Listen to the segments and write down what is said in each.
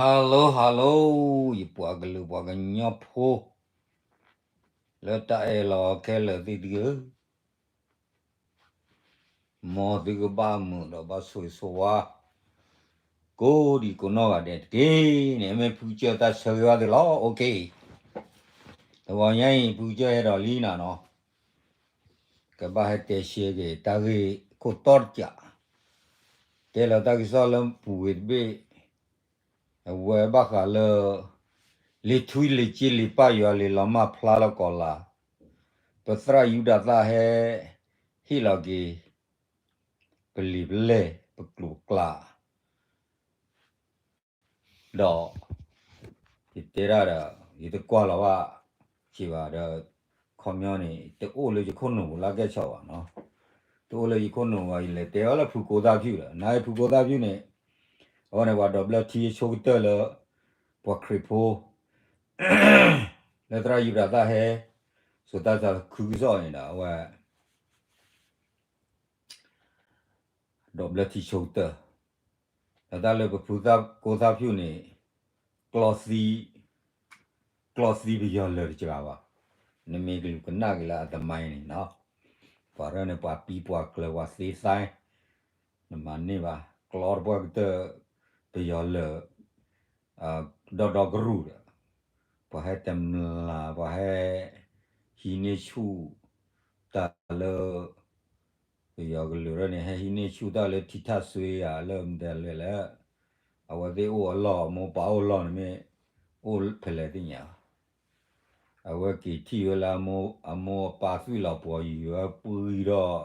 Hello hello, ယပှၤကလုာ်ပှၤကညီဖိ လၢတၢ်အဲၣ်လီၤခဲလၢာ်သ့ၣ်တဖၣ်ဧၢ, မ်သုကဘၣ်မုာ်ဒီးဘၣ်ဆိၣ်ဂ့ၤဆိၣ်ဝါ ကိးဒံကိးနီၢ်ဂၤဒဲးတက့ၢ်န့ၣ် မ့ၢ်ဖုကစၢၢ်တၢ်ဆၢဂ့ၤဘၣ်သုလီၤ. OK, တဂီၤညါအံၤ ဖုကစၢၢ်ဟဲဒီးလံနၤနီၤ, ကဘၣ်ဟဲတဲရှဲက့ၤတၢ်ဂ့ၢ်ခိၣ်တီတစး, တဲလီၤတၢ်ကစီၣ်လၢပူၤဝံၤတဘ့ၣ်, အဝဲဘၣ်ဃးလၢ လံာ်ထူလံာ်စ့လံာ်ပၢ်ယွၤလံာ်လီၤမၢ်ဖျါလၢကီၤလၤ, ပသရၣ်ယူဒၤသၣ်ဟဲ ဟ့ၣ်လီၤက့ၤ ပလံာ်ပလဲၢ် ပကျိာ်ပကျါ ဒီး ယတဲဒၣ်ဒီး ယတကွၢ်လီၤဘၣ် စံးဘၣ်ဒီး ခီပညီန့ၣ် တအိၣ်လၢယခိၣ်နူာ်ပူၤလၢကဲဆီဘၣ်နီၤ, တအိၣ်လၢယခိၣ်နူာ်ဘၣ် ယလဲၤတဲအီၤလၢဖုကိသၣ်ဖၠူၣ်ဒီး နဖုကိသၣ်ဖၠူၣ်န့ၣ် အဝဲန့ၣ် ပှၤဒီးဘျၢထံဆိကတၢၢ်လၢ ပှၤခရံာ်ဖိ လၢသရၣ်ယူဒၤသၣ်ဟဲ စိာ်တၢ်သးခုကစီၣ်န့ၣ်ဒီး အဝဲ ဒီးဘျၢထံဆိကတၢၢ်, ဒီးတၢ်လၢပဖုသၣ်ကိသၣ်ဖၠူၣ်န့ၣ် ကျီသံ, ကျီသံပယီၤလၢာ်တစှၤဘၣ်, နမ့ၢ်ကလူးကနၣ်က့ၤလၢအသမိုင်းန့ၣ်နီၤ, ပှၤရၢန့ၣ် ပှၤပံပှၤကျၢၤပှၤသ့သၣ်, နမၤန့ၢ်ဘၣ် ကျီတပှၢ်ကတၢၢ် ပယီၤလၢာ် ဒီဒီကရူၢ်ဒီး ပှၤဟဲတမျၢ် ပှၤဟဲ ဟံးန့ၢ်ဆူၣ် တၢ်လၢ ပယီၤကလုာ်ရၢန့ၣ် ဟဲဟံးန့ၢ်ဆူၣ်တၢ်လၢထံထၣ်စွ့ဧါ လၢမတၤလဲၣ်လဲၣ်, အဝဲသ့ၣ်အိၣ်အလီၢ် အမိၢ်ပၢ်အိၣ်လီၢ်န့ၣ်မ့ၢ် အိၣ်ဖဲလဲၣ်သ့ၣ်ညါ, အဝဲက့ၤထံၣ်ဝဲလၢ အမိၢ်အပၢ်သွံၣ်လီၤပှီၤယံၤဝဲပှံၤ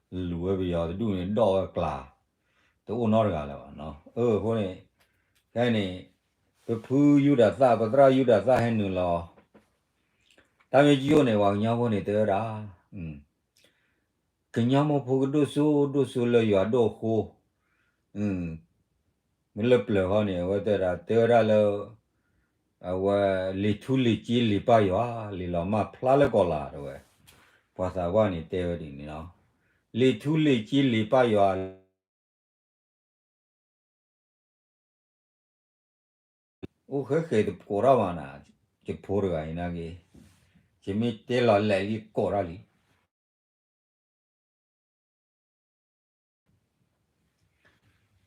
ဒီး လူၤဝဲပယီၤတဒူၣ်န့ၣ် ဒီးဝဲကျါ တအိၣ်နီတဂၤလၢၤဘၣ်နီၤ. အဃိန့ၣ် ခဲန့ၣ် ပဖုယူဒၤသၣ် ပသရၣ်ယူဒၤသၣ်ဟဲနုာ်လီၤ တၢ်မ့ၢ်ကယိၣ်န့ၣ် ပှၤကညီဖိန့ၣ်တဲဝဲဒၣ် ကညီမိၢ်ဖိကဒိၣ်စိဒိၣ်စိလၢယွၤဒိၣ်အဃိ, မ့ၢ်လၢပျၢၤဃီန့ၣ် အဝဲတဲဒၣ် တဲဝဲဒၣ်လၢ အဝဲ လံာ်ထူလံာ်စ့လံာ်ပၢ်ယွၤ လံာ်လီၤမၢ်ဖျါလၢကီၤလၤတဲဝဲ, ပှၤသးပှၢ်န့ၣ်တဲဝဲဒ်န့ၣ်လီၤ. လံာ်ထူလံာ်စ့လံာ်ပၢ်ယွၤ အိၣ်ဃဲဃဲတကိးထီၣ်ဘၣ်နၤ, ယဖိတဂၤအံၤနာ်က့, ယမ့ၢ်တဲလီၤလဲာ်လံကိးထီၣ်လံ.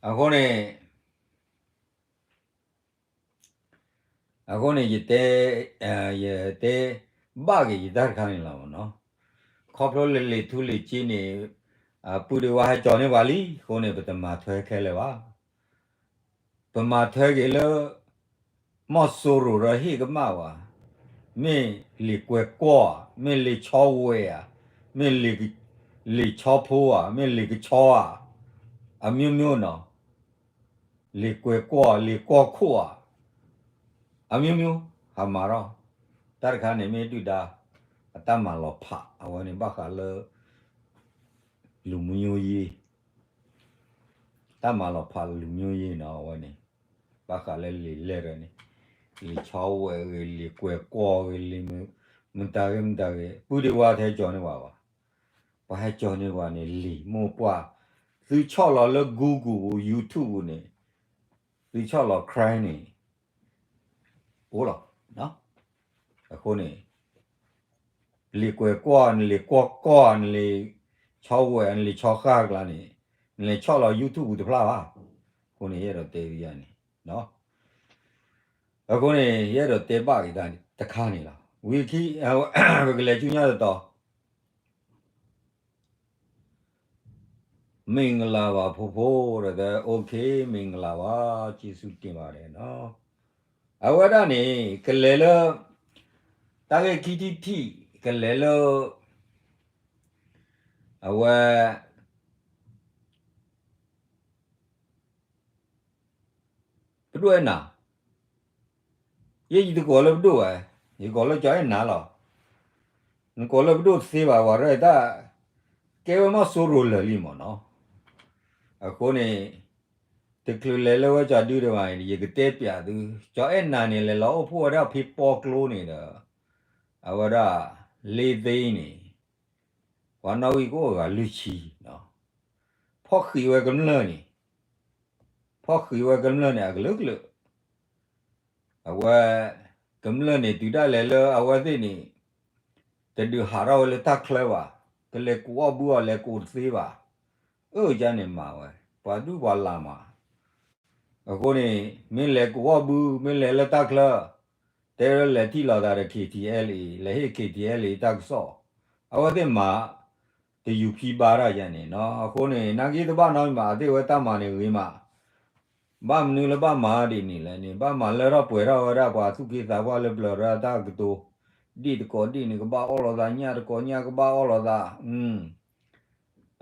အဃိန့ၣ် အဃိန့ၣ် ယတဲ ယတဲဘၣ်က့ၤယတၢ်တခါန့ၣ်လီၤနီၤ. ခီဖျိလၢလံာ်ထူလံာ်စ့န့ၣ် ပုၢ်ဒ့ဝါဟဲကၠီၤန့ၢ်ပှၤလံအဃိန့ၣ် ပတမၤထွဲခဲလၢာ်ဘၣ်. ပမၤထွဲက့ၤလၢ မီၢ်စိရိၤဒီးဟ့ၣ်ကမၣ်ဝဲ, မ့ၢ်လံာ်ကွဲၤကွီၢ်ဧါ, မ့ၢ်လံာ်ဆီဝဲၤဧါ, မ့ၢ်လံာ်ဆီဖိဧါ, မ့ၢ်လံာ်ကဆီဧါ, အမျိုးမျိုးနီၤ, လံာ်ကွဲၤကွီၢ် လံာ်ကွီၢ်ခိၣ်ဧါ, အမျိုးမျိုး ဟးမၤထီၣ်, တၢ်တခါန့ၣ်မ့ၢ်ဒုၣ်ဒါ အတၢ်မၤလီၤဖး အဝဲန့ၣ်ဘၣ်ဃးလၢ လူမျိုးရေး တၢ်မၤလီၤဖးလူမျိုးရေးနီၤ အဝဲန့ၣ် ဘၣ်ဃးလၢလံာ်လဲၢ်တၢ်န့ၣ်, လံာ်ဆီဝဲၤဂ့ၤ လံာ်ကွဲၤကွီၢ်ဂ့ၤ လံာ်မတၤဂ့ၤမတၤဂ့ၤ ပုၢ်ဒ့ဝါတဟဲကၠီၤန့ၢ်ပှၤဘၣ်. ပှၤဟဲကၠီၤန့ၢ်ပှၤန့ၣ် လံာ်မိၢ်ပှၢ် သုဆီၣ်လီၤလၢ Google ပူၤ YouTube ပူၤန့ၣ် သုဆီၣ်လီၤ crime န့ၣ် အိၣ်လီၤ. အဃိန့ၣ် လံာ်ကွဲၤကွီၢ် နလံာ်ကွီၢ်ကွီၢ် နလံာ်ဆီဝဲၤ နလံာ်ဆီဃၢ်ကျါန့ၣ် နလဲၤဆီၣ်လီၤ YouTube ပူၤတဖျါဘၣ်. အဃိန့ၣ် ယအဲၣ်ဒိးတဲဝဲန့ၣ် အဃိန့ၣ် ယအဲၣ်ဒိးတဲဘၣ်က့ၤတၢ်တခါန့ၣ်လီၤ. ဝံၤခံ ပကလဲၤဆူညါတတီၤ မင်္ဂလာပါ ဖိဖိ တဲ့ OK မင်္ဂလာပါ ကျေးဇူးတင်ပါတယ်နော်. အဝဲဒၣ်န့ၣ် ကလဲၤလၢ တၢ်ဂ့ၢ်ခံထံၣ်ထံၣ် ကလဲၤလၢ အဝဲ ပဒိၣ်အဲၣ်နၤ, ယဲယတကိးလၢပဒိၣ်ဘၣ်, ယကိးလၢကၠီအဲၣ်နၤလီၤ. နကိးလၢပဒိၣ်တသ့ဘၣ် ပှၤရဲၣ်တၢ် ကဲဝဲမီၢ်စိရိၤလၢာ်လံမ့ၢ်နီၤ. အဃိန့ၣ် တချုးလဲၤလၢဝဲကၠီဒုတဘၣ်န့ၣ် ယကတဲပျးသု, ကၠီအဲၣ်နၤန့ၣ် လဲၤလီၤအိၣ်ဖှိၣ်ဝဲဒၣ်ဖဲပီကျိန့ၣ်ဒီး အဝဲဒၣ် လ့သ့န့ၣ် ပှၤနီၣ်ဂံၢ်ကအိၣ်ဂၤလွံၢ်ဆံ, ဖီၣ်ဃံးဝဲကမျၢၢ်န့ၣ်, ဖီၣ်ဃံးဝဲကမျၢၢ်န့ၣ် အကလုာ်ကလုာ်, အဝဲ ကမျၢၢ်န့ၣ် တုၤဒၣ်လဲာ်လၢအဝဲသ့ၣ်န့ၣ် တဒုးဟးထီၣ်ဝဲလၢတၢ်ချၢဘၣ်, ကလဲၤကူးအီၣ်ဘုအီၤ လဲၤကူးတသ့ဘၣ်, အၢၣ်ကန့ၣ်မၤဝဲ ပှၤဒူၣ်ပှၤလၢ်မး. အဃိန့ၣ် မ့ၢ်လဲၤကူးအီၣ်ဘု မ့ၢ်လဲၤလၢတၢ်ချၢ တဲဝဲလဲၤထံၣ်လိာ်သးဒီး KTLA လဲၤဟ့ၣ် KTLA တၢ်ကစီၣ်, အဝဲသ့ၣ်မၤ တယူၤဖံဘါတၢ်ယါန့ၣ်နီၤ. အဃိန့ၣ် နာ်က့တဘၣ်နီတမံၤဘၣ် အသ့ၣ်ဝဲတၢ်မၤန့ၣ်ဂ့ၤမး, ဘၣ်မနုၤလၢဘၣ်မၤဒ်န့ၣ်လဲၣ်န့ၣ် ဘၣ်မၤလၢထီၣ်ပှဲၤထီၣ်ဝဲဒၣ်ပှၤသူၣ်က့သးပှၢ်လၢပျၢၤရၢတၢ်ကတိၤ, ဒ့ၣ်တကိးဒ့ၣ်န့ၣ် ကဘၣ်အီၣ်လိာ်သး, ညၣ်တကိးညၣ်ကဘၣ်အီၣ်လိာ်သး,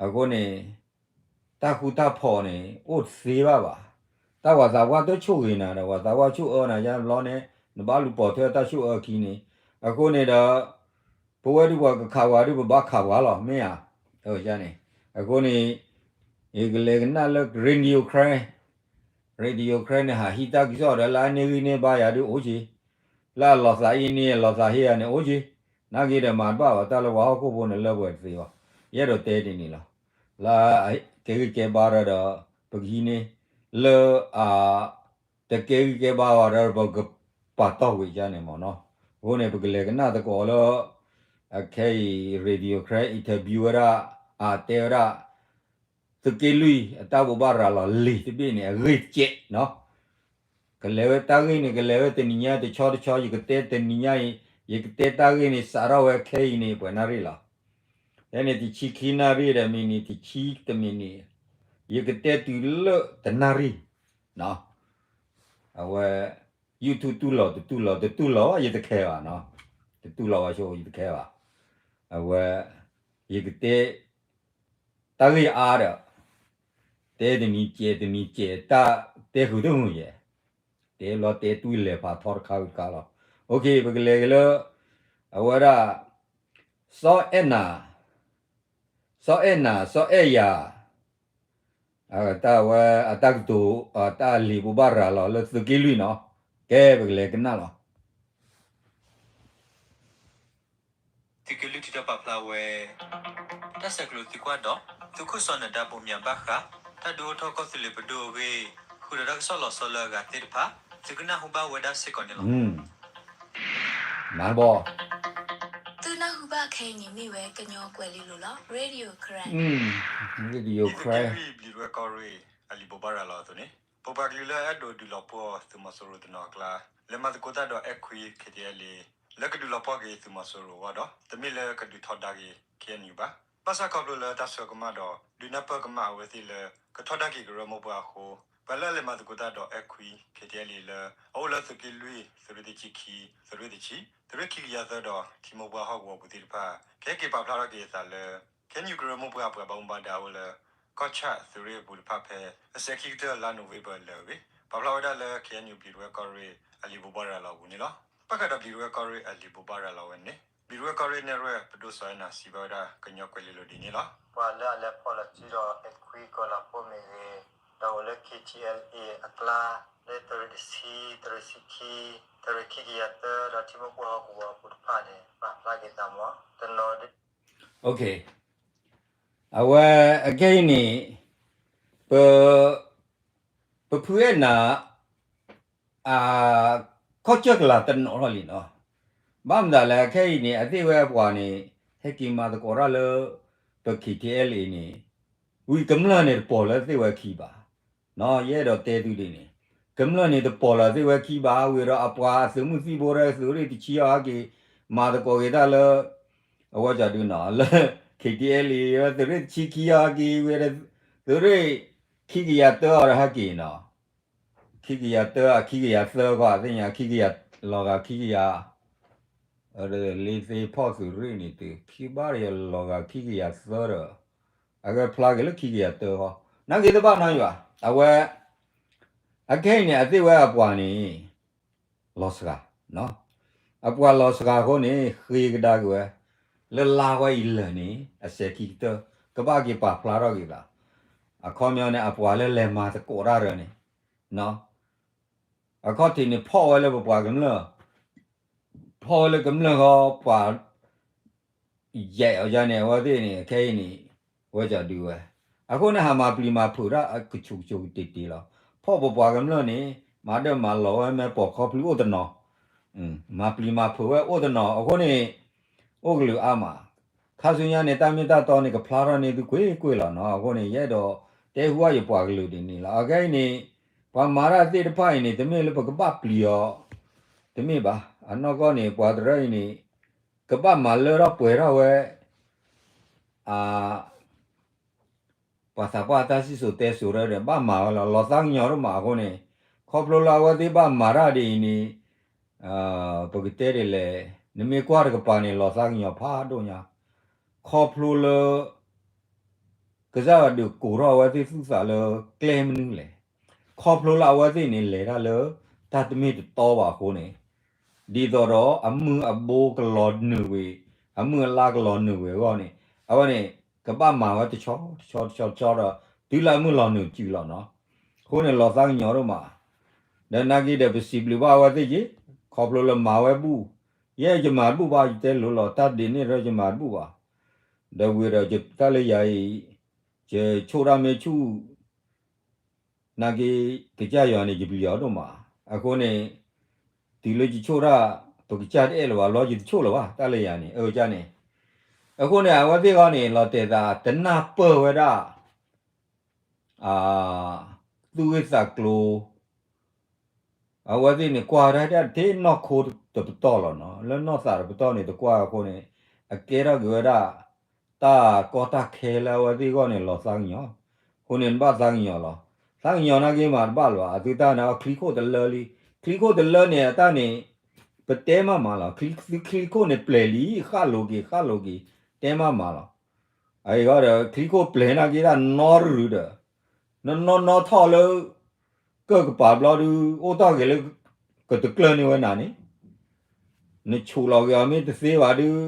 အဃိန့ၣ် တၢ်ဃူတၢ်ဖိးန့ၣ် အိၣ်တသ့ဘၣ်ဘၣ်. တၢ်ပှၤသးပှၢ်တဆိၣ်ဂ့ၤနၤဒီး ပှၤသးပှၢ်ဆိၣ်အၢနၤယါဘျီန့ၣ် နဘၣ်လူၤပိာ်ထွဲတၢ်ဆိၣ်အၢခံန့ၣ်, အဃိန့ၣ်ဒီး ပဝဲဒုးပှၤကခးပှၤဒုး ပဘၣ်ခးပှၤလီၤ မ့ၢ်ဧါ. န့ၣ် အဃိန့ၣ် ယကလဲၤကနၣ်လၢ Radio Karen, Radio Karen န့ၣ် ဟးဟံးတၢ်ကစီၣ်ဒီး လၢအန့ၢ်ဂံၢ်န့ၢ်ဘါယၤဒုးအိၣ်က့ၤ, လၢအလီၤသးအံၤန့ၣ် အလီၤသးဟ့ယၤန့ၣ်အိၣ်က့ၤ, နာ်က့ဒီးမၤတဘၣ်ဘၣ် တၢ်လၢပှၤဟီၣ်ခိၣ်ဖိန့ၣ်လၢပှဲၤတသ့ဘၣ်. ယအဲၣ်ဒိးတဲဒ်န့ၣ်လီၤ. လၢကဲဂံၢ်ကဲဘါဒီး ပကဟံးန့ၢ် လၢအ တကဲဂံၢ်ကဲဘါဘၣ်ဒီး ပကပာ်တီၢ်ဝံၤယါန့ၣ်မ့ၢ်နီၤ. အဃိန့ၣ် ပကလဲၤကနၣ်သကိးလၢ အခဲအံၤ Radio Karen interview ဝဲဒၣ် အတဲဝဲဒၣ် သုးက့လွံၢ်အတၢ်ဘိးဘၣ်ရၤလီၤလံာ်တဘ့ၣ်န့ၣ် အဂ့ၢ်စဲးနီၤ. ကလဲၤဝဲတၢ်ဂ့ၢ်န့ၣ် ကလဲၤဝဲတနံၤညါတဆီတဆီ ယကတဲတနံၤညါအံၤ, ယကတဲတၢ်ဂ့ၢ်န့ၣ် စးထီၣ်ဝဲခဲအံၤန့ၣ် ပှဲၤနၣ်ရံၣ်လီၤ. ဖဲန့ၣ်တဆံခံနၣ်ရံၣ်ဒီး မံးနံးတဆံတမံးနံး, ယကတဲတုၤလၢတနၣ်ရံၣ် အဝဲ YouTube တူၢ်လီၤတတူၢ်လီၤ တတူၢ်လီၤဘၣ် ယတခဲဘၣ်နီၤ, တတူၢ်လီၤဘၣ်ဆိ ယတခဲဘၣ်. အဝဲ ယကတဲ တၢ်ဂ့ၢ်အါဒီး တဲတနံၤစဲးတနံၤစဲး တၢ်တဲဃုာ်တမုာ်ယဲၢ်, တဲဘျီတဲတူၢ်လဲၤဖးထီတခါဝံၤတခါလီၤ. ပကလဲၤက့ၤလၢ အဝဲဒၣ် စီၤအဲၣ်နၤ, စီၤအဲၣ်နၤ စီၤအဲၣ်ယၤ တၢ်ဝဲအတၢ်ကတိၤ တၢ်လံာ်ဘိးဘၣ်ရၤလီၤလၢသုးက့လွံၢ်နီၤ. ကဲ ပကလဲၤကနၣ်လီၤ. သုးက့လွံၢ်ထံၣ်တၢ်ပာ်ဖျါဝဲ တၢ်ဆဲးကျိးသုးကွၢ်ဒီး သုးခိၣ်စီၤနၢၤဒါဘိးမၠးဘၣ်ဃး တၢ်ဒုးအိၣ်ထီၣ်ကီၢ်သူလ့ၤပဒိၣ်အဂ့ၢ် ဃုာ်ဒီးတၢ်ကစီၣ်လီၤဆီလၢအဂၤသ့ၣ်တဖၣ် သုကနၢ်ဟူဘၣ်ဝဲဒၣ်စ့ၢ်ကီးန့ၣ်လီၤ. မၤဘီ သုနၢ်ဟူဘၣ်ခဲအံၤန့ၣ်မ့ၢ်ဝဲကညီကွဲၤလ့လိၤလီၤ. Radio Karen, Radio Karen ဘျံးဒဝဲကီၢ်ရ့ၣ်အလံာ်ဘိးဘၣ်ရၤလီၤအသိးန့ၣ် ပပှၤကလုာ်လၢအဲၣ်ဒိးဒုးလီၤပှီၢ်သုးမီၤစိရိၤတနီၤအကျါ လဲၤမၤသကိးတၢ်ဒီးအဲၣ်ခွံ KTLA လၢကဒုးလီၤပှီၢ်က့ၤသုးမီၤစိရိၤအဂီၢ်ဒီး တမ့ၢ်လၢကဒုးထီဒါက့ၤ KNU ဘၣ်. ဘၣ်ဆၣ်ခီဖျိလၢတၢ်ဆၢကမၣ်ဒီး ဒုးနၢ်ပၢၢ်ကမၣ်အဝဲသ့ၣ်လၢ ကထီဒါက့ၤကရၢမိၢ်ပှၢ်အဃိ ပှၤလၢအလဲၤမၤသကိးတၢ်ဒီးအဲၣ်ခွံ KTLA လၢ အအိၣ်လၢသုးက့လွံၢ် သုးရ့ၣ်တဆံခံ သုးရ့ၣ်တဆံ သုးရ့ၣ်ခံကယၤသၢဒီး ထံမိၢ်ပှၢ်ဟီၣ်ကဝီၤပူၤသ့ၣ်တဖၣ် ကဟဲက့ၤပာ်ဖျါထီၣ်က့ၤအသးလၢ KNU ကရၢမိၢ်ပှၢ်အပှၤဘၣ်မူဘၣ်ဒါအိၣ်လၢ ကီၢ်ဆၣ်သုးရ့ၣ်အပူၤတဖၣ်ဖဲ အစဲးခံကတၢၢ်လါနိၣ်ဝ့ဘၢၣ်လၢအဂ့ၢ် ပာ်ဖျါဝဲဒၣ်လၢ KNU ဘျံးဒဝဲကီၢ်ရ့ၣ်အလံာ်ဘိးဘၣ်ရၤလီၤအပူၤန့ၣ်လီၤ. ဘၣ်ဃးဒီးဘျံးဒဝဲကီၢ်ရ့ၣ်အလံာ်ဘိးဘၣ်ရၤလီၤဝဲန့ၣ် ဘျံးဒဝဲကီၢ်ရ့ၣ်နဲၣ်ရွဲၣ် ပဒိၣ်စီၤအဲၣ်နၤစံးဘၣ်ဝဲဒၣ်ကညီကွဲၤလ့လိၤဒ်န့ၣ်လီၤ. ပှၤလၢအလဲၤဖီၣ်လီၤစုဒီးအဲၣ်ခွံကီၤလၤဖိမ့ၢ်ဂ့ၤ, ဒီးအိၣ်လၢ KTLA အကျါ လၢသုးရ့ၣ်တဆံ, သုးရ့ၣ်ဆံခံ, သုးရ့ၣ်ခံကယၤသၢ ဒီးထံမိၢ်ပှၢ်ဟီၣ်ကဝီၤအပူၤတဖၣ်န့ၣ် ပာ်ဖျါက့ၤသးမ့ၢ် တနီၤဒ် အဝဲအခဲအံၤန့ၣ် ပ ပဖုအဲၣ်နၤ အခီၣ်စၢၢ်ကလာ်တနီၤထီၣ်လံနီၤ. ဘၣ်မတၤလဲၣ် အခဲအံၤန့ၣ် အသ့ၣ်ဝဲအပှၤန့ၣ် ဟဲက့ၤမၤသကိးတၢ်လၢ ပ KTLA န့ၣ် ဝံၤကမျၢၢ်န့ၣ်တပိာ်လၢသ့ၣ်ဝဲခံဘၣ်. ယအဲၣ်ဒိးတဲသုဒ်န့ၣ် ကမျၢၢ်န့ၣ်တပိာ်လၢသ့ၣ်ဝဲခံဘၣ်. ဝံၤဒီးအပှၤအသုးမုၢ်သံၣ်ဘိဒီးသုးရ့ၣ်တဆံအီၤဟဲက့ၤ မၤသကိးက့ၤတၢ်လၢ အဝဲကၠီဒုနီၤ လၢ KTLA သုးရ့ၣ်တဆံခံအီၤဟဲက့ၤ ဝံၤဒီး သုးရ့ၣ်ခံကယၤသၢအီၤဒီးဟဲက့ၤနီၤ. ခံကယၤသၢ အခံကယၤသၢခီ အသ့ၣ်ညါ ခံကယၤ လီၤဂာ်ခံကယၤ လ့သ့ဖီၣ်သုးရ့ၣ်န့ၣ်တုၤ ခံဘၣ်ဒီးလီၤဂာ်ခံကယၤသၢဒီး အဂဲၤဖျါက့ၤလၢခံကယၤသၢခီ နာ်က့တဘၣ်နီတမံၤဘၣ်. အဝဲ အခဲအံၤန့ၣ် အသ့ၣ်ဝဲအပှၤန့ၣ် လီၤစှၤ အပှၤလီၤစှၤအဃိန့ၣ် ဃ့ကဒါက့ၤဝဲ လၢလါဝဲအံၤလၢာ်န့ၣ် အစဲးခံကတၢၢ် ကဘၣ်က့ၤပာ်ဖျါထီၣ်က့ၤသး အခီပညီန့ၣ် အပှၤလၢလဲၤမၤသကိးတၢ်ဒီးန့ၣ် အခီၣ်ထံးန့ၣ် ဖီၣ်ဝဲလၢပပှၤကမျၢၢ် ဖီၣ်ဝဲလၢကမျၢၢ်ဃီ ပှၤ ယဲၢ်အီၤယါန့ၣ် အဝဲသ့ၣ်န့ၣ် ခဲအံၤန့ၣ် ဝဲကၠီဒုဝဲ အဃိန့ၣ် ဟးမၤပျံၤမၤဖုးတၢ်ကဆူးကဆူးကတ့ၤတ့ၤလီၤ. ဖီၣ်ပပှၤကမျၢၢ်န့ၣ် မၤဒၢၣ်မၤလီၤဝဲ မ့ၢ်ပိာ်ခီဖျိအိၣ်တနီၤ, မၤပျံၤမၤဖုးဝဲအိၣ်တနီၤ အဃိန့ၣ် အိၣ်ကလုာ်အါမး, ခါဆူညါန့ၣ် တၢ်မ့ၢ်တၢ်တီန့ၣ် ကဖျါထီၣ်န့ၢ်သုကွ့ၢ်ကွ့ၢ်လီၤနီၤ. အဃိန့ၣ် ယအဲၣ်ဒိးတဲဟူဘၣ်ယပှၤကလုာ်ဒ်န့ၣ်လီၤ. အခဲအံၤန့ၣ် ပှၤမၤတၢ်သ့ၣ်တဖၣ်အံၤန့ၣ် တမ့ၢ်လၢပကဘၣ်ပျံၤအီၤ တမ့ၢ်ဘၣ်. အနီၢ်ကီၢ်န့ၣ် ပှၤတရၢအံၤန့ၣ် ကဘၣ်မၤလၢထီၣ်ပှဲၤထီၣ်ဝဲ ပှၤသးပှၢ်တၢ်စံၣ်စိၤတဲစိၤဒီး ဘၣ်မၤဝဲလီၤ. လီၤသးကညီၤဒိၣ်မးအဃိန့ၣ် ခီဖျိလၢအဝဲသ့ၣ်ဘၣ်မၤတၢ်ဒ်အံၤန့ၣ် ပကတဲဒ်လဲၣ်, နမ့ၢ်ကွၢ်တကပၤန့ၣ် လီၤသးကညီၤဖးဒိၣ်ညါ, ခီဖျိလၢ ကစၢ်ယွၤဒုးကိးထီၣ်အဝဲသ့ၣ်သူၣ်သးလၢကျဲမနုၤလဲၣ်, ခီဖျိလၢအဝဲသ့ၣ်န့ၣ် လဲၤတၢ်လၢတၢ်တမ့ၢ်တတီဘၣ်အဃိန့ၣ် ဒ်သိးဒီးအမုၢ်အဘိကလီၤနုာ်ဝံၤ, အမုၢ်အလါကလီၤနုာ်ဝံၤအဂီၢ်န့ၣ် အဝဲန့ၣ် ကဘၣ်မၤဝဲတဆီတဆီတဆီတဆီဒီး တုၤလၢအမုၢ်လီၤနုာ်တုၤလီၤနီၤ. အဃိန့ၣ် လီၤသးကညီၤဒိၣ်မး, ဒီးနာ်က့ဒီး ပစံးဘျုးဘၣ်အဝဲသ့ၣ်က့ၤ, ခီဖျိလၢမၤဝဲဘူၣ်, ယဲယမၤတဘူၣ်ဘၣ်, ယတဲလိၤလီၤ, တၢ်ဒ်န့ၣ်ဒီးယမၤတဘူၣ်ဘၣ်. ဒီးဝံၤဒီးတၢ်လၢယၤအံၤ ယဆိၣ်တၢ်မ့ၢ်ဆူၣ် နာ်က့ ကစၢ်ယွၤန့ၣ် ယပျံၤအီၤဒိၣ်မး. အဃိန့ၣ် တုၤလၢယဆိၣ်တၢ် ပကစၢ်တအဲၣ်လၢၤဘၣ်လီၤ, ယတဆိၣ်လၢၤဘၣ် တၢ်လၢယၤန့ၣ် အကန့ၣ်. အဃိန့ၣ် အဝဲသ့ၣ်ဂီၢ်န့ၣ် လီၤတဲာ်သး တနၢ်ပၢၢ်ဝဲဒၣ် သူၣ်ဂ့ၢ်သးကျိၤ အဝဲသ့ၣ်န့ၣ် ကွၢ်ဝဲဒၣ်ထဲနီၢ်ခိတပတီၢ်လီၤနီၤ, လၢနီၢ်သးတပတီၢ်န့ၣ် တကွၢ်အဃိန့ၣ် အကဲထီၣ်က့ၤဝဲဒၣ် တၢ်ကီတၢ်ခဲလၢအဝဲသ့ၣ်ဂီၢ်န့ၣ် လီၤသးကညီၤ. အဃိန့ၣ် နဘၣ်သးကညီၤလီၤ. သးကညီၤနာ်က့မးတဘၣ်လၢၤဘၣ်, အသုတၢ်န့ၣ် အချံခိၣ်တလၢလံ, ချံခိၣ်တလၢန့ၣ် အတၢ်န့ၣ် ပတဲမးမးလီၤ. သုချံခိၣ်န့ၣ်ပျဲၤလံ, ဃၣ်လိၤက့ၤ ဃၣ်လိၤက့ၤ တဲမးမးလီၤ. အဂီၢ်ဒီး ချံခိၣ်ပျဲၤနာ်က့တၢ်နီတရူးဒီး နနီၢ်နီၢ်ထီၣ်လၢ ကၢၢ်ကပၤဘျီဒုး အိၣ်တ့ၢ်ဂ့ၤလၢ ကတကျၢၢ်န့ၢ်ဝဲနၤန့ၣ်, နဆူးလီၤက့ၤအီၤမ့ၢ်တသ့ဘၣ်ဒုး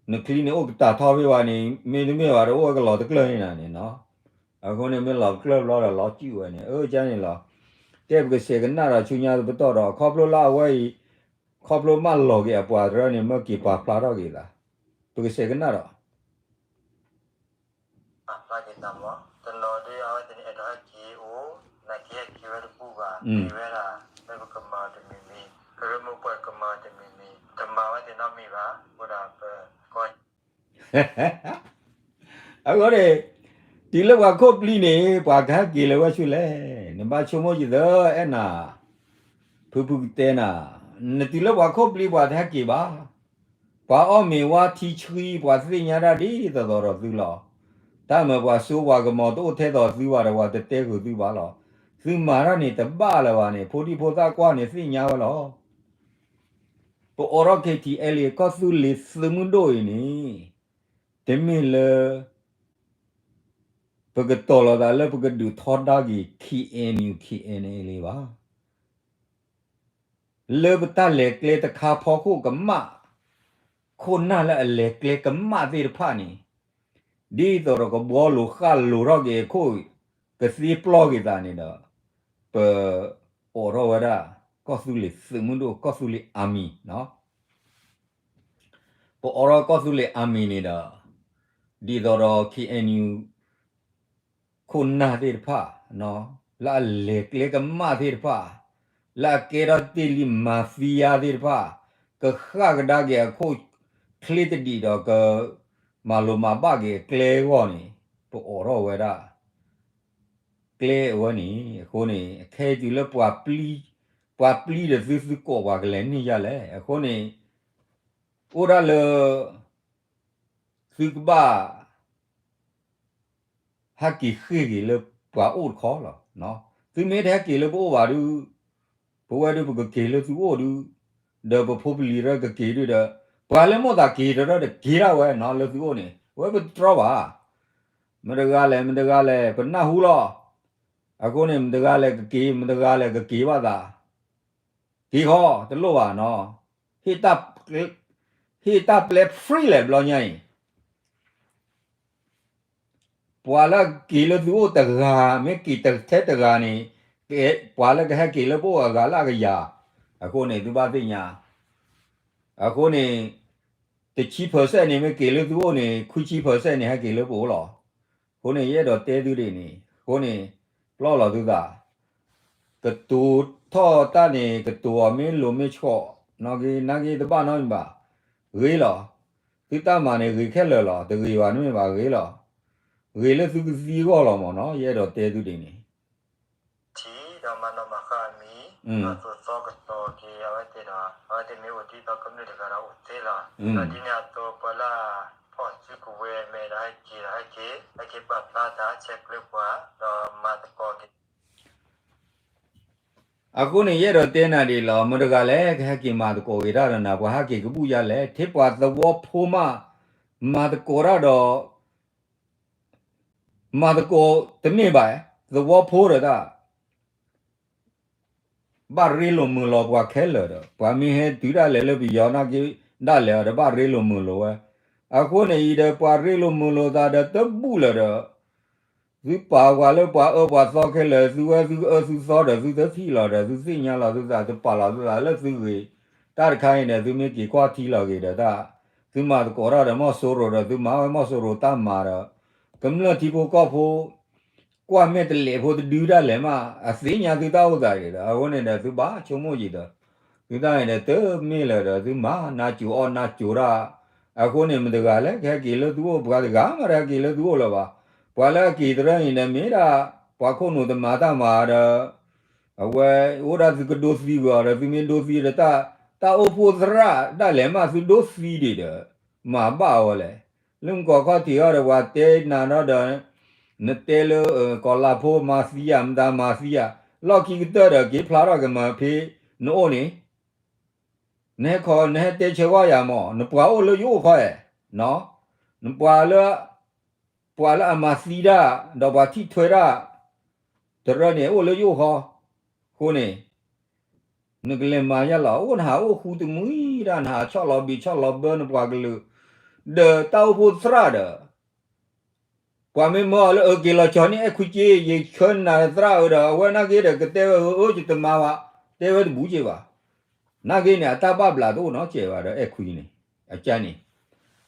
နချံန့ၣ်အိၣ်ကတၢ်ထီၣ်ဖဲဘၣ်န့ၣ် မ့တမ့ၢ်ဘၣ်ဒီး အိၣ်ဝဲကလီၤတကျၢၢ်န့ၢ်နၤန့ၣ်နီၤ. အဃိန့ၣ် မ့ၢ်လီၤတကျၢၢ်ဘျီဒီး လီၤစုၣ်ဝဲန့ၣ် အကန့ၣ်လီၤ. တဲပကဆဲးကနၣ်ဒီးဆူညါတပတီၢ်ဒီး ခီဖျိလၢအဝဲအံၤ ခီဖျိမၢလီၤက့ၤအပှၤတရၢန့ၣ် မၢက့ၤပာ်ဖျါထီၣ်က့ၤသး, ပကဆဲးကနၣ်ဒီး အဖျါက့ၤသးမး, တနီၤဒုး အဝဲသ့ၣ်န့ၣ် အဲၣ်ဒိးဟဲက့ၤအိၣ်, နာ်က့ဟဲက့ၤဝဲတဘူၣ်ဘၣ်, က့ၤဝဲဒၣ် လၢပကမၤတမံၤမံၤ, ကရၢမိၢ်ပှၢ်ကမၤတမံၤမံၤ, တမၤဝဲသ့ၣ်နီတမံၤဘၣ်, အဃိဒီးပကီ အဃိန့ၣ် တုၤလၢပှၤခိၣ်ပျံၤန့ၣ် ပှၤကဟဲက့ၤလၢၤဝဲဆူလဲၣ်, နဘၣ်ဆိကမိၣ်ယသး အဲၣ်နၤ, ဖုဖုကတဲနၤ, နတုၤလၢပှၤခိၣ်ပျံၤ ပှၤတဟဲက့ၤဘၣ်. ပှၤအီၣ်မ့ၤဝါထံဆှံ ပှၤသ့ၣ်ညါတၢ်ဒ်သိးသိးဒီးသုလီၤ. တၢ်မၤပှၤစိပှၤကမီၤတအိၣ်ထဲသိးသုဘၣ်ဒီး ပှၤတတဲဃုာ်သုဘၣ်လီၤ. သုမၤတၢ်န့ၣ်တဘၣ်လၢၤဘၣ်န့ၣ် ဖိဒံဖိသၣ်ကွၢ်န့ၣ်သ့ၣ်ညါဝဲလီၤ. ပအိးထီၣ် KTLA ကီၢ်သူလ့ၤသုးမုၢ်ဒိၣ်အံၤန့ၣ် တမ့ၢ်လၢ ပကတီၤလီၤသးလၢပကဒုးထီဒါက့ၤ KNU KNLA ဘၣ်. လၢပတၢ်လဲၤကျဲတခါဖီခိၣ်ကမၣ်, ခိၣ်နၢ်လၢအလဲၤကျဲကမၣ်သ့ၣ်တဖၣ်န့ၣ် ဒ်သိးဒီးကဘှီလိာ်ဃၣ်လိာ်ထီၣ်က့ၤအခိၣ် ကသ့ပျီက့ၤသးန့ၣ်ဒီး ပအိးထီၣ်ဝဲဒၣ် ကီၢ်သူလ့ၤသုးမုၢ်ဒိၣ် ကီၢ်သူလ့ၤ Army နီၤ. ပအိးထီၣ်ကီၢ်သူလ့ၤ Army န့ၣ်ဒီး ဒ်သိးဒီး KNU ခိၣ်နၢ်သ့ၣ်တဖၣ် လၢအလဲၤကျဲကမၣ်သ့ၣ်တဖၣ်, လၢအကဲထီၣ်တ့ၢ်လံ mafia သ့ၣ်တဖၣ်, ကဃၣ်ကဒါက့ၤအခိၣ်ချ့တဒံးဒီး ကမၤလိၤမၤဘၣ်က့ၤအကျဲအဂီၢ်န့ၣ် ပအိးထီၣ်ဝဲဒၣ် ကျဲအဝဲန့ၣ်. အဃိန့ၣ် ခဲအံၤတုၤလၢပှၤပျံၤ, ပှၤပျံၤဒီးသု သုကိးပှၤကလဲၤန့ၢ်ယၤလဲၣ်. အဃိန့ၣ် အိၣ်ဒၣ်လၢ သုကဘၣ် ဟဲက့ၤဃ့ၢ်က့ၤလၢပှၤအိၣ်တခီလီၤ. သုမ့ၢ်တဟဲက့ၤလၢပအိၣ်ဘၣ်ဒုး, ပဝဲဒုးပကက့ၤလၢသုအိၣ်ဒုး, ဒီးပဖိပလံၤရၢကက့ၤဒုးဒီး, ပှၤလၢမိၣ်သးက့ၤတရၢတက့ၤဒၣ်ဝဲနီၤ လၢသုအိၣ်န့ၣ် အဝဲပတတြီဘၣ်. မတၤတဂၤလဲၣ် မတၤတဂၤလဲၣ် ပနၢ်ဟူလီၤ. အဃိန့ၣ် မတၤတဂၤလဲၣ်ကက့ၤ မတၤတဂၤလဲၣ်ကက့ၤဘၣ်သး က့ၤဃီ တလိၣ်ဘၣ်နီၤ. ဟ့ၣ်တၢ်ပျဲ free လဲၣ် ဘျီညါအံၤ ပှၤလၢက့ၤလၢသုအိၣ်တဂၤ မ့ၢ်က့ၤထဲတဂၤန့ၣ် ပှၤလၢကဟဲက့ၤလၢပအိၣ်အဂၤလၢအကယၤ. အဃိန့ၣ် သုဘၣ်သ့ၣ်ညါ. အဃိန့ၣ် တဆံ percent န့ၣ် မ့ၢ်က့ၤလၢသုအိၣ်န့ၣ် ခွံဆံ percent န့ၣ် ဟဲက့ၤလၢပအိၣ်လီၤ. အဃိန့ၣ် ယအဲၣ်ဒိးတဲသုဒ်န့ၣ် အဃိန့ၣ် ပျီလီၤသုသး ကတိၤထီၣ်တၢ်န့ၣ် ကတိၤအီၤမ့ၢ်လိၤမ့ၢ်ဆှီ, နာ်က့ နာ်က့တဘၣ်နီတမံၤဘၣ်, ဂ့ၤလီၤ. သုတၢ်မၤန့ၣ်ဂ့ၤခဲလၢာ်လီၤ, တဂ့ၤဘၣ်န့ၣ်မ့ၢ်ဘၣ်ဂ့ၤလီၤ. ဂ့ၤလၢသုကသံအဂီၢ်လီၤမၢ်နီၤ, ယအဲၣ်ဒိးတဲသုဒ်န့ၣ် ထံဒီးမၤနီၣ်မၤဃၣ်အမံၤ, ဒီးသိးသီကတီၤက့ၤအဝဲသ့ၣ်ဒီး အဝဲသ့ၣ်မ့ၢ်အိၣ်ဒ်သိးကမျၢၢ်တဂၤဒီးအိၣ်သ့လီၤ. ဒီးဒ်န့ၣ်အသိးပှၤလၢအဖီၣ်စုကဝဲၤမဲာ်ဒီးဟဲက့ၤဒီးဟဲက့ၤ ဟဲက့ၤပာ်ဖျါတၢ်ဆဲးကျၢပှၤ ဒီးမၤသကိးက့ၤ အဃိန့ၣ် ယအဲၣ်ဒိးတဲနၤဒ်အံၤလီၤ, မတၤတဂၤလဲၣ် ကဟဲက့ၤမၤသကိးက့ၤတၢ်ဒီးနၤ, ပှၤဟဲက့ၤကဘူၣ်ယါလဲၣ်, ထဲပှၤသဝီဖိမး မၤသကိးတၢ်ဒီး မၤသကိးတမ့ၢ်ဘၣ်, သဝီဖိဒီးတၢ် ဘၣ်ရ့လိာ်မုာ်လိာ်ပှၤခဲလၢာ်ဒီး ပှၤမ့ၢ်ဟဲတုၤဒၣ်လဲာ်လၢပယီၤနာ်က့ဒၣ်လဲာ်ဒီး ဘၣ်ရ့လိာ်မုာ်လိာ်ဝဲ. အဃိန့ၣ်အံၤဒီး ပှၤရ့လိာ်မုာ်လိာ်သးဒီးတဘူၣ်လၢၤဒီး သုပာ်ပှၤလၢပှၤအၢပှၤသီခဲလၢာ်, သုဝဲသုအၢသုသီဒီး သုတထံၣ်လီၤဒီး သုသ့ၣ်ညါလီၤသုသး, သုပာ်လီၤသုသးလၢသုဂ့ၤ, တၢ်တခါအံၤဒီး သုမ့ၢ်က့ၤကွၢ်ထံလီၤဂ့ၤဒီးတၢ်, သုမၤသကိးတၢ်ဒီးမီၢ်စိရိၤဒီး သုမၤဝဲမီၢ်စိရိၤတၢ်မၤဒီး ကမျၢၢ်ထံဖိကီၢ်ဖိ ကွၢ်မဲာ်တလဲးဖိတဒုဒၣ်လဲာ်မး အသ့ၣ်ညါသုတၢ်အိၣ်သးဒံးဒီး အဃိန့ၣ်ဒီး သုဘၣ်ဆိကမိၣ်ယံၤဒီး သုတၢ်န့ၣ်ဒီး တမ့ၢ်လၢၤဒီး သုမၤနးစိၤအီၣ်နးစိၤတၢ်, အဃိန့ၣ် မတၤတဂၤလဲၣ် ကဟဲက့ၤလၢသုအိၣ်, ပှၤတဂၤမးတဟဲက့ၤလၢသုအိၣ်လၢၤဘၣ်. ပှၤလၢအက့ၤတရၢအံၤန့ၣ် မ့ၢ်ဒၣ် ပှၤခိၣ်နူာ်တမၤတၢ်မၤဒီး အဝဲအိၣ်ဒၣ်သုကဒိသံကွံာ်အီၤဒီး သုမ့ၢ်ဒိသံဒီး တၢ်အိၣ်ဖှိၣ်သရၣ်ဒၣ်လဲာ်မး သုဒိသံဒံးဒီး မၤဘၣ်အီၤလဲၣ်. လၢမုၢ်ကီၢ်ခီၣ်ထံးအီၤဒီး ပှၤတဲနၤဒီး နတဲလၢ ကီၤလၤဖိမၤသံယၤ မတၤမၤသံယၤ, လီၢ်ခံကတၢၢ်ဒီး က့ၤဖျါထီၣ်ကမၤဖဲနအိၣ်န့ၣ် နဟဲခီ နဟဲတဲဆၢကွၢ်ယၤမး နပှၤအိၣ်လၢယအိၣ်ခီဧါ, နပှၤလၢ ပှၤလၢအမၤသံတၢ် ဒီးပှၤထံၣ်ထွဲတၢ် တရၢန့ၣ် အိၣ်လၢယအိၣ်ခီ, အဃိန့ၣ် နကလဲၤမၤယါလီၤ, အိၣ်နဟးအိၣ်ဃူတမှံၤဒၣ် နဟးဆီၣ်လီၤဘံးဆီၣ်လီၤဘၢနပှၤကလုာ်, ဒီးတၢ်အိၣ်ဖှိၣ်သရၣ်ဒီး ပှၤမ့ၢ်မၢအီၤလၢအက့ၤလီၤကၠီၤန့ၢ်အဲၣ်ခွံက့ ယဆၢနၤသရၣ်ဧၢဒီး အဝဲနာ်က့ဒီး ကတဲဝဲဧၢ ယတမၤဘၣ်, တဲဝဲတဘူးက့ဘၣ်. နာ်က့န့ၣ် အတၢ်ဘၣ်ဘျးတအိၣ်နီတစဲးဘၣ်ဒီးအဲၣ်ခွံန့ၣ်, အကါန့ၣ်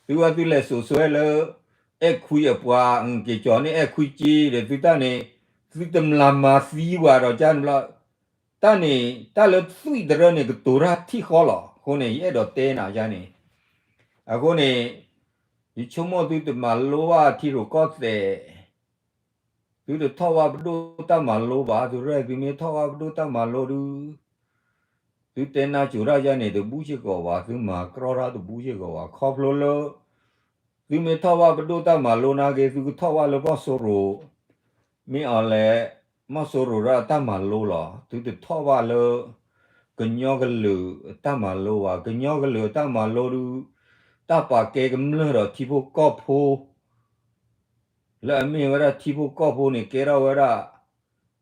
သုဝဲသုလဲၤစိာ်စွဲလၢ အဲၣ်ခွံအပှၤ က့ၤကၠီၤန့ၢ်အဲၣ်ခွံက့ဒီး သုတၢ်န့ၣ် သုတမျၢ်မၤသံပှၤဒီးကါန့ၣ်ဘျီ, တၢ်န့ၣ် တၢ်လၢသွံၣ်တရၢန့ၣ် ကတိၤတၢ်ထံၣ်ဃီလီၤ. အဃိန့ၣ် ယအဲၣ်ဒိးတဲနၤယါန့ၣ်, အဃိန့ၣ် ယဆိကမိၣ်သုတမၤလိဘၣ်ထံရူၢ်ကီၢ်သဲး, သုတထီၣ်ဘၣ်ပဒိၣ်တၢ်မၤလိဘၣ်, သုရဲၣ်သုမ့ၢ်ထီၣ်ဘၣ်ပဒိၣ်တၢ်မၤလိဒုး သုတဲနါစိၤတၢ်ယါန့ၣ် တဘူးစ့ၢ်ကီးဘၣ်, သုမၤကြီတၢ်တဘူးစ့ၢ်ကီးဘၣ်, ခီဖျိလၢ သုမ့ၢ်ထီၣ်ဘၣ်ပဒိၣ်တၢ်မၤလိနာ်က့ သုကထီၣ်ဘၣ်လၢမီၢ်စိရိၤ, မ့ၢ်အီၤလဲၣ်, မီၢ်စိရိၤဒီးအတၢ်မၤလိလီၤ. သုတထီၣ်ဘၣ်လၢ ကညီကလုာ်အတၢ်မၤလိဘၣ်, ကညီကလုာ်အတၢ်မၤလိဒုး တၢ်ပာ်ကဲကမျၢၢ်ဒီးထံဖိကီၢ်ဖိ လၢအမ့ၢ်ဝဲဒၣ်ထံဖိကီၢ်ဖိန့ၣ် ကဲထီၣ်ဝဲဒၣ်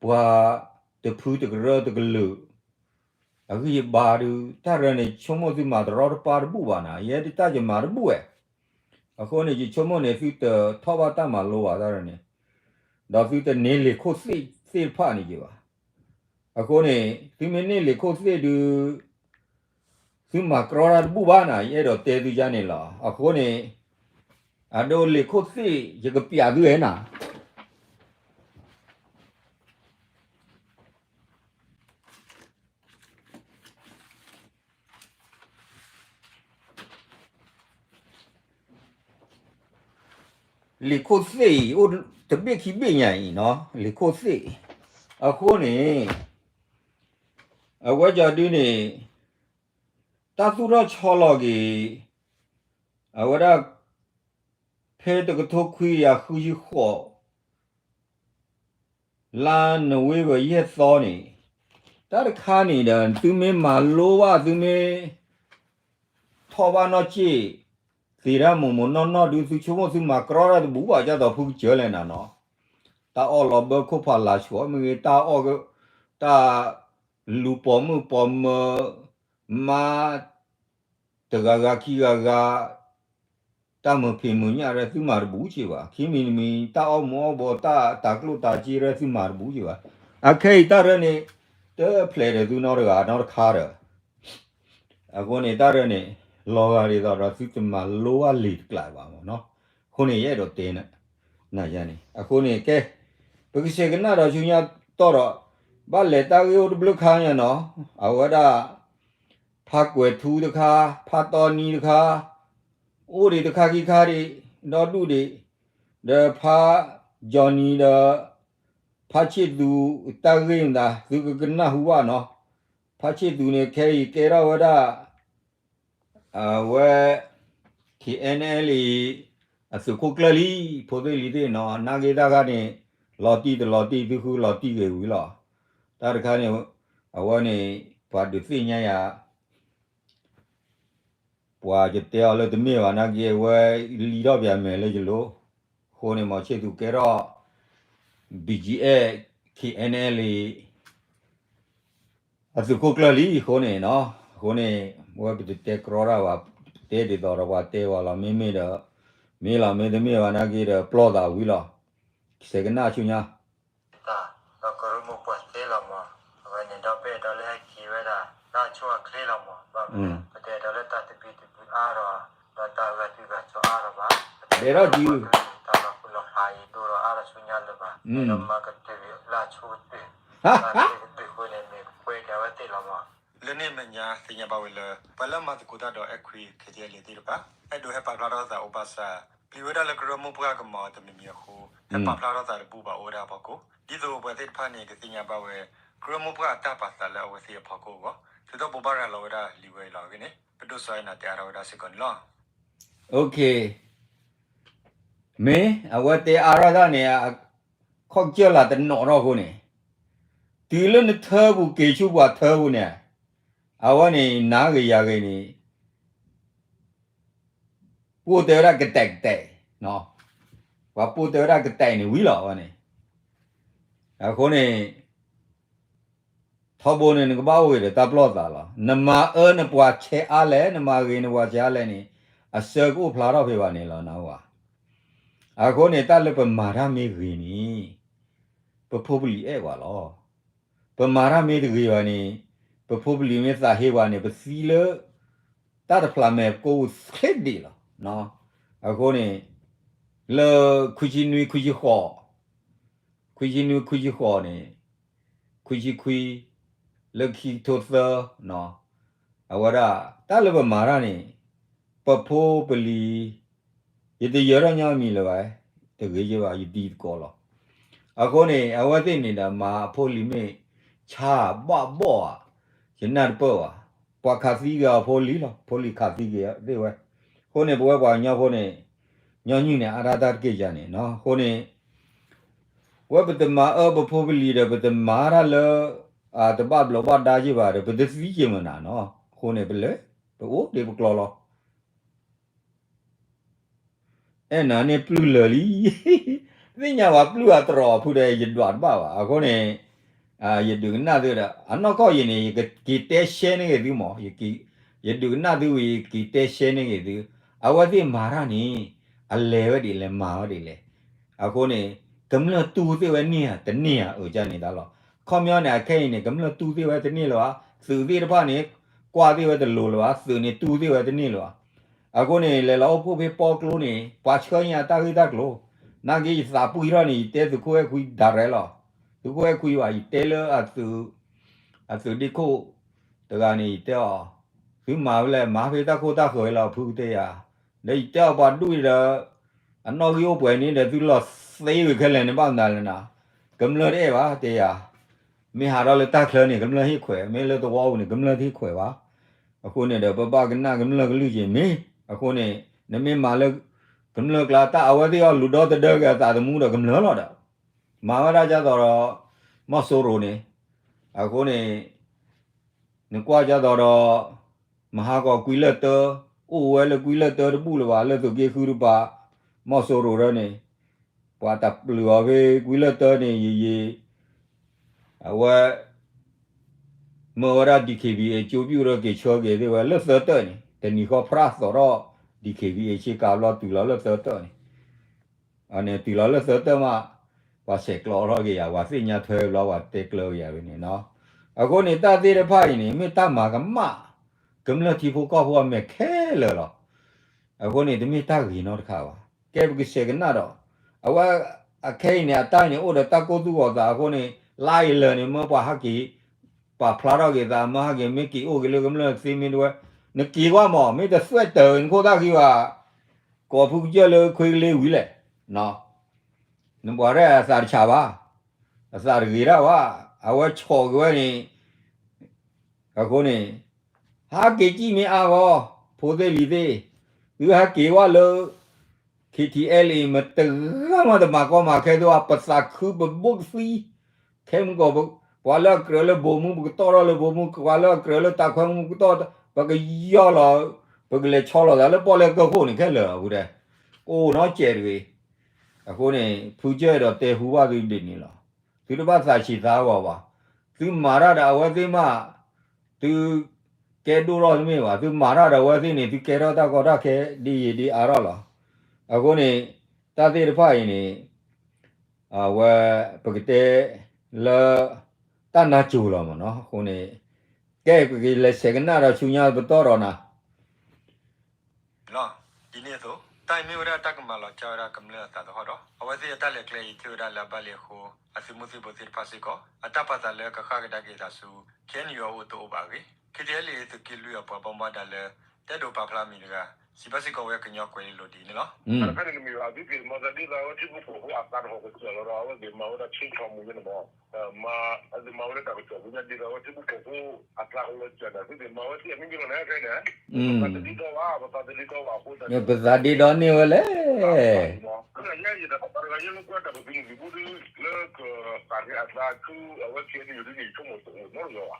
ပှၤတဖုတကရၢတကလုာ် အဂံၢ်အဘါဒုး တၢ်ရၢန့ၣ် ယဆိကမိၣ်သုမၤတရီတပါတဘူၣ်ဘၣ်နၤ, ယဲဒၣ်တၢ်ယမၤတဘူၣ်ဝဲ, အဃိန့ၣ် ယဆိကမိၣ်န့ၣ် သုတထီၣ်ဘၣ်တၢ်မၤလိဘၣ်တၢ်ရၢန့ၣ်, ဒီးသုတန့ၢ်လံာ်ခိၣ်သ့ၣ်သ့ၣ်တဖၣ်န့ၣ်ယဘၣ်. အဃိန့ၣ် သုမ့ၢ်န့ၢ်လံာ်ခိၣ်သ့ၣ်ဒုး သုမၤကြီတၢ်တဘူၣ်ဘၣ်နၤ, ယအဲၣ်ဒိးတဲသုယါန့ၣ်လီၤ. အဃိန့ၣ် အဒိလံာ်ခိၣ်သ့ၣ် ယကပျးသုဝဲနၤ လံာ်ခိၣ်သ့ၣ်အံၤ အိၣ်တဘ့ၣ်ခံဘ့ၣ်ညါအံၤနီၤ, လံာ်ခိၣ်သ့ၣ်. အဃိန့ၣ် အဝဲကီဒုန့ၣ် တၢ်သူၣ်ထီၣ်ဆီလီၤက့ၤ အဝဲဒၣ် ဖဲတကထိခွံကယၤဃုဆံဃိး လါနိၣ်ဝ့ဘၢၣ်ယဲၢ်သီန့ၣ်, တၢ်တခါန့ၣ်ဒီး သုမ့ၢ်မၤလိဘၣ် သုမ့ၢ် ထီၣ်ဘၣ်နီၢ်က့ၣ် သ့ၣ်တၢ်မိၢ်မိၢ်နီၢ်နီၢ်ဒုး သုဆိကမိၣ်သုမၤကြီတၢ်တဘူးဘၣ် ကၢ်သိးဖုကစၢၤလဲၣ်နၤနီၤ, တၢ်အီၣ်လီၤဘၢခိၣ်ဖးလၤဆှီမ့ၢ်ဂ့ၤ, တၢ်အီၣ် တၢ်လူၤပိာ်မုၣ်ပိာ်မၢၤ မါ တဂၤဂၤခံဂၤဂၤ တၢ်မုာ်ဖံးမုာ်ညၣ်ဒီး သုမၤတဘူးက့ဘၣ်. ခံမံၤတမံၤ တၢ်အီၣ်မူၤအီၣ်ဘှီး တၢ်တၤကျိၣ်တၤစ့ဒီး သုမၤတဘူးက့ဘၣ်. အခဲအံၤတၢ်ရၢန့ၣ် တဖျဲးဒီးသုနီတဂၤနီတခါဒီး အဃိန့ၣ် တၢ်ရၢန့ၣ် လီၤဂာ်ဒ်သိးဒီး သုတမၤလိဘၣ်လံာ်တကျါဘၣ်မ့ၢ်နီၤ. အဃိန့ၣ် ယအဲၣ်ဒိးတဲနၤယါန့ၣ် အဃိန့ၣ် ကဲ ပကဆဲးကနၣ်ဒီးဆူညါတီၢ်ဒီး ဘၣ်လဲၤတၢ်ဂ့ၢ်အိၣ်တဘျုးခါညါနီၤ, အဝဲဒၣ် ဖါကွဲၤထူတခါ, ဖါတီနံတခါ, အိၣ်ဒံးတခါခံခါဒံး, ဒီဒူၣ်ဒံး, ဒီးဖါကၠီနံဒီး ဖါဆ့ၣ်သူးတၢ်ဂ့ၢ်မတၤ သုကကနၣ်ဟူဘၣ်နီၤ, ဖါဆ့ၣ်သူးန့ၣ် ခဲအံၤကဲထီၣ်ဝဲဒၣ် အဝဲ KNLA အသုးခိၣ်ကျၢၢ်လံ, ဖိသ့ၣ်လံၤသ့ၣ်နီၤ, နာ်က့တၢ်ခါန့ၣ် လီၤတံၢ်တလီၤတံၢ် သုဃုလီၤတံၢ်ဂ့ၤဝံၤလီၤ. တၢ်တခါန့ၣ် အဝဲန့ၣ် ပှၤဒုးသ့ၣ်ညါယၤ ပှၤယတဲအီၤလၢတမ့ၢ်ဘၣ်နာ်က့ အဝဲလံထီၣ်ပၠးမဲာ်လၢယလိၤ, အဃိန့ၣ် မီၤဆ့ၣ်သူးကဲထီၣ် BGF KNLA အသုးခိၣ်ကျၢၢ်လံအဃိန့ၣ်နီၤ, အဃိန့ၣ် ဝဲပတတဲကြီတၢ်ဘၣ်, ပတဲဒ်သိးဒီးပှၤတဲဝဲလီၤ, မ့မ့ၢ်ဒီး မ့ၢ်လီၤ မ့တမ့ၢ်ဘၣ်နာ်က့ဒီး ပျီၢ်သးဝံၤလီၤ, ကစဲးကနၣ်ဆူညါ ဒီးကရၢမိၢ်ပှၢ်သ့လီၤမး, အဝဲန့ၣ်ဒီးပအဲၣ်ဒိးလၢဟဲက့ၤဝဲဒၣ် တၢ်ဆိအချ့လီၤမး, ဘၣ်မနုၤလဲၣ် ပတအဲၣ်ဒိးလၢတၢ်သဘံၣ်သဘုၣ်အါထီၣ်, ဒီးတၢ်ဂၤတုၤဂၤစီၤအါထီၣ်ဘၣ်, ပတဲဒၣ် တၢ်လီၤဃုာ်လီၤဃာ်အံၤ ဒိၣ်ဒီးအါထီၣ်ဆူညါလၢၤဘၣ်, ဒီးမၤကတၢၢ်လၢအဆိကတၢၢ်, တၢ်သဘံၣ်သဘုၣ်အဃိန့ၣ် မ့ၢ်ကွဲးက့ၤအဝဲသ့ၣ်လီၤမး. လၢန့ၣ်အမဲာ်ညါသ့ၣ်ညါဘၣ်ဝဲလၢ ပှၤလၢမၤသကိးတၢ်ဒီးအဲၣ်ခွံ KTLA သ့ၣ်တဖၣ် အဲၣ်ဒိးဟဲပာ်ဖျါထီၣ်သးအိၣ်ဘၣ်ဆၣ် ပျံၤဝဲဒၣ်လၢကရၢမိၢ်ပှၢ်ကမၤအီၤတမံၤမံၤအဃိ ဟဲပာ်ဖျါထီၣ်သးတဘူၣ်ဘၣ်အိၣ်ဝဲဒၣ်အဖီခိၣ်, ဒ်သိးပှၤသ့ၣ်တဖၣ်န့ၣ် ကသ့ၣ်ညါဘၣ်ဝဲ ကရၢမိၢ်ပှၢ်အတၢ်ပာ်သးလၢအဝဲသ့ၣ်အဖီခိၣ်အဂီၢ်, သုးထီၣ်ဘိးဘၣ်ရၤလီၤဝဲဒၣ်လံာ်ဝဲအံၤလီၤအဂ့ၢ်န့ၣ် ပဒိၣ်စီၤအဲၣ်နၤတဲအါထီၣ်ဝဲဒၣ်စ့ၢ်ကီးန့ၣ်လီၤ. မ့ၢ်အဝဲတဲအါထီၣ်တၢ်န့ၣ် ခီၣ်ကစၢၢ်လၢတနီၤထီၣ်အဃိန့ၣ်, တုၤလၢနထၢပူၤက့ၤဆူပှၤထၢပူၤန့ၣ်, အဝဲန့ၣ် နၤဂ့ၤယၤဂ့ၤန့ၣ် ပိၢ်တဲဝဲဒၣ်ကတဲာ်ကတဲာ်, ပှၤပိၢ်တဲဝဲဒၣ်ကတဲာ်န့ၣ်ဝံၤလီၤဝဲန့ၣ်, အဃိန့ၣ် ထီဘိန့ၣ် နကဘၣ်အိၣ်ဂ့ၤဒီးတၢ်ပျီၢ်သးလီၤ. နမၤအၢနပှၤဆဲးအါလဲၣ်, နမၤဂ့ၤနပှၤဆဲးအါလဲၣ်န့ၣ် အဆၢကအိၣ်ဖျါထီၣ်ဖဲဘၣ်န့ၣ်လီၤ နဝၤ. အဃိန့ၣ် တၢ်လၢပမၤတၢ်မ့ၢ်ဂ့ၤန့ၣ် ပဖိပလံၤအဲၣ်ပှၤလီၤ. ပမၤတၢ်မ့ၢ်တဂ့ၤဘၣ်န့ၣ် ပဖိပလံၤမ့ၢ်သးဟ့ပှၤန့ၣ် ပသံလၢ တၢ်တဖျးမဲာ်ကိးပူၤချ့ဒံးလီၤ. အဃိန့ၣ် လၢခွံဆံနွံခွံဆံဃိး ခွံဆံနွံခွံဆံဃိးန့ၣ် ခွံဆံခွံ လၢခံကထိသၢ အဝဲဒၣ် တၢ်လၢပမၤတၢ်န့ၣ် ပဖိပလံၤ ယတယၢၤထီၣ်ညီမံၤလၢၤဘၣ်, တဂ့ၤယဘၣ် ယတံၤသကိးလီၤ. အဃိန့ၣ် အဝဲသ့ၣ်န့ၣ်ဒီး မၤအဖိလံၤမ့ၢ်ဆါဘၣ်ဘီၣ်ဧါ, ယနၢ်တပၢၢ်ဘၣ်. ပှၤခးသံက့ၤအဖိလံၤလီၤ, ဖိလံၤခးသံက့ၤသ့ၣ်ဝဲ. အဃိန့ၣ် ပဝဲပှၤကညီဖိန့ၣ် ညီနုၢ်န့ၣ် အါတၢ်တၢ်တက့ၢ်ယၤန့ၣ်နီၤ. အဃိန့ၣ် ဝဲပတမၤအၢပဖိပလံၤဒီး ပတမၤတၢ်လၢ တဘၣ်ဘျီးဘၣ်ဒါက့ၤဘၣ်ဒီး ပတသံက့ၤမနုၤနီၤ. အဃိန့ၣ် ပလဲၤ ပအိၣ်ဒံးပကျိၤလီၤ. အဲၣ်နၤန့ၣ်ပျုၢ်လၢာ်လံ. သ့ၣ်ညါဝဲပျုၢ်အတြီၤအဖုဒီး ယဒွးတဘၣ်ဘၣ်. အဃိန့ၣ် ယဒုးကနၣ်သုဒီး အနီၢ်ကီၢ်ယံၤန့ၣ် ယက့ၤတဲရှဲန့ၢ်ဂ့ၤသုမး, ယဒုးကနၣ်သုဝံၤ ယက့ၤတဲရှဲန့ၢ်ဂ့ၤသု. အဝဲသ့ၣ်မၤတၢ်န့ၣ် အလဲၤဝဲဒ်လဲၣ် မၤဝဲဒ်လဲၣ်. အဃိန့ၣ် ကမျၢၢ်တူၢ်သ့ၣ်ဝဲန့ၢ်ဧါ တန့ၢ်ဧါ အုးကၢ်န့ၣ်တၢ်လီၤ. ခီပညီန့ၣ် အခဲအံၤန့ၣ် ကမျၢၢ်တူၢ်သ့ၣ်ဝဲတန့ၢ်လၢၤဘၣ်, သုးသ့ၣ်တဖၣ်န့ၣ် ကွၢ်သ့ၣ်ဝဲတလိၤလၢၤဘၣ်, သုးန့ၣ်တူၢ်သ့ၣ်ဝဲတန့ၢ်လၢၤဘၣ်. အဃိန့ၣ် လဲၤလီၤအိၣ်ဖှိၣ်ဖဲပီကျိန့ၣ် ပှၤဆှၢညါတၢ်ဂ့ၢ်တၢ်ကျိၤ, နာ်က့ယသးပှံၢ်ထီၣ်န့ၣ် ယတဲသုးခိၣ်အဲၣ်ခွံ direct လီၤ. သုးခိၣ်အဲၣ်ခွံဘၣ် ယတဲလၢ အသုးဒ့ခိၣ်တဂၤန့ၣ် ယတဲအီၤ, သုမၤဖဲလဲၣ် မၤဖဲတၢ်ခိတၢ်ဃၢၤလီၤ ဖုကတဲယၤ. ဒီးယတဲအီၤပှၤဒူၣ်အံၤဒီး အနီၣ်ဂံၢ်အိၣ်ပှဲၤန့ၣ်ဒီး သုလီၤသ့ဝံၤခဲလၢာ်န့ၣ် ဘၣ်မနုၤလဲၣ်နၤ, ကမျၢၢ်တအဲၣ်ဘၣ် တဲယၤ. မ့ၢ်ဟးထီၣ်လၢတၢ်ချၢန့ၣ် ကမျၢၢ်ဟ့ၣ်ခွဲး, မ့ၢ်လၢသဝီပူၤန့ၣ် ကမျၢၢ်တဟ့ၣ်ခွဲးဘၣ်. အဃိန့ၣ်ဒီး ပဘၣ်ကနၣ်ကမျၢၢ်ကလုၢ်က့ၤမ့ၢ်, အဃိန့ၣ် နမ့ၢ်မၤလၢ ကမျၢၢ်ကျါ တၢ်အဝဲသ့ၣ်အီၤလူၤဒီသဒၢက့ၤအသးသမူဒီးကမျၢၢ်လီၤဒီး, မၤဝဲဒၣ်ဒ်သိးဒီး မီၢ်စိရိၤန့ၣ်, အဃိန့ၣ် နကွၢ်ဒ်သိးဒီး မဟါကီၤကွံလၢၢ်တၢ, အိၣ်ဝဲလၢကွံလၢၢ်တၢတဘူၣ်လၢၤဘၣ် လၢသုးက့ဃုတပၤ, မီၢ်စိရိၤဒၢန့ၣ်, ပှၤတၢ်ပျုၢ်အီၤဖဲကွံလၢၢ်တၢန့ၣ် ယံာ်ယံာ်, အဝဲ မၢဝဲဒၣ် DKBA ကၠိပျုၢ်ဒီးက့ၤဆှၢက့ၤသ့ၣ်ဝဲလၢၢ်သၢတၢန့ၣ်, တနံၤဃီဖရၣ်သိးထီၣ် DKBA ဆ့ကၤဘျီတုၤလီၤလၢၢ်သၢတၢန့ၣ် အန့ၣ်တုၤလီၤလၢၢ်သၢတၢမး, ပှၤဆဲးကျိးထီၣ်က့ၤယၤ, ပှၤသ့ၣ်ညါထွဲဘျီ ပှၤတဲကျၢၤက့ၤယၤဖဲန့ၣ်နီၤ. အဃိန့ၣ် တၢ်သ့ၣ်တဖၣ်အံၤန့ၣ် မ့ၢ်တၢ်မၤကမၣ် ကမျၢၢ်ထံဖိကီၢ်ဖိအမဲာ်ခဲလၢာ်လီၤ. အဃိန့ၣ် တမ့ၢ်တၢ်ဂ့ၤနီတခါဘၣ်. ကဲပကဆဲးကနၣ်ဒီး အဝဲ အခဲအံၤန့ၣ် အတၢ်န့ၣ်အိၣ်ဒီးတၢ်ကိၢ်သူၣ်ဂီၤသးအဃိန့ၣ် လါအံၤလၢာ်န့ၣ် မ့ၢ်ပှၤဟးက့ၤ ပာ်ဖျါထီၣ်က့ၤသး မ့ၢ်ဟးက့ၤ မ့ၢ်က့ၤအိၣ်က့ၤလၢကမျၢၢ်သ့မ့ၢ်တဝဲ, နက့ၤကွၢ်မး မ့ၢ်တသွဲၣ်တၢၢ်နခိၣ်သၣ်ဃံဘၣ်, ကိးဖုကစၢၢ်လၢခွ့ကလ့ဝံၤလဲၣ်, နပှၤရဲၣ်အသးတဆးဘၣ်, အသးတဂ့ၤတၢ်ဘၣ်, အဝဲဆီၣ်က့ၤဝဲန့ၣ် အဃိန့ၣ် ဟးက့ၤစံၣ်မ့ၢ်အါဂီၢ်, ဖိသ့ၣ်လံၤသ့ၣ်, သုဟဲက့ၤဝဲလၢ KTLA မတဂၤမးတမၤကီမၤခဲသုဘၣ်, ပသးခုပဘိၣ်ကသံ, ခဲမုၢ်ကီၢ် ပှၤလၢအကြၢးလၢဘိၣ်မူ ပကတီၢ်ထီၣ်လၢဘိၣ်မူ, ပှၤလၢအကြၢးလၢတၢ်ခွဲမူ ပကတီၢ်, ပကယီၢ်လီၤ, ပကလဲၤဆီလီၤသးလၢပီၣ်လဲၣ်ကၢၢ်ခိၣ်န့ၣ်ခဲလၢာ်အပူၤဒဲး, အိၣ်နီတစဲးတဂ့ၤ, အဃိန့ၣ် ဖုကစၢၢ်ဒီးတဲဟူဘၣ်သုဒ်န့ၣ်လီၤ. သုတဘၣ်သးဆံးသးဂီၤဘၣ်. သုမၤတၢ်ဒီးအဝဲသ့ၣ်မး, သုကဲဒိၣ်ထီၣ်တမ့ၢ်ဘၣ်. သုမၤတၢ်ဒီးအဝဲသ့ၣ်န့ၣ် သုကဲထီၣ်တၢ်ကီတၢ်ခဲဒ်ယံာ်ဒ်အါထီၣ်လီၤ. အဃိန့ၣ် တၢ်သ့ၣ်တဖၣ်အံၤန့ၣ် အဝဲ ပကတဲလၢ တၢ်နါစိၤလီၤမ့ၢ်နီၤ. အဃိန့ၣ် ကဲပကလဲၤဆဲးကနၣ်ဒီးဆူညါပတီၢ်ဒီးနၤ လီၤ. ဒ်န့ၣ်အသိး တၢ်အံၤမ့ၢ်ဝဲဒၣ်တၢ်ကမၤလီၤကၢ်ဝဲဒၣ်ကမျၢၢ်အသးသဟီၣ်ဒီး အဝဲသ့ၣ်အတၢ်လဲၤကျဲအံၤ ထံၣ်ဝဲဒၣ်လၢအဘၣ်လံအဃိ အသုးမုၢ်သံၣ်ဘိသ့ၣ်တဖၣ်စ့ၢ်ကီး အတၢ်ပာ်သးလၢကဃၣ်ကဒါက့ၤသးဆူ KNU အအိၣ်တအိၣ်ဘၣ်အဂ့ၢ် KTLA သုးက့လွံၢ်အပှၤဘၣ်မူဘၣ်ဒါလၢ တအဲၣ်ဒိးပာ်ဖျါအမံၤတဂၤ စံးဘၣ်စ့ၢ်ကီးဝဲကညီကွဲၤလ့လိၤဒ်န့ၣ်လီၤ. အတခါန့ၣ်မ့ၢ်အသုးက့ၤမၤသးဒ်သိးအဝဲထံဖိကီၢ်ဖိအသးတဟီၣ်ကစၢၢ်လီၤဒီး အဝဲသ့ၣ်မၤဝဲဒၣ်ဆ့ခီမူၤန့ၣ်မး မၤ အဝဲသ့ၣ်မၤဝဲလၢတၢ်ကစီၣ်ပူၤညါဒ်သိးအဝဲထံဖိကီၢ်ဖိအသးကလီၤစၢ်န့ၣ် သုးက့ၤမၤဝဲသ့ၣ်အမံၤမံၤလီၤန့ၣ်ခဲအံၤန့ၣ် ပသးတဒ်သိးဘၣ် ပသးတဒ်သိးဘၣ်အဃိသတး ပသးဒ်သိးန့ၢ်ဝဲလဲၣ် လၢညါယတၢ်ပာ်တဂၤယဲလၢကွၢ်တၢ်ပသံးန့ၣ် သုးဖိဒုလၢကသးက့ၤအသးဆူအဝဲ KNU ဒ်န့ၣ် ယဆိကမိၣ်တအိၣ်နီတဂၤဘၣ်.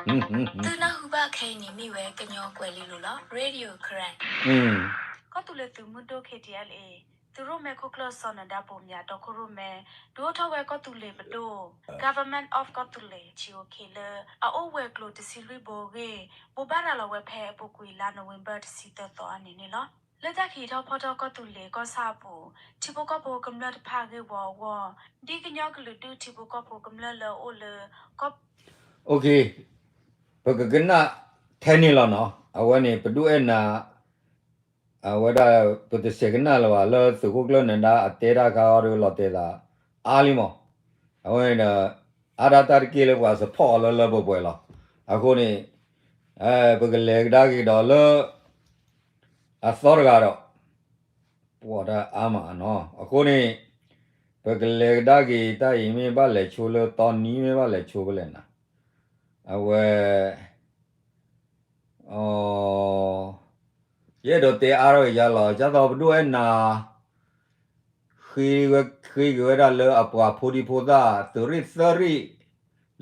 သုနၢ်ဟူဘၣ်ခဲအံၤန့ၣ်မ့ၢ်ဝဲကညီကွဲၤလ့လိၤလီၤ Radio Karen ကီၢ်သူလ့ၤသုးမုၢ်ဒိၣ် K T L A သုးရိၣ်မဲခိၣ်ကျၢၢ်စီၤနၢၤဒါဘိးမၠး တီခိၣ်ရိၣ်မဲ ဒုးအိၣ်ထီၣ်ဝဲကီၢ်သူလ့ၤပဒိၣ် Government of ကီၢ်သူလ့ၤ G O K လၢ အအိၣ်ဝဲၤကျိၤတဆံလွံၢ်ဘိအဂ့ၢ် ဘိးဘၣ်ရၤလီၤဝဲဖဲအပူၤကွံာ်လါနိၣ်ဝ့ဘၢၣ်တဆံသၢသီအနံၤန့ၣ်လီၤ. လၢတၢ်ကဟံးထီၣ်ဖီၣ်ထီၣ်ကီၢ်သူလ့ၤကီၢ်ဆၣ်အပူၤ ထံဖိကီၢ်ဖိကမျၢၢ်တဖၣ်ဂ့ၢ်ဝီအဂီၢ် ဒ်ကညီကလုာ်ဒူၣ်ထံဖိကီၢ်ဖိကမျၢၢ်လၢအအိၣ်လၢ ကီၢ် ပကကနၣ်ထဲန့ၣ်လီၤနီၤ. အဝဲန့ၣ် ပဒုးအဲၣ်နၤ အဝဲဒၣ် ပတဆဲးကနၣ်လၢၤဘၣ် လၢသုးခိၣ်ကျၢၢ်နၢၤဒါအတဲတၢ်ခါအီၤဒီးလီၤတဲာ်သး အါလံမး. အဝဲန့ၣ်ဒီး အါဒၣ်တၢ်တက့ၢ်လၢပှၤ support အီၤလၢလၢပှဲၤပှဲၤလီၤ. အဃိန့ၣ် ပကလဲၤကဒါက့ၤဒီးလၢ အသီတဂၤဒီး ပှၤတၢ်အါမးနီၤ. အဃိန့ၣ် ပကလဲၤကဒါက့ၤတၢ်အံၤမ့ၢ်ဘၣ်လဲၤဆိလၢတီနံၤမ့ၢ်ဘၣ်လဲၤဆိဖဲလဲၣ်နၤ. အဝဲ ယအဲၣ်ဒိးတဲအါထီၣ်က့ၤယၤလီၤ. ဒ်သိးပဒိၣ်အဲၣ်နၤ ဃ့ဝဲ ဃ့က့ၤဝဲဒၣ်လၢအပှၤဖိဒံဖိသၣ် သုးရ့ၣ်သၢရ့ၣ်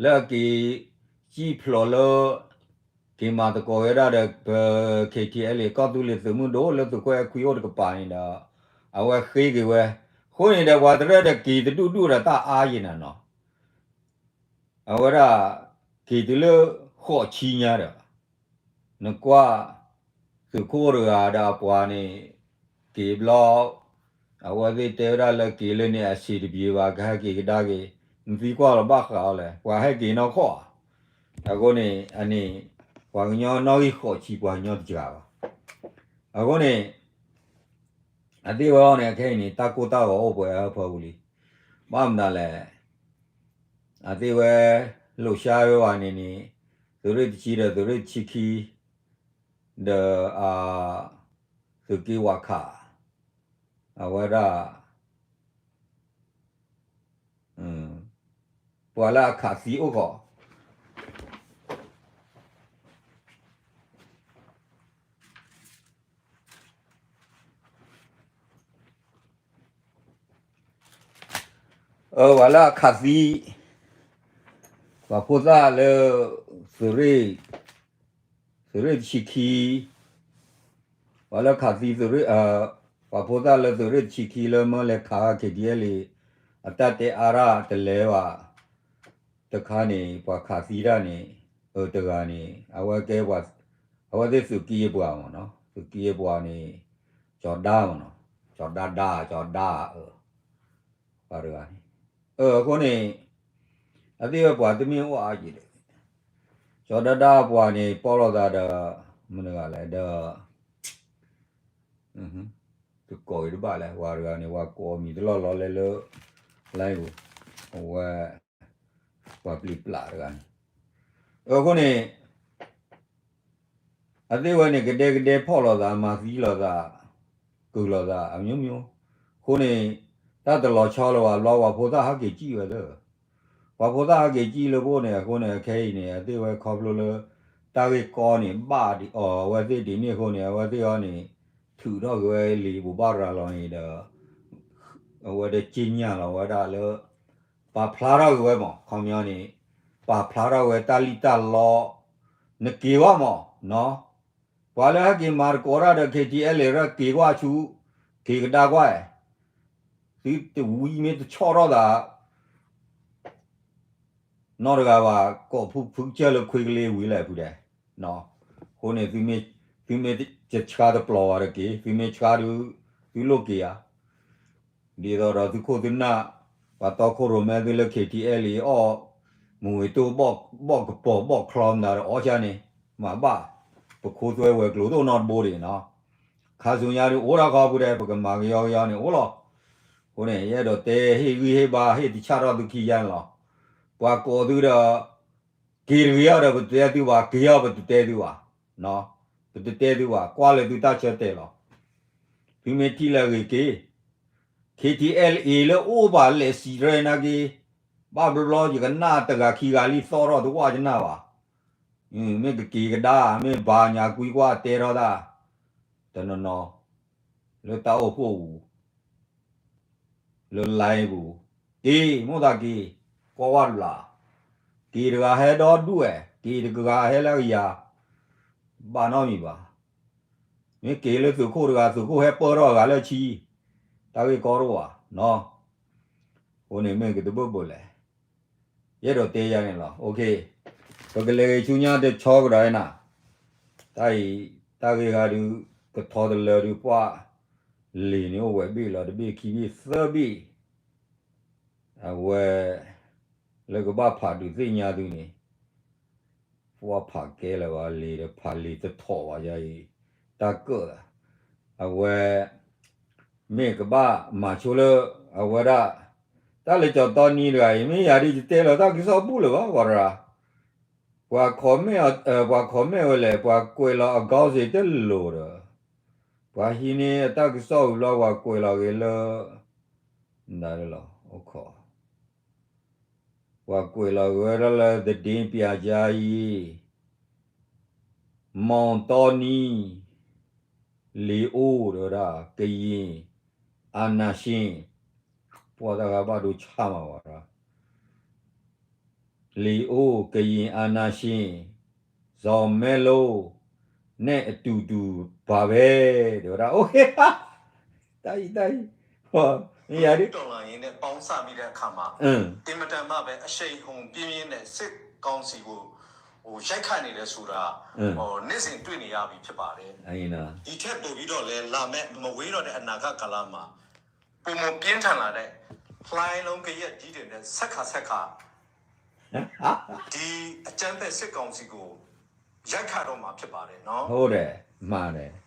လၢအက့ၤ စံၣ်ဖျိးလၢ က့ၤမၤသကိးဝဲဒၣ်ဒီး ပ K T L A ကီၢ်သူလ့ၤသုးမုၢ်ဒိၣ်လၢသုးခိၣ်အဲၣ်ခွံအိၣ်တကပၤန့ၣ်ဒီး အဝဲဃ့က့ၤဝဲ, အဃိန့ၣ်ဒီးပှၤတရၢၣ်ဒီးက့ၤတဒူၣ်ဒူၣ်ဒီးတၢ်အါယံၤနၤနီၤ. အဝဲဒၣ် က့ၤတုၤလၢဃိးဆံညါဒီး နကွၢ် သုးခိၣ်တဂၤဒီးအပှၤန့ၣ် က့ၤဘျီ အဝဲသ့ၣ်တဲဝဲဒၣ်လၢက့ၤလၢန့ၣ်အဆံးတပျ့ၤဘၣ် ကဟဲက့ၤကဒါက့ၤ နသံကွၢ်လီၤဘၣ်ဃးအီၤလဲၣ် ပှၤဟဲက့ၤနီၢ်ခီၣ်ဧါ. အဃိန့ၣ် အန့ၣ် ပှၤကညီနီၣ်ဂံၢ်ဃိးဆံပှၤကညီတစှၤဘၣ်. အဃိန့ၣ် အသ့ၣ်ဝဲအီၤန့ၣ် အခဲအံၤန့ၣ် တၢ်ကိၢ်တၢ်ဂီၤအိၣ်ပှဲၤအဖၢပူၤလံ. ဘၣ်မနုၤလဲၣ်, အသ့ၣ်ဝဲ လိာ်ဆါဝဲဝဲန့ၣ်န့ၣ် သုးရ့ၣ်တဆံဒီး သုးရ့ၣ်တဆံခံ ဒီး သုးက့ဝးခး အဝဲဒၣ် ပှၤလၢအခးသံအိၣ်ဃီ အဝဲလၢအခးသံ ပှၤဖိသၣ်လၢ သုးရ့ၣ် သုးရ့ၣ်တဆံခံ ပှၤလၢခးသံသုးရ့ၣ် ပှၤဖိသၣ်လၢသုးရ့ၣ်တဆံခံလၢမၢလဲၤခး K T L A အတၢ်တဲအါတၢ်တလဲၤဘၣ် တခါန့ၣ် ပှၤခးသံတၢ်န့ၣ် အတဂၤန့ၣ် အဝဲကဲ အဝဲသ့ၣ်သုးက့ယဲၢ်ပှၤမ့ၢ်နီၤ သုးက့ယဲၢ်ပှၤန့ၣ် ကၠီၤဒါမ့ၢ်နီၤ ကၠီၤဒါဒါ ကၠီၤဒါ ပှၤတဂၤန့ၣ် အဃိန့ၣ် အသ့ၣ်ဝဲပှၤတမ့ၢ်အိၣ်အါက့ၤဒီး ကၠီၤဒါဒါပှၤန့ၣ် ပီၣ်လိာ်သးဒီး မတဂၤလဲၣ်ဒီး တကိးအံၤတဘၣ်လဲၣ် ပှၤတဂၤန့ၣ် ပှၤကိးအမံၤတလီၢ်လီၢ်လဲၣ်လၢ line ပူၤ အဝဲ ပှၤပျံၤပျါတဂၤန့ၣ်, အဃိန့ၣ် အသ့ၣ်ဝဲန့ၣ် ကဒဲကဒဲဖီၣ်လိာ်သး မၤသံလိာ်သး ကုာ်လိာ်သး အမျိုးမျိုး, အဃိန့ၣ် တၢ်တလီၤဆီလၢၤဘၣ်ဘျီ ပှၤဖိသၣ်ဟးက့ၤစံၣ်ဝဲသၢ, ပှၤဖိသၣ်ဟးက့ၤစံၣ်လၢပအိၣ်န့ၣ် အဃိန့ၣ် အခဲအံၤန့ၣ် အသ့ၣ်ဝဲခီဖျိလၢ တၢ်ဂ့ၢ်ကီန့ၣ် ဘၣ်ဒံးအီၤ အဝဲသ့ၣ်ဒ်န့ၣ်အဃိန့ၣ် အဝဲသ့ၣ်အီၤန့ၣ် ထုးထီၣ်က့ၤဝဲလံာ်ဘိးဘၣ်ရၤလီၤန့ၣ်ဒီး အဝဲဒၣ်ကြေညာလီၤဝဲဒၣ်လၢ ပာ်ဖျါထီၣ်က့ၤဝဲမး ခီပညီန့ၣ် ပာ်ဖျါထီၣ်ဝဲတၢ်လံၣ်တၢ်လီ နက့ၤဝဲမးနီၤ, ပှၤလၢဟဲက့ၤမၤသကိးတၢ်ဒီး KTLA ရၢက့ၤကွၢ်ဆူ က့ၤကဒါကွၢ်, သုတဝံမ့ၢ်တဆီၣ်ထီၣ်သး နီတဂၤဘၣ် ကိးဖုဖုကစၢၢ်လၢခွ့ကလ့ဝံၤလဲၣ်ဖုဒဲး, အဃိန့ၣ် သုမ့ၢ်တဆှါတပျီၤဝဲတက့ၢ်, သုမ့ၢ်ဆှါဒုး သုလိၣ်က့ၤဧါ, ဒ်သိးဒီးသုခိၣ်သုနၢ် ပှၤတီခိၣ်ရိၣ်မဲသုလၢ KTLA အီၣ် မူဝ့ၤတိၢ် ဘီၣ်ကပီၤဘီၣ်ချီမနုၤဒီးအီၣ်ဆၣ်န့ၣ် မၤဘၣ်, ပခိသွဲဝဲၤကျိၤတအိၣ်နီတဘိဒံးနီၤ, ခါဆူညါဒုးအိၣ်ဒၣ်ဃီပူၤဒဲး ပကမၤကယီကယီန့ၣ်အိၣ်လီၤ, အဃိန့ၣ် ယအဲၣ်ဒိးတဲဟ့ၣ်ဂံၢ်ဟ့ၣ်ဘါဟ့ၣ်တဆၣ်ထီၣ်သုခံယါန့ၣ်လီၤ, ပှၤကိးသုဒီး က့ၤတဂ့ၤအီၤဒီးပတတဲသုဘၣ်, က့ၤအီၤပတတဲသုဘၣ်, ပတတဲသုဘၣ်, ကွၢ်လၢသုတၢ်ဆၢတဲာ်လီၤ, သုမ့ၢ်ထံၣ်လၢအဂ့ၤက့ၤ, KTLA လၢအိၣ်ဘၣ်လဲၤစံးရဲၣ်နာ်က့ၤ, ဘၣ်ဘျီဘျီ ယကနၣ်တဂၤခံဂၤလံသီၣ်ထီၣ်တဝၣ်ယနၢ်ဘၣ်, မ့ၢ်ကက့ၤကဒါ မ့ၢ်ဘါညါကွံကွၢ်တဲထီၣ်တၢ်, တနီၤနီၤ, လၢတၢ်အိၣ်ဖှိၣ်ပူၤ လၢ line ပူၤ, က့ၤမိၣ်သးက့ၤ, ကွၢ်ဝၣ်တဘျီ, က့ၤတဂၤဟဲဒီဒူၣ်ဝဲ, က့ၤတဂၤဟဲလၢအကယၤ, ဘၣ်နီတမံၤဘၣ်, မ့ၢ်က့ၤလၢသုးခိၣ်တဂၤ သုးခိၣ်ဟဲပၢၢ်ထီၣ်အဂၤလၢအဆံ, တၢ်ဂ့ၢ်ကီတအိၣ်ဘၣ်နီၤ, အဃိန့ၣ်မ့ၢ်ကတဘၣ်ဘၣ်လဲၣ် ယအဲၣ်ဒိးတဲယါန့ၣ်လီၤ, ပကလဲၤဂ့ၤဆူညါတဆီကဒီးနၤ, တၢ်အံၤ တၢ်ဂ့ၢ်ဂၤဒုး ကထီတလၢဒုးပှၢ်, လံာ်န့ၣ်အိၣ်ဝဲဘ့ၣ်လီၤ တဘ့ၣ်ခံဘ့ၣ်သၢဘ့ၣ်, အဝဲ လၢကဘၣ်ဖးဒုးသ့ၣ်ညါသုန့ၣ် ပှၢ်ဖးကဲလၢၤဘၣ် လံာ်တဖးလံာ်တထီၣ်ဘၣ်ယါအံၤ, တၢ်ကၢၣ်, အဝဲ မ့ၢ်ကဘၣ်မၤဆိလၢ အဝဲဒၣ် တၢ်လၢကၠီၤတီနံတဂၤအံၤ မ့ၢ်ယၤဒ်ယတဲလီၤ တၢ်ကစီၣ်ဘူၣ်လၢၤဘၣ် ပှၤတဂၤ, ပှၤ comment အ ပှၤ comment ဝဲလဲၣ် ပှၤကွဲးလီၤအ gossip တလိၤဒီး ပှၤဟံးန့ၢ်အတၢ်ကစီၣ်ဝံၤဘျီ ပှၤကွဲးလီၤက့ၤလၢ နဒၣ်လီၤ အိၣ်ခိး ပှၤကွဲးလီၤက့ၤဝဲဒၣ်လၢ သတင်းပြကြားရေး မောင်တောနီ လံာ်အိၣ်ဒီးဝဲဒၣ် ကရင်အာဏာရှင် ပှၤတဂၤဘၣ်ဒိဆါမးဝဲဒၣ် လံာ်အိၣ် ကရင်အာဏာရှင် ဇော်မဲလို နဲ့အတူတူပါပဲ တဲဝဲဒၣ် အိၣ် တၢ်အံၤ တၢ်အံၤ မ့ၢ်ယၤဒ် တော်လှန်ရေးနဲ့ ပေါင်းစပ်ပြီးတဲ့အခါမှာ အင်း အင်မတန်မှပဲ အရှိန်ဟုန်ပြင်းပြင်းနဲ့ စစ်ကောင်စီကို ဟို ရိုက်ခတ်နေတယ်ဆိုတာ ဟို နေ့စဉ်တွေ့နေရပြီဖြစ်ပါတယ်။ အင်းနော် ဒီထက်ပိုပြီးတော့လည်း လာမယ့်မဝေးတော့တဲ့အနာဂတ်ကာလမှာ ပိုမိုပြင်းထန်လာတဲ့ လှိုင်းလုံးကယက်ကြီးတွေနဲ့ ဆက်ခါဆက်ခါ ဒီအကြမ်းဖက်စစ်ကောင်စီကို ရိုက်ခတ်တော့မှာဖြစ်ပါတယ်နော်။ ဟုတ်တယ် မှန်တယ်။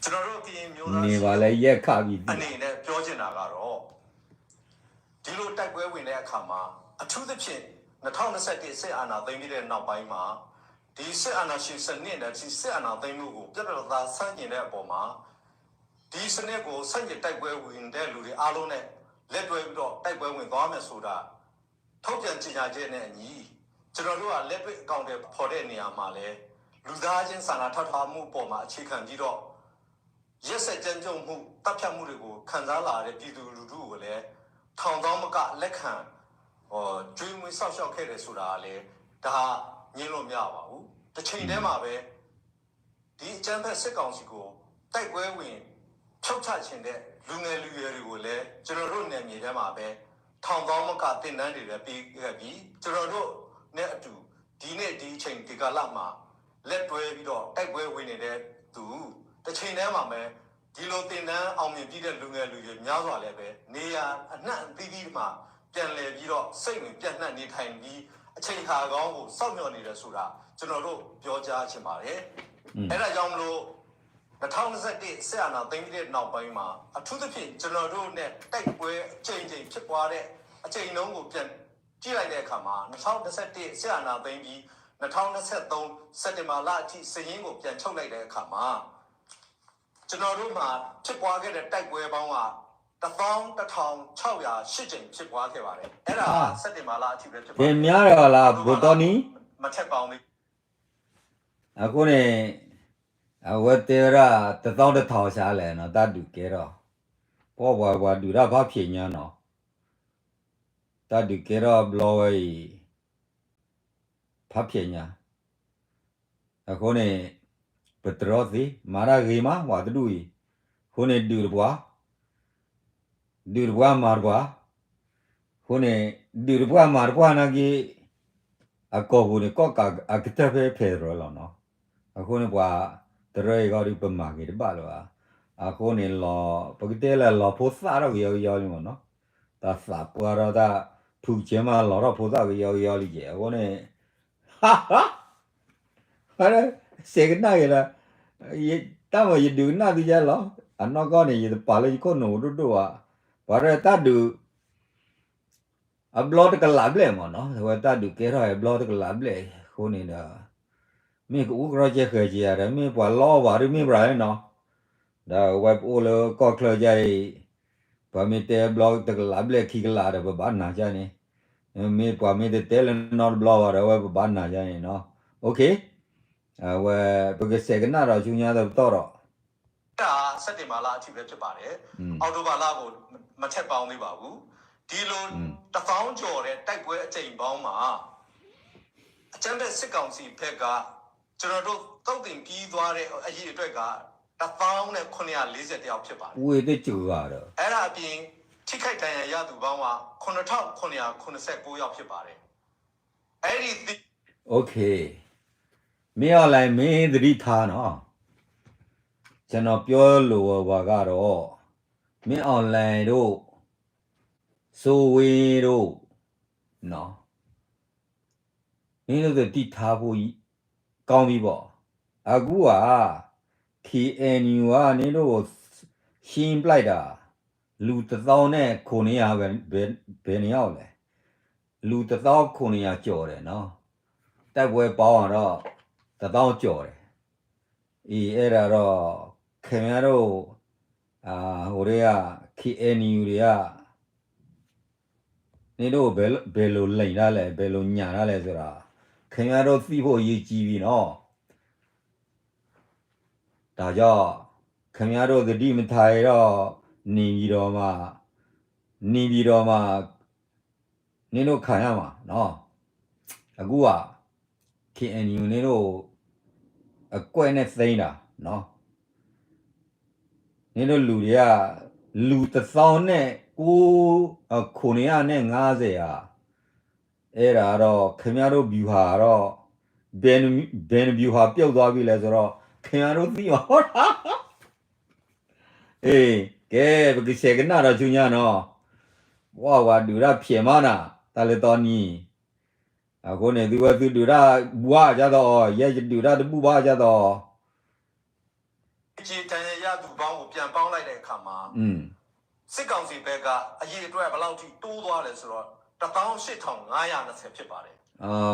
ကျွန်တော်တို့ကရင်မျိုးသား နေပါလေ ရိုက်ခတ်ပြီးပြီ အနေနဲ့ပြောချင်တာကတော့ ဒီလိုတိုက်ပွဲဝင်တဲ့အခါမှာ အထူးသဖြင့် နှစ်ထောင်နှစ်ဆယ့်တစ် စစ်အာဏာသိမ်းပြီးတဲ့နောက်ပိုင်းမှာ ဒီစစ်အာဏာရှင်စနစ်နဲ့ ဒီစစ်အာဏာသိမ်းမှုကို ပြတ်ပြတ်သားသားဆန့်ကျင်တဲ့အပေါ်မှာ ဒီစနစ်ကိုဆန့်ကျင်တိုက်ပွဲဝင်တဲ့လူတွေအားလုံးနဲ့ လက်တွဲပြီးတော့ တိုက်ပွဲဝင်သွားမယ်ဆိုတာ ထုတ်ပြန်ကြေညာချက်နဲ့အညီ ကျွန်တော်တို့က လက်တွေ့အကောင်အထည်ဖော်တဲ့နေရာမှာလည်း လူသားချင်းစာနာထောက်ထားမှုအပေါ်မှာ အခြေခံပြီးတော့ ရက်စက်ကြမ်းကြုတ်မှု သတ်ဖြတ်မှုတွေကို ခံစားလာရတဲ့ ပြည်သူလူထုကိုလည်း ထောင်သောင်းမက လက်ခံ ၊ ကျွေးမွေးစောင့်ရှောက်ခဲ့တယ်ဆိုတာကလည်း ဒါ ငြင်းလို့မရပါဘူး။ တစ်ချိန်တည်းမှာပဲ ဒီအကြမ်းဖက်စစ်ကောင်စီကို တိုက်ပွဲဝင် ဖြုတ်ချချင်တဲ့ လူငယ်လူရွယ်တွေကိုလည်း ကျွန်တော်တို့နယ်မြေထဲမှာပဲ ထောင်သောင်းမက သင်တန်းတွေလည်းပေးခဲ့ပြီး ကျွန်တော်တို့နဲ့အတူ ဒီနေ့ဒီအချိန်ဒီကာလမှာ လက်တွဲပြီးတော့ တိုက်ပွဲဝင်နေတဲ့သူ တစ်ချိန်တည်းမှာပဲ ဒီလိုသင်တန်းအောင်မြင်ပြီးတဲ့ လူငယ်လူရွယ်များစွာလည်းပဲ နေရာအနှံ့အသီးသီးမှာ ပြန်လည်ပြီးတော့ စိတ်ဝင်ပြန့်နှံ့နေထိုင်ပြီး အချိန်အခါကောင်းကို စောင့်မျှော်နေတယ်ဆိုတာ ကျွန်တော်တို့ပြောကြားချင်ပါတယ်။ အဲ့ဒါကြောင့်မလို့ နှစ်ထောင်နှစ်ဆယ့်တစ် စစ်အာဏာသိမ်းပြီးတဲ့နောက်ပိုင်းမှာ အထူးသဖြင့် ကျွန်တော်တို့နဲ့ တိုက်ပွဲအကြိမ်ကြိမ်ဖြစ်ပွားတဲ့ အကြိမ်နှုန်းကို ပြန် ကြည့်လိုက်တဲ့အခါမှာ နှစ်ထောင်နှစ်ဆယ့်တစ် စစ်အာဏာသိမ်းပြီး နှစ်ထောင်နှစ်ဆယ့်သုံး စက်တင်ဘာလအထိ စာရင်းကို ပြန်ချုပ်လိုက်တဲ့အခါမှာ ကျွန်တော်တို့မှာ ဖြစ်ပွားခဲ့တဲ့ တိုက်ပွဲပေါင်းက တစ်သောင်းတစ်ထောင်ခြောက်ရာရှစ်ကြိမ် ဖြစ်ပွားခဲ့ပါတယ်။ အဲ့ဒါက အာ စက်တင်ဘာလအထိပဲ ဖြစ်ပါတယ်။ ကဲ များတယ်လား အောက်တိုဘာလကို ဗိုလ်တော်နီ မထည့်ပေါင်းသေး အဃိန့ၣ် အဝဲတဲဝဲဒၣ် တစ်သောင်းတစ်ထောင်စ့ၢ်လဲၣ်နီၤ တၢ်ဒုးကဲထီၣ်, ပှၤပှၤဒုးတၢ်ဖးဖျဲးညါနီၤ, တၢ်ဒုးကဲထီၣ်ဘျီဝဲအံၤ ဖးဖျဲးညါ, အဃိန့ၣ် ပတြီသ့ မၤတၢ်ဂ့ၤမး ပှၤတဒူၣ်အံၤ, အဃိန့ၣ် ဒုးတပှၢ် ဒုးတပှၢ်မၤတပှၢ်, အဃိန့ၣ် ဒုးတပှၢ်မၤတပှၢ်နာ်က့ အကီၢ်ပူၤန့ၣ် ကီၢ်ကးအကတၢၢ်ဖဲ federal လီၤနီၤ, အဃိန့ၣ်ပှၤတရၢအံၤဂီၢ်ဒုး ပမၤက့ၤတဘၣ်လၢၤဘၣ်, အဃိန့ၣ်လီၤ ပကတဲလၢလီၤဖိသၣ်ထီၣ်ကယီကယီလံမ့ၢ်နီၤ, တၢ်သးပှၢ်ထီၣ်တၢ် ဖုကစဲမးလီၤထီၣ်ဖိသၣ်ကယီကယီလံကဲ အဃိန့ၣ် စဲးကနၣ်က့ၤလၢ တၢ်မ့ၢ်ယဒုးကနၣ်သုယဲလီၤ, အနီၢ်ကီၢ်န့ၣ် ယတပာ်လၢယခိၣ်နူာ်ဒိၣ်ဒိၣ်ဘၣ်, ပှၤရဲၣ်တၢ်ဒုး အဘျီတကလးဘျဲၣ်မ့ၢ်နီၤ, အဝဲတၢ်ဒုးကဲထီၣ်အဘျီတကလးဘျဲၣ်အဃိန့ၣ်ဒီး မ့ၢ်ကအိၣ်ကရီကဲဃဲက့ၤယၤဒီး မ့ၢ်ပှၤလီအီၣ်ဘၣ်ဒုးမ့ၢ်ဘၣ်နီၤ, ဒီးအဝဲပအိၣ်လၢကီၢ်ချၢယါအံၤ ပှၤမ့ၢ်တဲဘျီတကလးဘျဲၣ်ခံကလးဒီး ပဘၣ်နာ်ယါန့ၣ်, မ့ၢ်ပှၤမ့ၢ်တတဲလၢနီတဘျီဘၣ်ဒီး အဝဲပဘၣ်နာ်ယါန့ၣ်နီၤ, OK, အဝဲ ပကစဲးကနၣ်ဒီးဆူညါတပတီၢ်ဒီး စက်တင်ဘာလအထိပဲဖြစ်ပါတယ်။ အောက်တိုဘာလကို မထည့်ပေါင်းသေးပါဘူး။ ဒီလို တစ်သောင်းကျော်တဲ့ တိုက်ပွဲအကြိမ်ပေါင်းမှာ အကြမ်းဖက်စစ်ကောင်စီဘက်က ကျွန်တော်တို့ သုတ်သင်ပြီးသွားတဲ့ အရေအတွက်က တစ်သောင်းနဲ့ ခုနှစ်ရာလေးဆယ့်တစ်ယောက်ဖြစ်ပါတယ်။ ဝ့ၢ်တစှၤဒီး အဲ့ဒါအပြင် ထိခိုက်ဒဏ်ရာရသူပေါင်းက ခုနစ်ထောင်ခုနစ်ရာခုနှစ်ဆယ့်ကိုးယောက်ဖြစ်ပါတယ်။ အဲ့ဒီ OK, မင်းအောင်လှိုင် မင်းသတိထားနော်, ကျွန်တော်ပြောလိုဝဲဝါကတော့ မင်းအောင်လှိုင်တို့ စိုးဝင်းတို့နော်, မင်းတို့သတိထားဖို့ကောင်းပြီပေါ့, အခုက KNU က နင်တို့ကို ရှင်းပလိုက်တာ လူတစ်သောင်းနဲ့ခုနှစ်ရာ ဘယ်နှစ်ယောက်လဲ, လူတစ်သောင်းခုနှစ်ရာကျော်တယ်နော်, တိုက်ပွဲပေါင်းတော့ တစ်သောင်းကျော်တယ်, အံၤ အဲ့ဒါတော့ ခင်ဗျားတို့ ဟိုတွေက KNU တွေက နင်တို့ဘယ်လိုလိမ်ထားလဲ ဘယ်လိုညှာထားလဲဆိုတာ ခင်ဗျားတို့သိဖို့အရေးကြီးပြီနော်, ဒါကြောင့် ခင်ဗျားတို့သတိမထားရင်တော့ နေပြည်တော်မှာ နေပြည်တော်မှာ နင်တို့ခံရမှာနော်, အခုက KNU နင်တို့အကွက်နဲ့သိမ်းတာနော်, နင်တို့လူတွေက လူတစ်သောင်းနဲ့ကိုး ခုနှစ်ရာနဲ့ငါးဆယ်ဟာ အဲ့ဒါတော့ ခင်ဗျားတို့ဗျူဟာတော့ ဘယ်ဗျူဟာပြုတ်သွားပြီလဲဆိုတော့ ခင်ဗျားတို့သိမှာပေါ့နော်, အေး ကဲ ပကဆဲးကနၣ်ဒီးဆူညါနော်, ဝါဝါဒုးတၢ်ဖျဲးမးနၤ တၢ်လၢတီနံၤ, အဃိန့ၣ် သုဝဲသုဒုးတၢ်ဘှါကသိးအီၤ ယဲယဒုးတၢ်တဘူၣ်ဘၣ်ကသိး အံၤ သေကြေဒဏ်ရာရသူပေါင်းကို ပြန်ပေါင်းလိုက်တဲ့အခါမှာ စစ်ကောင်စီဘက်က အရေအတွက် ဘယ်လောက်ထိတိုးသွားလဲဆိုတော့ တစ်သောင်းရှစ်ထောင်ငါးရာနှစ်ဆယ်ဖြစ်ပါတယ်။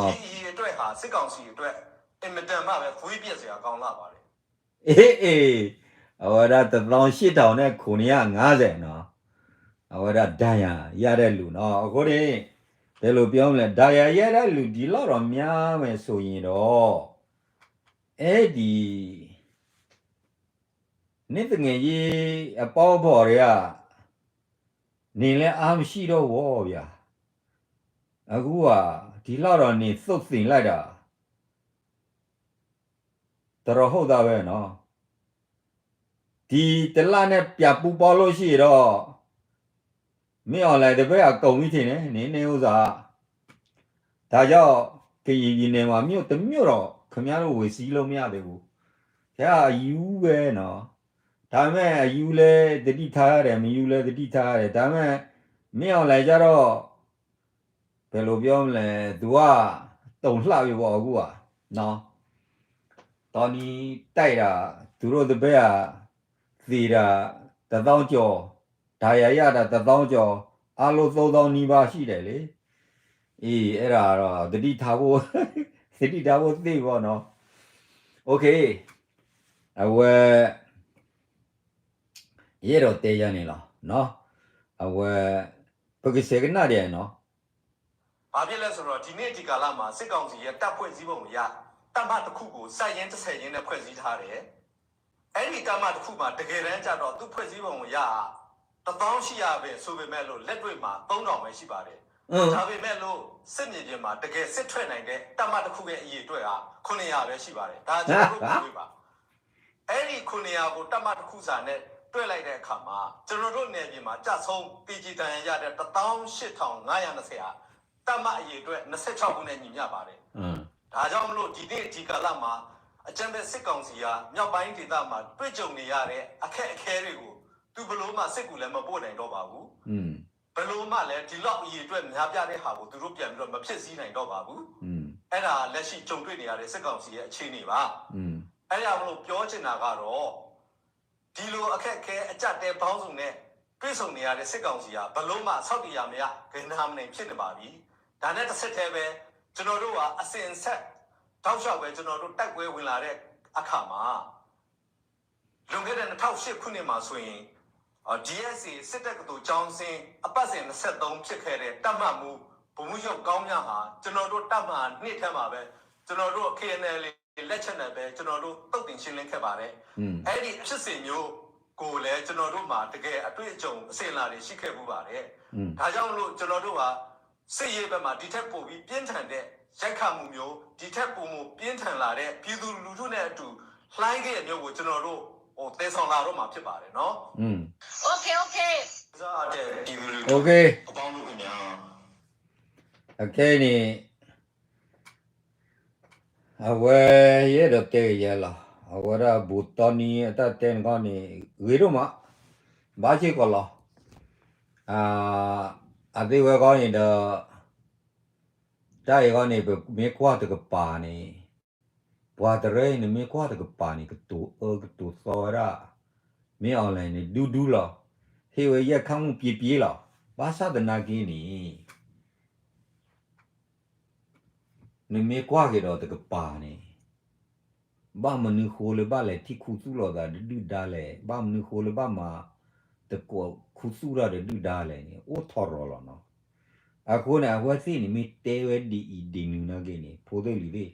ဒီအရေအတွက်ဟာ စစ်ကောင်စီအတွက် အင်မတန်မှပဲ သွေးပျက်စရာကောင်းလှပါတယ်။ အေး အဝဲဒၣ် တစ်သောင်းရှစ်ထောင်နဲ့ခုနှစ်ရာငါးဆယ်နော်, အဝဲဒၣ် ဒဏ်ရာရတဲ့လူနော်, အဃိန့ၣ် ဘယ်လိုပြောမလဲ ဒဏ်ရာရတဲ့လူ ဒီလောက်တော့များမယ်ဆိုရင်တော့ အဲ့ဒီ နှစ်သူငယ်ချင်း အပေါင်းအဖော်တွေက နင်လည်းအားမရှိတော့ဘူးဗျာ, အခုက ဒီလောက်တော့ နင်သုတ်သင်လိုက်တာ တော်တော်ဟုတ်သားပဲနော်, ဒီတစ်လနဲ့ပြန်ပူပေါင်းလို့ရှိရင်တော့ မင်းအောင်လှိုင်တပည့်အကုန်ပြီထင်တယ် နင်နေဥစ္စာ, ဒါကြောင့် ကရင်ပြည်နယ်မှာ မြို့တစ်မြို့တော့ ခင်ဗျားတို့ ဝင်စီးလို့မရသေးဘူး, ခင်ဗျား အယူပဲနော်, ဒါပေမဲ့ အယူလည်း သတိထားရတယ် မယူလည်း သတိထားရတယ်, ဒါပေမဲ့ မင်းအောင်လှိုင်ကျတော့ ဘယ်လိုပြောမလဲ သူက တုန်လှပြီပေါ့ အခုကနော်, တော်နံတိုက်တာ သူတို့တပည့်က သေတာ တစ်သောင်းကျော်, ဒဏ်ရာရတာ တစ်သောင်းကျော်, အားလုံး သုံးသောင်းနီးပါးရှိတယ်လေ, အံၤ အဲၣ်ဒိး သတိထားဖို့ သတိထားဖို့သ့ၣ်ဘီနီၤ, အဝဲ ယအဲၣ်ဒိးတဲယၤန့ၣ်လီၤ, အဝဲ ပကဆဲးကနၣ်ဒဲးနီၤ. ဘာဖြစ်လဲဆိုတော့ ဒီနေ့ဒီကာလမှာ စစ်ကောင်စီရဲ့ တပ်ဖွဲ့စည်းပုံအရ တပ်မတစ်ခုကို စက်ရင်းတစ်ဆယ်ရင်းနဲ့ ဖွဲ့စည်းထားတယ်။ အဲ့ဒီတပ်မတစ်ခုမှာ တကယ်တမ်းကျတော့ သူ့ဖွဲ့စည်းပုံအရ တစ်သောင်းရှစ်ရာပဲဆိုပေမဲ့လို့ လက်တွေ့မှာ သုံးထောင်ပဲရှိပါတယ်။ ဒါပေမဲ့လို့ စစ်မြေပြင်မှာ တကယ်စစ်ထွက်နိုင်တဲ့ တပ်မတစ်ခုရဲ့အရေအတွက်ဟာ ခုနှစ်ရာပဲရှိပါတယ်။ ဒါကျွန်တော်တို့ကိုယ်တွေ့ပါ။ အဲ့ဒီခုနှစ်ရာကို တပ်မတစ်ခုစာနဲ့တွက်လိုက်တဲ့အခါမှာ ကျွန်တော်တို့နယ်မြေမှာကျဆုံးသေကြေဒဏ်ရာရတဲ့ တစ်သောင်းရှစ်ထောင်ငါးရာနှစ်ဆယ်ဟာ တပ်မအရေအတွက် နှစ်ဆယ့်ခြောက်ခုနဲ့ညီမျှပါတယ်။ ဒါကြောင့်မလို့ ဒီနေ့ဒီကာလမှာ အကြမ်းဖက်စစ်ကောင်စီဟာ မြောက်ပိုင်းဒေသမှာတွေ့ကြုံနေရတဲ့အခက်အခဲတွေကို သူဘယ်လိုမှစိတ်ကူလည်းမပို့နိုင်တော့ပါဘူး။ ဘယ်လိုမှလည်း ဒီလောက်အရေအတွက်များပြားတဲ့ဟာကို သူတို့ပြန်ပြီးတော့မဖြည့်ဆည်းနိုင်တော့ပါဘူး။ အဲ့ဒါလက်ရှိကြုံတွေ့နေရတဲ့စစ်ကောင်စီရဲ့အခြေအနေပါ။ အဲ့ဒါမလို့ပြောချင်တာကတော့ ဒီလိုအခက်အခဲအကျပ်အတည်းပေါင်းစုံနဲ့တွေ့ဆုံနေရတဲ့စစ်ကောင်စီဟာ ဘယ်လိုမှဆောက်တည်ရာမရ ဂဏမနံဖြစ်နေပါပြီ။ ဒါနဲ့တစ်ဆက်တည်းပဲ ကျွန်တော်တို့ဟာအစဉ်အဆက်တောက်လျှောက်ပဲ ကျွန်တော်တို့တိုက်ပွဲဝင်လာတဲ့အခါမှာ လွန်ခဲ့တဲ့နှစ်ထောင်ရှစ်ခုနှစ်မှာဆိုရင် DSA စစ်တက္ကသိုလ်ကျောင်းဆင်းအပတ်စဉ်နှစ်ဆယ့်သုံးဖြစ်ခဲ့တဲ့တပ်မမှူး ဗိုလ်မှူးချုပ်ကောင်းမြတ်ဟာ ကျွန်တော်တို့တပ်မဟာနှစ်ထဲမှာပဲ ကျွန်တော်တို့ KNLA လက်ချက်နဲ့ပဲ ကျွန်တော်တို့သုတ်သင်ရှင်းလင်းခဲ့ပါတယ်။ အဲ့ဒီအဖြစ်စဉ်မျိုးကိုလည်း ကျွန်တော်တို့မှာ တကယ်အတွေ့အကြုံ အစဉ်အလာတွေရှိခဲ့ဖူးပါတယ်။ ဒါကြောင့်မလို့ ကျွန်တော်တို့ဟာ စစ်ရေးဘက်မှာ ဒီထက်ပိုပြီးပြင်းထန်တဲ့ရိုက်ခတ်မှုမျိုး ဒီထက်ပိုမိုပြင်းထန်လာတဲ့ ပြည်သူလူထုနဲ့အတူ လှိုင်းဂ့ၢ်မျိုးကို ကျွန်တော်တို့ ဟို သယ်ဆောင်လာတော့မှာဖြစ်ပါတယ်နော်။ OK OK ပြည်သူလူထု OK အပေါင်းတို့ခင်ဗျာ အခဲအံၤန့ၣ် အဝဲယအဲၣ်ဒိးတဲက့ၤယဲလီၤ. အဝဲဒၣ်ဘူးတီနံအတၢ်တဲနခီန့ၣ် ဂ့ၤဒိၣ်မး, ဘၣ်ဆ့ၣ်ကီးလီၤ. အသ့ၣ်ဝဲခီန့ၣ်ဒီး တၢ်အံၤခီန့ၣ် ပမ့ၢ်ကွၢ်တကပၤန့ၣ် ပှၤတရၢအံၤ နမ့ၢ်ကွၢ်တကပၤန့ၣ် ကတိၤအၢကတိၤသီဝဲဒၣ် မ့ၢ် online န့ၣ် ဒူဒူလီၤ. ဟ့ၣ်ဝဲယဲၢ်ခါမုၢ်ပျ့ပျ့လီၤ. ဘၣ်ဆၣ်သနာ်က့န့ၣ် နမ့ၢ်ကွၢ်က့ၤဒီးတကပၤန့ၣ် ဘၣ်မနုၤဃိလၢဘၣ်လဲၤထံၣ်ခူသူၣ်လိာ်သးတဒုၣ်ဒါလဲၣ်, ဘၣ်မနုၤဃိလၢဘၣ်မၤသကိးခူသူၣ်တၢ်တဒုၣ်ဒါလဲၣ်န့ၣ် အိၣ်ထီၣ်ရီၤလီၤနီၤ. အဃိန့ၣ် အဝဲသ့ၣ်န့ၣ် မ့ၢ်တဲဝဲဒ်အံၤဒ်နုၤနာ်က့န့ၣ် ဖိသ့ၣ်လံၤသ့ၣ်,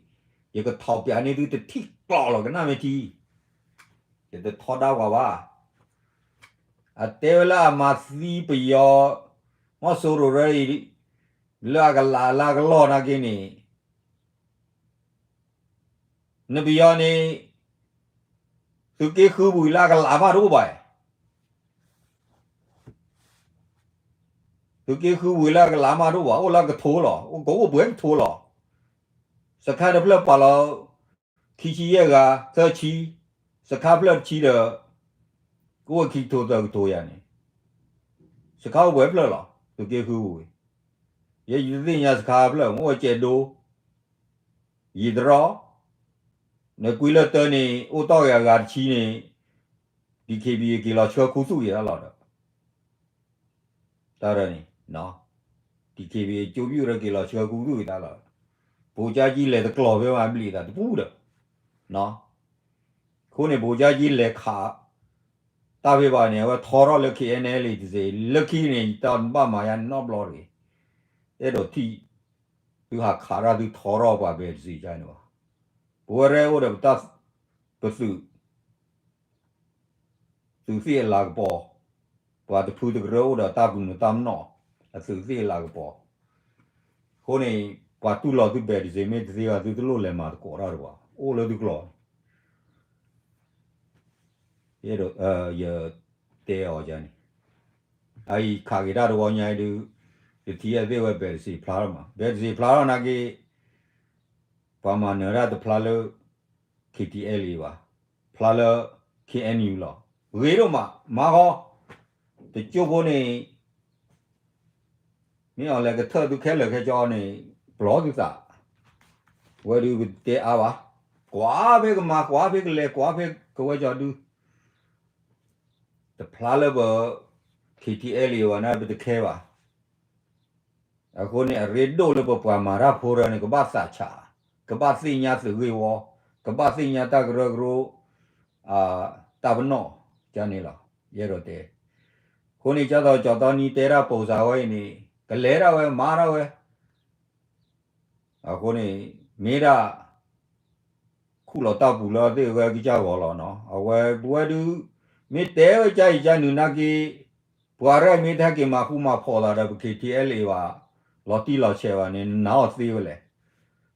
ယကထီၣ်ပၠးန့ၢ်သုတထံၣ်ကျီၢ်လီၤကနၣ်မ့ၢ်ထံ, ယတထီဒါပှၤဘၣ်. အတဲဝဲလၢအမၤသံပယီၤ မီၢ်စိရိၤရၢအံၤ လၢအကလးလၢအကလီၢ်နာ်က့န့ၣ် နပယီၤန့ၣ် သုးက့ဃုပူၤလၢအကလးမးတအိၣ်ဘၣ်, သုးက့ဃုပူၤလၢအကလးမးတအိၣ်ဘၣ်, အိၣ်လၢကထိလီၤ, အိၣ်ကအိၣ်ပှဲၤကထိလီၤ. စခါတဖျၢၣ်ပာ်လီၤ ခံဆံယဲၢ်ဂၤ သၢဆံ, စခါဖျၢၣ်တဆံဒီး ကအိၣ်ခံကထိသၢကထိယၤန့ၣ်, စခါအိၣ်ပှဲၤဖျၢၣ်လီၤ သုးက့ဃုပူၤ, ယဲယတသ့ၣ်ညါစခါဖျၢၣ် မ့ၢ်အိၣ်ကဲးဒိ ယံာ်တရီ, နကွံလၢတၢန့ၣ် အိၣ်တီၢ်ဂ့ၤအဂၤတဆံန့ၣ် DKBA က့ၤလီၤဆှၢခူသူၣ်က့ၤတၢ်လီၤဒီး တၢ်ဒ်န့ၣ် DKBA ကၠိပယူၣ်ဒီးက့ၤလီၤဆှၢခူသူၣ်က့ၤတၢ်လီၤ, ဘိကၠၢ်ကၠံလဲၤတကျိၤဖဲမၤဘျံးသးတပူၤဒီး အဃိန့ၣ် ဘိကၠၢ်ကၠံလဲၤခး တၢ်ဖဲဘၣ်န့ၣ် အဝဲထီထီၣ်လၢ KNLA တစ့ၢ် လၢခံန့ၣ် ယတၢ်ဘၣ်မၤယါန့ၣ်နီတဘျီတဂ့ၤ, အဲၣ်ဒိးထံၣ် သုဟးခးတၢ်သုထီထီၣ်ပှၤဘဲတစ့ၢ်ကန့ၣ်ဘၣ်. ပဝဲရဲအိၣ်ဒီးပတၢ် ပသုး သုးသ့ၣ်အလၤကပီၤ, ပှၤတဖုတကရၢအိၣ်ဒီးတၢ်ပနူးတၢ်မနီၣ်, အသုးသ့ၣ်အလၤကပီၤ, အဃိန့ၣ် ပှၤတူၢ်လိာ်သုဘဲတစ့ၢ်မ့ၢ်တသ့ဘၣ် သုတလိၣ်လဲၤမၤသကိးတၢ်တဘၣ်, အိၣ်လၢသုကျိၤန့ၣ် ယတဲအီၤယၤန့ၣ်, အအံၤခးက့ၤတၢ်တဝီညါအံၤဒုး ယထံၣ်အသ့ၣ်ဝဲဘဲတစ့ၢ်ဖျါထီၣ်မး, ဘဲတစ့ၢ်ဖျါထီၣ်နာ်က့ ပှၤမၤနၢၤတၢ်တဖျါလၢ KTLA ဘၣ်, ဖျါလၢ KNU လီၤ. ဂ့ၤဒိၣ်မး မၤဃီ, တကၠိဖိန့ၣ် မ့ၢ်အီၤလဲၤကထၢၣ်သုခဲလၢာ်ခဲဆ့န့ၣ် ပျီသုသး, ဝဲဒုးကတဲအါဘၣ်, ကွၢ်ဖဲကမၤ ကွၢ်ဖဲကလဲၤ ကွၢ်ဖဲကဝဲကၠီဒုး, တဖျါလၢပ KTLA ဘၣ်န့ၣ် ပတခဲဘၣ်. အဃိန့ၣ် အရ့ဒိၣ်လၢပပှၤမၤတၢ်ဖိတဂၤန့ၣ် ကဘၣ်သးဆး, ကဘၣ်သ့ၣ်ညါသုးဂ့ၢ်ဝီ, ကဘၣ်သ့ၣ်ညါတၢ်ကရၢကရိ တၢ်ပနီၣ်ကန့ၣ်လီၤ. ယအဲၣ်ဒိးတဲ, အဃိန့ၣ် ကၢ်သိးကၠီတီနံတဲတၢ်ပိာ်စးဝဲအံၤန့ၣ် ကလဲၤဒၣ်ဝဲ မၤဒၣ်ဝဲ အဃိန့ၣ် မ့ၢ်ဒၣ် ခူၣ်လီၤတၢ်ပူၤလၢအသ့ၣ်အဂၤကစၢ်ဂီၤလီၤနီၤ. အဝဲပဝဲဒုး မ့ၢ်တဲဝဲကၢ်အံၤကၢ်နုာ်နာ်က့ ပှၤရဲၣ်မ့ၢ်တဟဲက့ၤမၤဃူမၤဖိးသးဒီးပ KTLA ဘၣ် လီၤတံၢ်လီၤဆဲးဘၣ်န့ၣ် နနာ်အီၤသ့ဝဲလဲၣ်.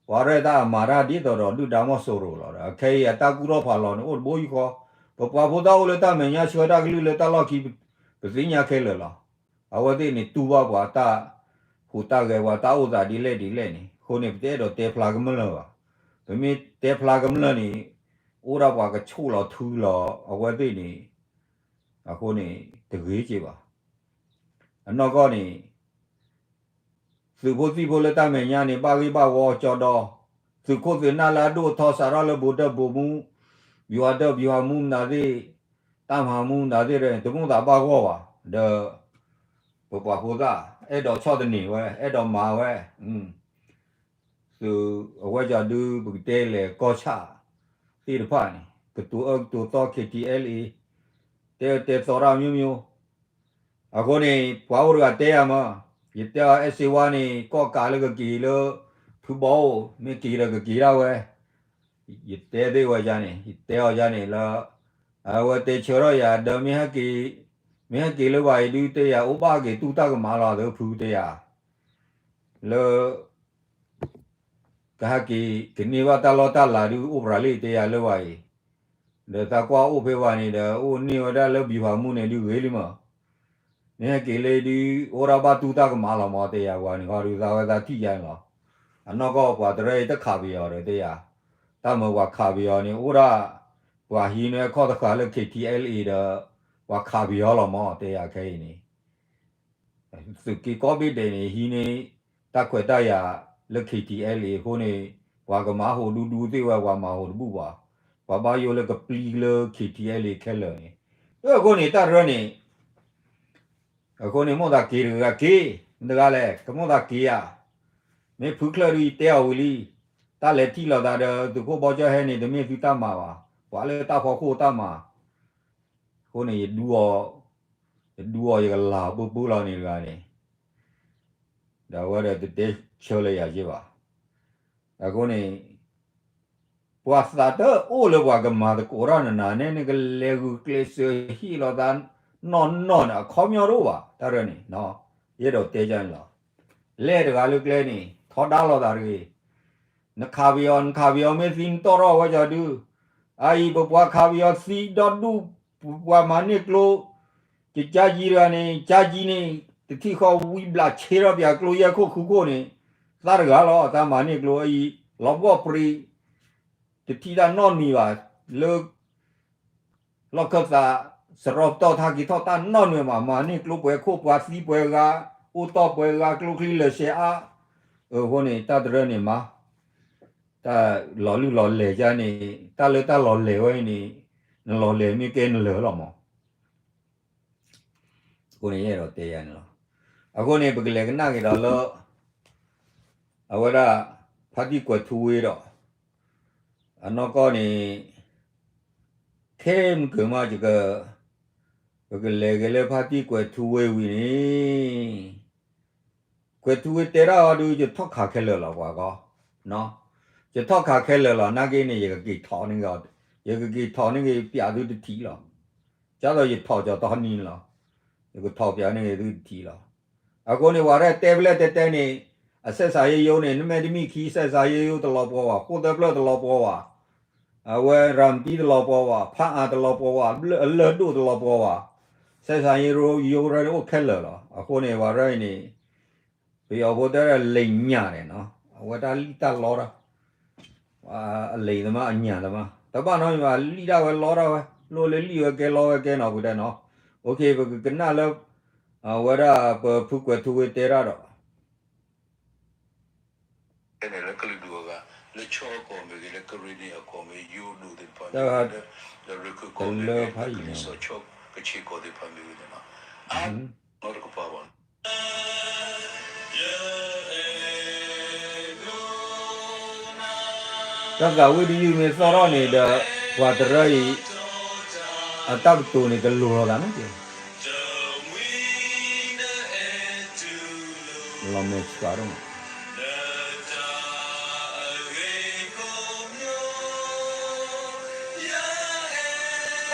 ပှၤရဲၣ်တၢ်အမၤတၢ်ဒ်သိးဒီးဒုၣ်ဒါမီၢ်စိရိၤလီၤ. ခဲအံၤအတၢ်ကူၣ်ထီၣ်ဖးလီၤန့ၣ် အိၣ်တဘိယူၢ်ဃီ, ပပှၤဖိသၣ်အိၣ်လၢတၢ်မဲာ်ညါဆှၢတၢ်ကလုၢ်လၢတၢ်လီၢ်ခံ ပသ့ၣ်ညါခဲလၢာ်လီၤ. အဝဲသ့ၣ်န့ၣ် တူၢ်ဘၣ်ပှၤတၢ်ဟူးတၢ်ဂဲၤ ပှၤတၢ်အိၣ်သးဒ်လဲၣ်ဒ်လဲၣ်န့ၣ်, အဃိန့ၣ် ပတအဲၣ်ဒိးတဲဖျါကမျၢၢ်ဘၣ်. ပမ့ၢ်တဲဖျါကမျၢၢ်န့ၣ် အိၣ်ဒၣ်ပှၤကဆိၣ်လီၤထုလီၤအဝဲသ့ၣ်န့ၣ်, အဃိန့ၣ် တဂ့ၤက့ၤဘၣ်. အနီၢ်ကီၢ်န့ၣ် သုးဖိသံၣ်ဖိလၢတၢ်မဲာ်ညါန့ၣ် ဘၣ်ဂ့ၢ်ဘၣ်ဝီကၠီဒီ, သုးခိၣ်သုးနၢ်လၢအဒိၣ်အထီစးထီၣ်လၢ ဗိုလ်ချုပ်ဗိုလ်မှူး, ဗျူဟာချုပ်ဗျူဟာမှူးမတၤသ့ၣ်, တပ်မဟာမှူးမတၤသ့ၣ်ဒီး တမိၣ်သးဘၣ်ဂီၢ်ဘၣ်, ဒီး ပပှၤဖိသၣ် အဲၣ်ဒိးဆီၣ်သနံးဝဲ အဲၣ်ဒိးမၤဝဲ, သုးအဝဲကၠီဒု ပကတဲလဲၤကီၢ်ဆၣ်သ့ၣ်တဖၣ်န့ၣ် ကတိၤအၢကတိၤသီ KTLA တဲတဲသီတၢ်မျိုးမျိုး, အဃိန့ၣ် ပှၤအိၣ်တဂၤတဲယၤမး, ယတဲအီၤ အဲၣ်စ့ဝါန့ၣ် ကီၢ်ကးလၢကက့ၤလၢ ဖုဘီအိၣ် မ့ၢ်က့ၤဒီးကက့ၤဒၣ်ဝဲ, ယတဲသ့ၣ်ဝဲယၤန့ၣ် ယတဲအီၤယၤန့ၣ်လၢ အဝဲတဲဆၢထီၣ်ယၤဒီး မ့ၢ်ဟဲက့ၤလၢဘၣ်အံၤဒု တဲယၤ အိၣ်ဘၣ်က့ၤတူၢ်တၢ်ကမၣ်လီၤသဖုတဲယၤ, လၢ ကဟဲက့ၤ ကန့ၢ်ဘၣ်တၢ်လီၢ်တၢ်လၤဒု အိၣ်ပရၤလံတဲယၤလၢဝဲအံၤ, ဒီးသးကွၢ်အိၣ်ဖဲဝဲန့ၣ်ဒီး အိၣ်န့ၢ်ဝဲဒၣ်လၢ ဗျူဟာမှူးန့ၣ်ဒု ဂ့ၤလံမး, မ့ၢ်ဟဲက့ၤလၢဒု အိၣ်ဒၣ်ဘၣ်တူၢ်တၢ်ကမၣ်လီၤမးတဲယၤ ဝဲန့ၣ်ဃီဒု သးဝဲသးထံၣ်ယါန့ၣ်လီၤ. အနီၢ်ကီၢ်ပှၤတရၢအံၤတခးပယီၤဒီးတဲယၤ, တၢ်မၤပှၤခးပယီၤန့ၣ် အိၣ်ဒၣ် ပှၤဟံးန့ၢ်ခီၣ်တဃာ်လၢ KTLA ဒီး ပှၤခးပယီၤလီၤမးတဲယၤခဲအံၤန့ၣ် သုးက့ကိးဘ့ၣ်ဒဲးန့ၣ် ဟံးန့ၢ်တၢ်ခွဲးတၢ်ယာ်လၢ KTLA အဃိန့ၣ် ပှၤကမၤဟူးဒူဒူသ့ၣ်ဝဲ ပှၤမၤဟူးတဘူၣ်ဘၣ်, ပှၤဘၣ်ယိၣ်လၢကပျံၤလၢ KTLA ခဲလၢာ်န့ၣ်, အဃိန့ၣ် တၢ်တရၢန့ၣ် အဃိန့ၣ် မိၣ်သးက့ၤတဂၤက့ၤ, မတၤတဂၤလဲၣ် ကမိၣ်သးက့ၤဧါ, မ့ၢ်ဖုချၢၣ်ဒု ယတဲအီၤဝံၤလံ, တၢ်လဲၤထံၣ်လိာ်သးဒီး သုးခိၣ်ဘီကၠီဟဲန့ၣ် တမ့ၢ်သုတၢ်မၤဘၣ်, ပှၤလၢတၢ်ဖီခိၣ်တၢ်မၤ အဃိန့ၣ် ယဒူအီၤ, ယဒူအီၤ ယကလၤအီၤပူၤပူၤလီၤန့ၣ်တဂၤန့ၣ်, ဒီးအဝဲဒီးတတဲဆၢလၢယၤက့ၤဘၣ်. အဃိန့ၣ် ပှၤသးတအိၣ်လၢပှၤကမၤသကိးတၢ်နၤနၤန့ၣ် နကလဲၤဂုာ်ကျဲးစၢးဟ့ၣ်လီၤသးနီၢ်နီၢ်န့ၣ် အခီပညီတအိၣ်ဘၣ် တၢ်ရၢန့ၣ်, ယအဲၣ်ဒိးတဲန့ၣ်လီၤ. လဲၤတဂၤလၢကျဲန့ၣ် ထီဒါလိာ်သးတဂ့ၤ နခးပယီၤ နခးပယီၤမ့ၢ်သံနတီၢ်ထီၣ်ဝဲကီဒု, အအံၤ ပပှၤခးပယီၤသံဒီဒူၣ်, ပပှၤမၤန့ၢ်ကျိ, ကကၠါကံတဂၤန့ၣ် ကၠါကံန့ၣ် တထံၣ်ဃီဝံဘျးဆ့ထီၣ်ပၠးကျိယဲၢ်ခိၣ်ဃုခိၣ်န့ၣ်, သးတဂၤလီၤ တၢ်မၤန့ၢ်ကျိအံၤ, လီၤပှီၢ်ပြံး တထံၣ်တၢ်နီတမံၤဘၣ်, လၢ လီၢ်ခၢၣ်သး စရီပတီၢ်ထါက့ၤထီၣ်တၢ်နီတမံၤဘၣ်, မၤန့ၢ်ကျိပှဲၤခိၣ်ပှၤသံပှဲၤဂၤ, အိၣ်တီၢ်ပှဲၤဂၤ ကျိချံလၢာ်ဆဲးအါ, အဃိန့ၣ် တၢ်တရၢန့ၣ်မး, တၢ်လီၤလုၢ်လီၤလဲၢ်ယါန့ၣ် တၢ်လၢတၢ်လီၤလဲၢ်ဝဲအံၤန့ၣ်, နလီၤလဲၢ်မ့ၢ်ကဲနလၢာ်လီၤမး အဃိန့ၣ် ယအဲၣ်ဒိးတဲယၤန့ၣ်လီၤ. အဃိန့ၣ် ပကလဲၤကနၣ်က့ၤဒီးလၢ အဝဲဒၣ် ဖါတံၢ်ကွဲၤထူဝ့ဒီး အနီၢ်ကီၢ်န့ၣ် ခဲမုၢ်ကၢၤမး ယက ပကလဲၤက့ၤလၢဖါတံၢ်ကွဲၤထူဝ့ဝံၤန့ၣ် ကွဲၤထူဝ့တဲဒၣ်အီၤဒုး ယထီၣ်ခးခဲလၢာ်လီၤ ပှၤကီ, ယထီၣ်ခးခဲလၢာ်လီၤ နာ်က့န့ၣ် ယကက့ၤထီၣ်န့ၢ်က့ၤ, ယကက့ၤထီၣ်န့ၢ်က့ၤပၠးသုတထံၣ်လီၤ. ကၢ်သိးယထီၣ်ကၠီတီနံလီၤ, ယကထီၣ်ပၠးန့ၢ်က့ၤသုတထံၣ်လီၤ. အဃိန့ၣ် ပှၤရဲၣ်တဲဖျဲၣ်တဲတဲန့ၣ် အဆက်ဆံရေးရုံးန့ၣ် နမ့ၢ်တမံၢ်ခံ ဆက်ဆံရေးရုံးတလီၤပှီၤဘၣ်, ဃိၣ်သၢဖျၢၣ်တလီၤပှီၤဘၣ်, အဝဲရၤမတံတလီၤပှီၤဘၣ်, ဖးအါတလီၤပှီၤဘၣ်, အလၢၢ်ဒိၣ်တလီၤပှီၤဘၣ်, ဆက်ဆံရေးရုံး ရုံးရဲၣ်န့ၣ်အိၣ်ခဲလၢာ်လီၤ. အဃိန့ၣ် ပှၤရဲၣ်အံၤန့ၣ် ပယီၤဖိတဲ လိမ်ညာတယ်နော်, အဝဲတၢ်လံၣ်တၢ်လီတၢ်, အလိမ်သမား အညာသမား, တဘၣ်နီတမံၤဘၣ်, လံၣ်ဒၣ်ဝဲလီဒၣ်ဝဲ, လိၣ်လၢလံၣ်ဝဲကဲလီဝဲကဲနီၤ ပတဲနီၤ. ပကကနၣ်လၢ အဝဲဒၣ်ပဖုကွဲၤထူဝ့တဲတၢ်ဒီး လၢကလုာ်ဒူၣ်အဂၤ, လၢကီၢ်ကီၢ်မ့ၢ်ဂ့ၤ, လၢကရ့ၣ်နံၣ်အကီၢ်မ့ၢ်ဂ့ၤ, ယိၤဒိၣ်သ့ၣ်တဖၣ်မ့ၢ်ဂ့ၤ, လၢရခၢၣ်ကီၢ်မ့ၢ်ဂ့ၤ, လၢကလံၤစိးကဆ့ၣ်ကီၢ်သ့ၣ်တဖၣ်မ့ၢ်ဂ့ၤန့ၣ်လီၤ. အါ, နီတကပၤဘၣ်. တၢ်သးဝံၣ်တယုၢ်မ့ၢ်သီၣ်ထီၣ်န့ၣ်ဒီး ပှၤတရၢအံၤ အတၢ်ကတိၤန့ၣ် တလိၤလီၤသးန့ၣ်က့ၤ လီၤမဲာ်ဆှးဒိၣ်မး တဟါညါန့ၣ် ပအဲၣ်ဒိးပာ်ဖျါထီၣ်ဝဲဒၣ် ပ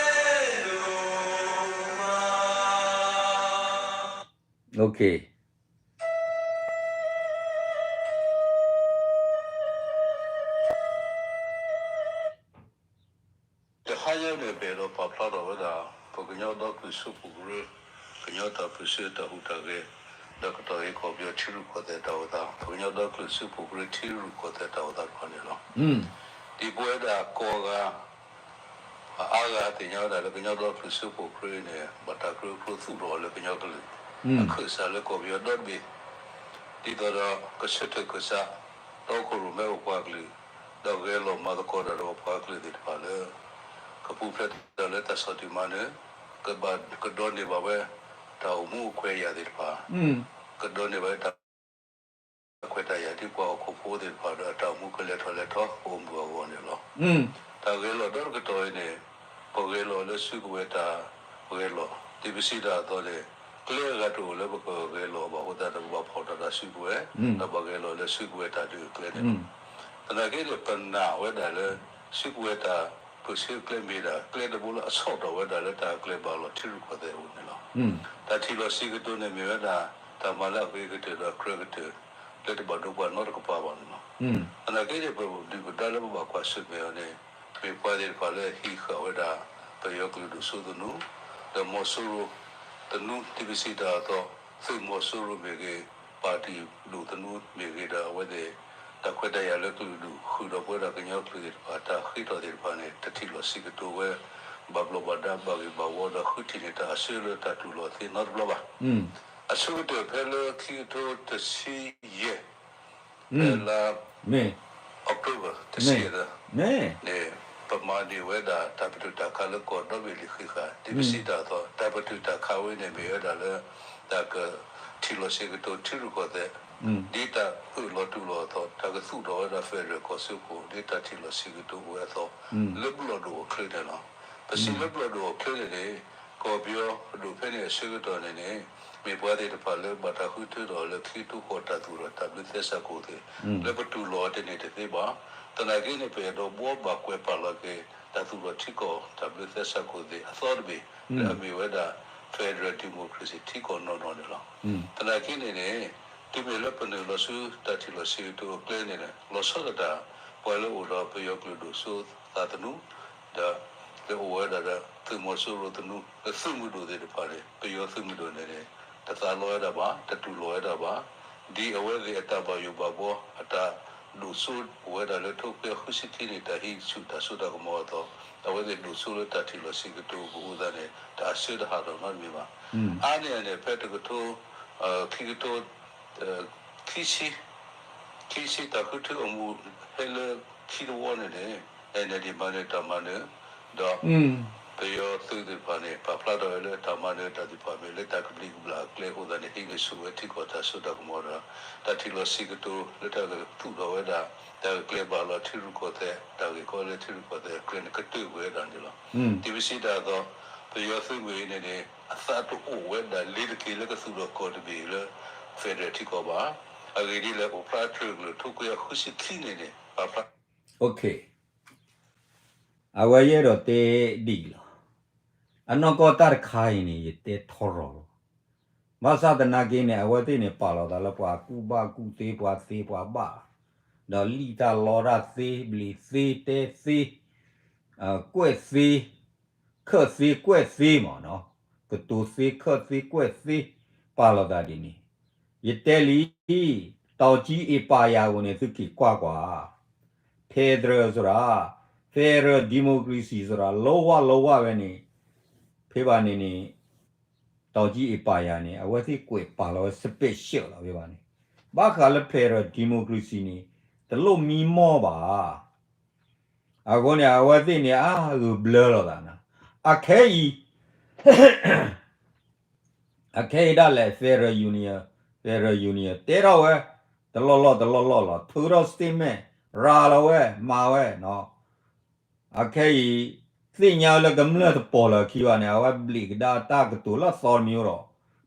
ကညီဒီကလုာ်စၢဖှိၣ်ကရၢ ကညီတၢ်ပၢၢ်ဆၢတၢ်ဟူးတၢ်ဂဲၤ ဒီးကတီၢ်အံၤကီၢ်ပယီၤထံရူၢ်ကီၢ်သဲးတၢ်အိၣ်သး ပကညီဒီကလုာ်စၢဖှိၣ်ကရၢထံရူၢ်ကီၢ်သဲးတၢ်အိၣ်သးတဖၣ်န့ၣ်လီၤ. ဒ်ပဝဲဒၣ်ကိးဂၤ အါဂၤသ့ၣ်ညါဝဲဒၣ်လၢကညီဒီကလုာ်စၢဖှိၣ်ကရၢန့ၣ် ဘၣ်တၢ်ကြၢးကျိၤသူၣ်ထီၣ်လၢကညီကလုာ် အခၢၣ်စးလၢကီၢ်ပယီၤဒီတဘ့ၣ် ဒ်သိးဒီးကဆၢထၢၣ်ခၢၣ်စး ဒီခိၣ်ရိၣ်မဲပပှၤကလုာ် ဒီးဂဲၤလီၤမၤသကိးတၢ်ဒီးပပှၤကလုာ်သ့ၣ်တဖၣ်လၢ ကပူၤဖျဲးတၢ်လၢတၢ်ဆီၣ်တံၢ်မၤနၢၤ ကဘၣ်ကဒိးန့ၢ်ဘၣ်ဝဲ တၢ်အိၣ်မူအခွဲးအယာ်သ့ၣ်တဖၣ် ကဒိးန့ၢ်ဘၣ်ဝဲတၢ် ခွဲးတၢ်ယာ်ဒ်ပှၤဟီၣ်ခိၣ်ဖိသ့ၣ်တဖၣ်ဒီးအတၢ်အိၣ်မူကလဲၤထီၣ်လဲၤထီအိၣ်မူအဂီၢ်န့ၣ်လီၤ. တၢ်ဂဲၤလီၤဒီတကတီၢ်အံၤန့ၣ် ပဂဲၤလီၤလၢစုကဝဲၤတၢ်ဂဲၤလီၤ ဒ်ပစံးတၢ်အသိးန့ၣ် ကျဲအဂၤတအိၣ်လၢပကဂဲၤလီၤဘၣ်အဃိသတးဒီး ပဘၣ်ဖီၣ်တၢ်ဒီးစုကဝဲၤ ဒီးပဘၣ်ဂဲၤလီၤလၢစုကဝဲၤတၢ်ဒုးအကျဲန့ၣ်လီၤ. သနာ်က့န့ၣ် ပနာ်ဝဲဒၣ်လၢ စုကဝဲၤတၢ်ပၢၢ်ဆၢအကျဲမ့ၢ်ဒၣ် ကျဲတဘိလၢအဆီၣ်ထီၣ်ဝဲဒၣ်လၢတၢ်ကျဲၤဘၣ်လီၤထံရူၢ်ကီၢ်သဲးအအိၣ်န့ၣ်လီၤ. တၢ်ထံၣ်လီၤဆံးကတိၤန့ၣ်မ့ၢ်ဝဲဒၣ် တၢ်မၤလၢအဂ့ၤကတၢၢ်ဒီးအကြၢးကတၢၢ် လၢတဘၣ်ဒိပှၤနီတကပၤဘၣ်န့ၣ်လီၤ. သနာ်က့န့ၣ် ပဒုၣ်ပဒါလၢပဘၣ်ကွၢ်ဆၢၣ်မဲာ်အီၤန့ၣ် မ့ၢ်ပှၤသ့ၣ်တဖၣ်လၢဟံးဃာ်ဝဲဒၣ် ပယီၤကလုာ်ဒူၣ်စိသနူ ဒီးမီၤစိရိၤသနူ ဒ်ပစံးတၢ်အသိး သုးမီၤစိရိၤမ့ၢ်ဂ့ၤ ပၣ်တံၣ်ဒူၣ်သနူမ့ၢ်ဂ့ၤဒီးအဝဲသ့ၣ် တၢ်ခွဲးတၢ်ယာ်လၢကလုာ်ဒူၣ်ဃုာ်ဒီးပဝဲဒၣ်ကညီကလုာ်သ့ၣ်တဖၣ် တၢ်ဃ့ထီၣ်သ့ၣ်တဖၣ်န့ၣ် တထံၣ်လီၤဆံးကတိၤဝဲ ဘၣ်ဘျီးဘၣ်ဒါဘၣ်ဂ့ၢ်ဘၣ်ဝီဒီးဃုထံၣ်န့ၢ်တၢ်အဆၢလၢတၢ်တူၢ်လိာ်သ့နီတဘျီဘၣ်. အဆိကတၢၢ်ဖဲလၢခံကထိတဆံယဲၢ် ဖဲလါ October တဆံယဲၢ်သၢ န့ၣ် ပမၤန့ၢ်ဝဲဒၣ်တၢ်ပတုာ်တၢ်ခးလၢကီၢ်ဒီဘ့ၣ်လံဃံးဃာ် ဒ်ပစံးတၢ်အသိး တၢ်ပတုာ်တၢ်ခးဝဲန့ၣ်မ့ၢ်ဝဲဒၣ်လၢ တၢ်ကထံၣ်လီၤဆံးကတိၤထံရူၢ်ကီၢ်သဲး ဒ်တၢ်အၢၣ်လီၤတူၢ်လိာ်အသိး တၢ်ကသူၣ်ထီၣ်ဝဲဒၣ် federal ကီၢ်စၢဖှိၣ် ဒ်တၢ်ထံၣ်လီၤဆံးကတိၤအိၣ်ဝဲအသိး လၢဘျီၣ်ဒိၣ်အချၢန့ၣ်လီၤ. ပစံးလၢဘျီၣ်ဒိၣ်အချၢန့ၣ်န့ၣ် ကီၢ်ပယီၤပဒိၣ်ဖဲန့ၣ်အဆၢကတီၢ်န့ၣ်န့ၣ် မ့ၢ်ပှၤသ့ၣ်တဖၣ်လၢဘၣ်တၢ်ဃုထၢထီၣ်လၢခံကထိဃိးတၢ်သူၣ်ထီၣ်တၢ်ဘျၢသဲစးခိၣ်သ့ၣ် လၢပတူၢ်လိာ်အီၤတန့ၢ်တသ့ဘၣ်. သနာ်က့န့ၣ် ပအဲၣ်ဒိးဘှီဘၣ်ကွဲးပာ်လီၤက့ၤ တၢ်သူၣ်ထီၣ်ထံကီၢ်တၢ်ဘျၢသဲစးခိၣ်သ့ၣ်အသီတဘ့ၣ် လၢအမ့ၢ်ဝဲဒၣ် federal democracy ထံကီၢ်နီၢ်နီၢ်န့ၣ်လီၤ. သနာ်က့န့ၣ်န့ၣ် တုၤမ့ၢ်လၢပနုာ်လီၤဆူတၢ်ထံၣ်လီၤဆံးကတိၤအကျဲန့ၣ် လီၤဆီဒၣ်တၢ် ပှၤလၢအိၣ်ဒီးပယီၤကလုာ်ဒူၣ်စိသးသနူ ဒီး လၢအိၣ်ဝဲဒၣ်ဒီး သုးမီၤစိရိၤသနူ လၢသုးမုၢ်ဒိၣ်သ့ၣ်တဖၣ်န့ၣ် ပယီၤသုးမုၢ်ဒိၣ်န့ၣ်န့ၣ် တသးလီဝဲဒၣ်ဘၣ် တတူၢ်လိာ်ဝဲဒၣ်ဘၣ်. ဒ်အဝဲသ့ၣ်အတၢ်ဘၣ်ယိၣ်ဘၣ်ဘှီ အတၢ်ဒိၣ်စိအိၣ်ဝဲဒၣ်လၢထိခွံကယၤဃုဆံခံနံၣ် တၢ်ဟံးဆူၣ်တၢ်စိတၢ်ကမီၤအသိး အဝဲသ့ၣ်ဒိၣ်စိလၢတၢ်ထံၣ်လီၤဆံးကတိၤကအိၣ်သးန့ၣ် တၢ်အဆၢတဟးထီၣ်နီတမံၤဘၣ်. အါန့ၢ်အန့ၣ် ဖဲတကထိ ခံကထိ ခံဆံ ခံဆံတၢ်ဃုထၢအမူး ဖဲလၢခံတဝီန့ၣ်န့ၣ် NLD မၤနၢၤတၢ်မၤနၢၤ ဒီး ပယီၤသုးသ့ၣ်တဖၣ်န့ၣ် ပာ်ဖျါထီၣ်ဝဲလၢတၢ်မၤနၢၤတၢ်သ့ၣ်တဖၣ်မ့ၢ်လၢတၢ်ကဘျံးကဘျၣ်အကျဲအဃိသတးန့ၣ် ဟံးန့ၢ်ဆူၣ်ဝဲထံကီၢ်တၢ်စိတၢ်ကမီၤဒီး တၢ်ထံၣ်လီၤဆံးကတိၤလၢတၢ်ကသူၣ်ထီၣ်ဝဲဒၣ် တၢ်ကကျဲၤဘၣ်လီၤထံရူၢ်ကီၢ်သဲး တၢ်ဂ့ၢ်ကီလၢထံရူၢ်ကီၢ်သဲးအကျဲန့ၣ် ကတၢၢ်ကွံာ်ဝဲဒၣ်န့ၣ်လီၤ. ဒ်ပစံးတၢ်အသိး ပယီၤသုးမုၢ်အံၤန့ၣ်န့ၣ် အသးတအိၣ်ဝဲဒၣ်လ့ၤတက့ၤလၢကသူၣ်ထီၣ်ကီၢ်တဘ့ၣ်လၢ federal ထံကီၢ်ဘၣ်. အဂ့ၢ်ဒ်လဲၣ် အိၣ်ဖျါတြၢၢ်ကလုၢ် ထိခွံကယၤဃုဆံခံနံၣ်န့ၣ် ပာ်ဖျါ အဝဲယအဲၣ်ဒိးတဲဒ်အံၤလီၤ. အနီၢ်ကီၢ်တၢ်တခါအံၤန့ၣ် ယတဲထီရီၤလီၤ. ဘၣ်ဆၣ်သနာ်က့န့ၣ် အဝဲသ့ၣ်န့ၣ် ပာ်လီၤသးလၢပှၤကူၣ်ဘၣ်ကူၣ်သ့ ပှၤသ့ပှၤဘၣ်, ဒီးလံၣ်တၢ်လီတၢ်သ့ ဘျံးသ့ တဲသ့ ကွဲးသ့ ခၢၣ်သ့ကွဲးသ့မးနီၤ, ကတိၤသ့ ခၢၣ်သ့ကွဲးသ့ ပာ်လီၤသးဒ်န့ၣ်, ယတဲလံ, တောင်ကြီးအင်ပါယာကိုန့ၣ် သုက့ၤကွၢ်ကွၢ်, federal ဆိုတာ, federal democracy ဆိုတာ လုံးဝလုံးဝ ဖဲန့ၣ်, ဖဲဘၣ်န့ၣ်န့ၣ် တောင်ကြီးအင်ပါယာန့ၣ် အဝဲသ့ၣ်ကွဲးပာ်လီၤဝဲ special လီၤဖဲဘၣ်န့ၣ်, ဘၣ်ဃးလၢ federal democracy န့ၣ် တလိၣ်မံမီၢ်ဘၣ် အဃိန့ၣ် အဝဲသ့ၣ်န့ၣ် အါဂုာ်ဘျၢလီၤသးနၤ, အခဲအံၤ အခဲအံၤဒၣ်လဲာ် federal union, federal union တဲထီၣ်ဝဲ တလီၢ်လီၢ်တလီၢ်လီၢ်လီၤ, ထုးထီၣ် statement ရၤလီၤဝဲ မၤဝဲနီၤ. အခဲအံၤ သ့ၣ်ညါလၢကမျၢၢ်တပိာ်လၢၤခံဘၣ်န့ၣ် အဝဲဘျံးကဒါတၢ်ကတိၤလၢအသီတမံၤဒီး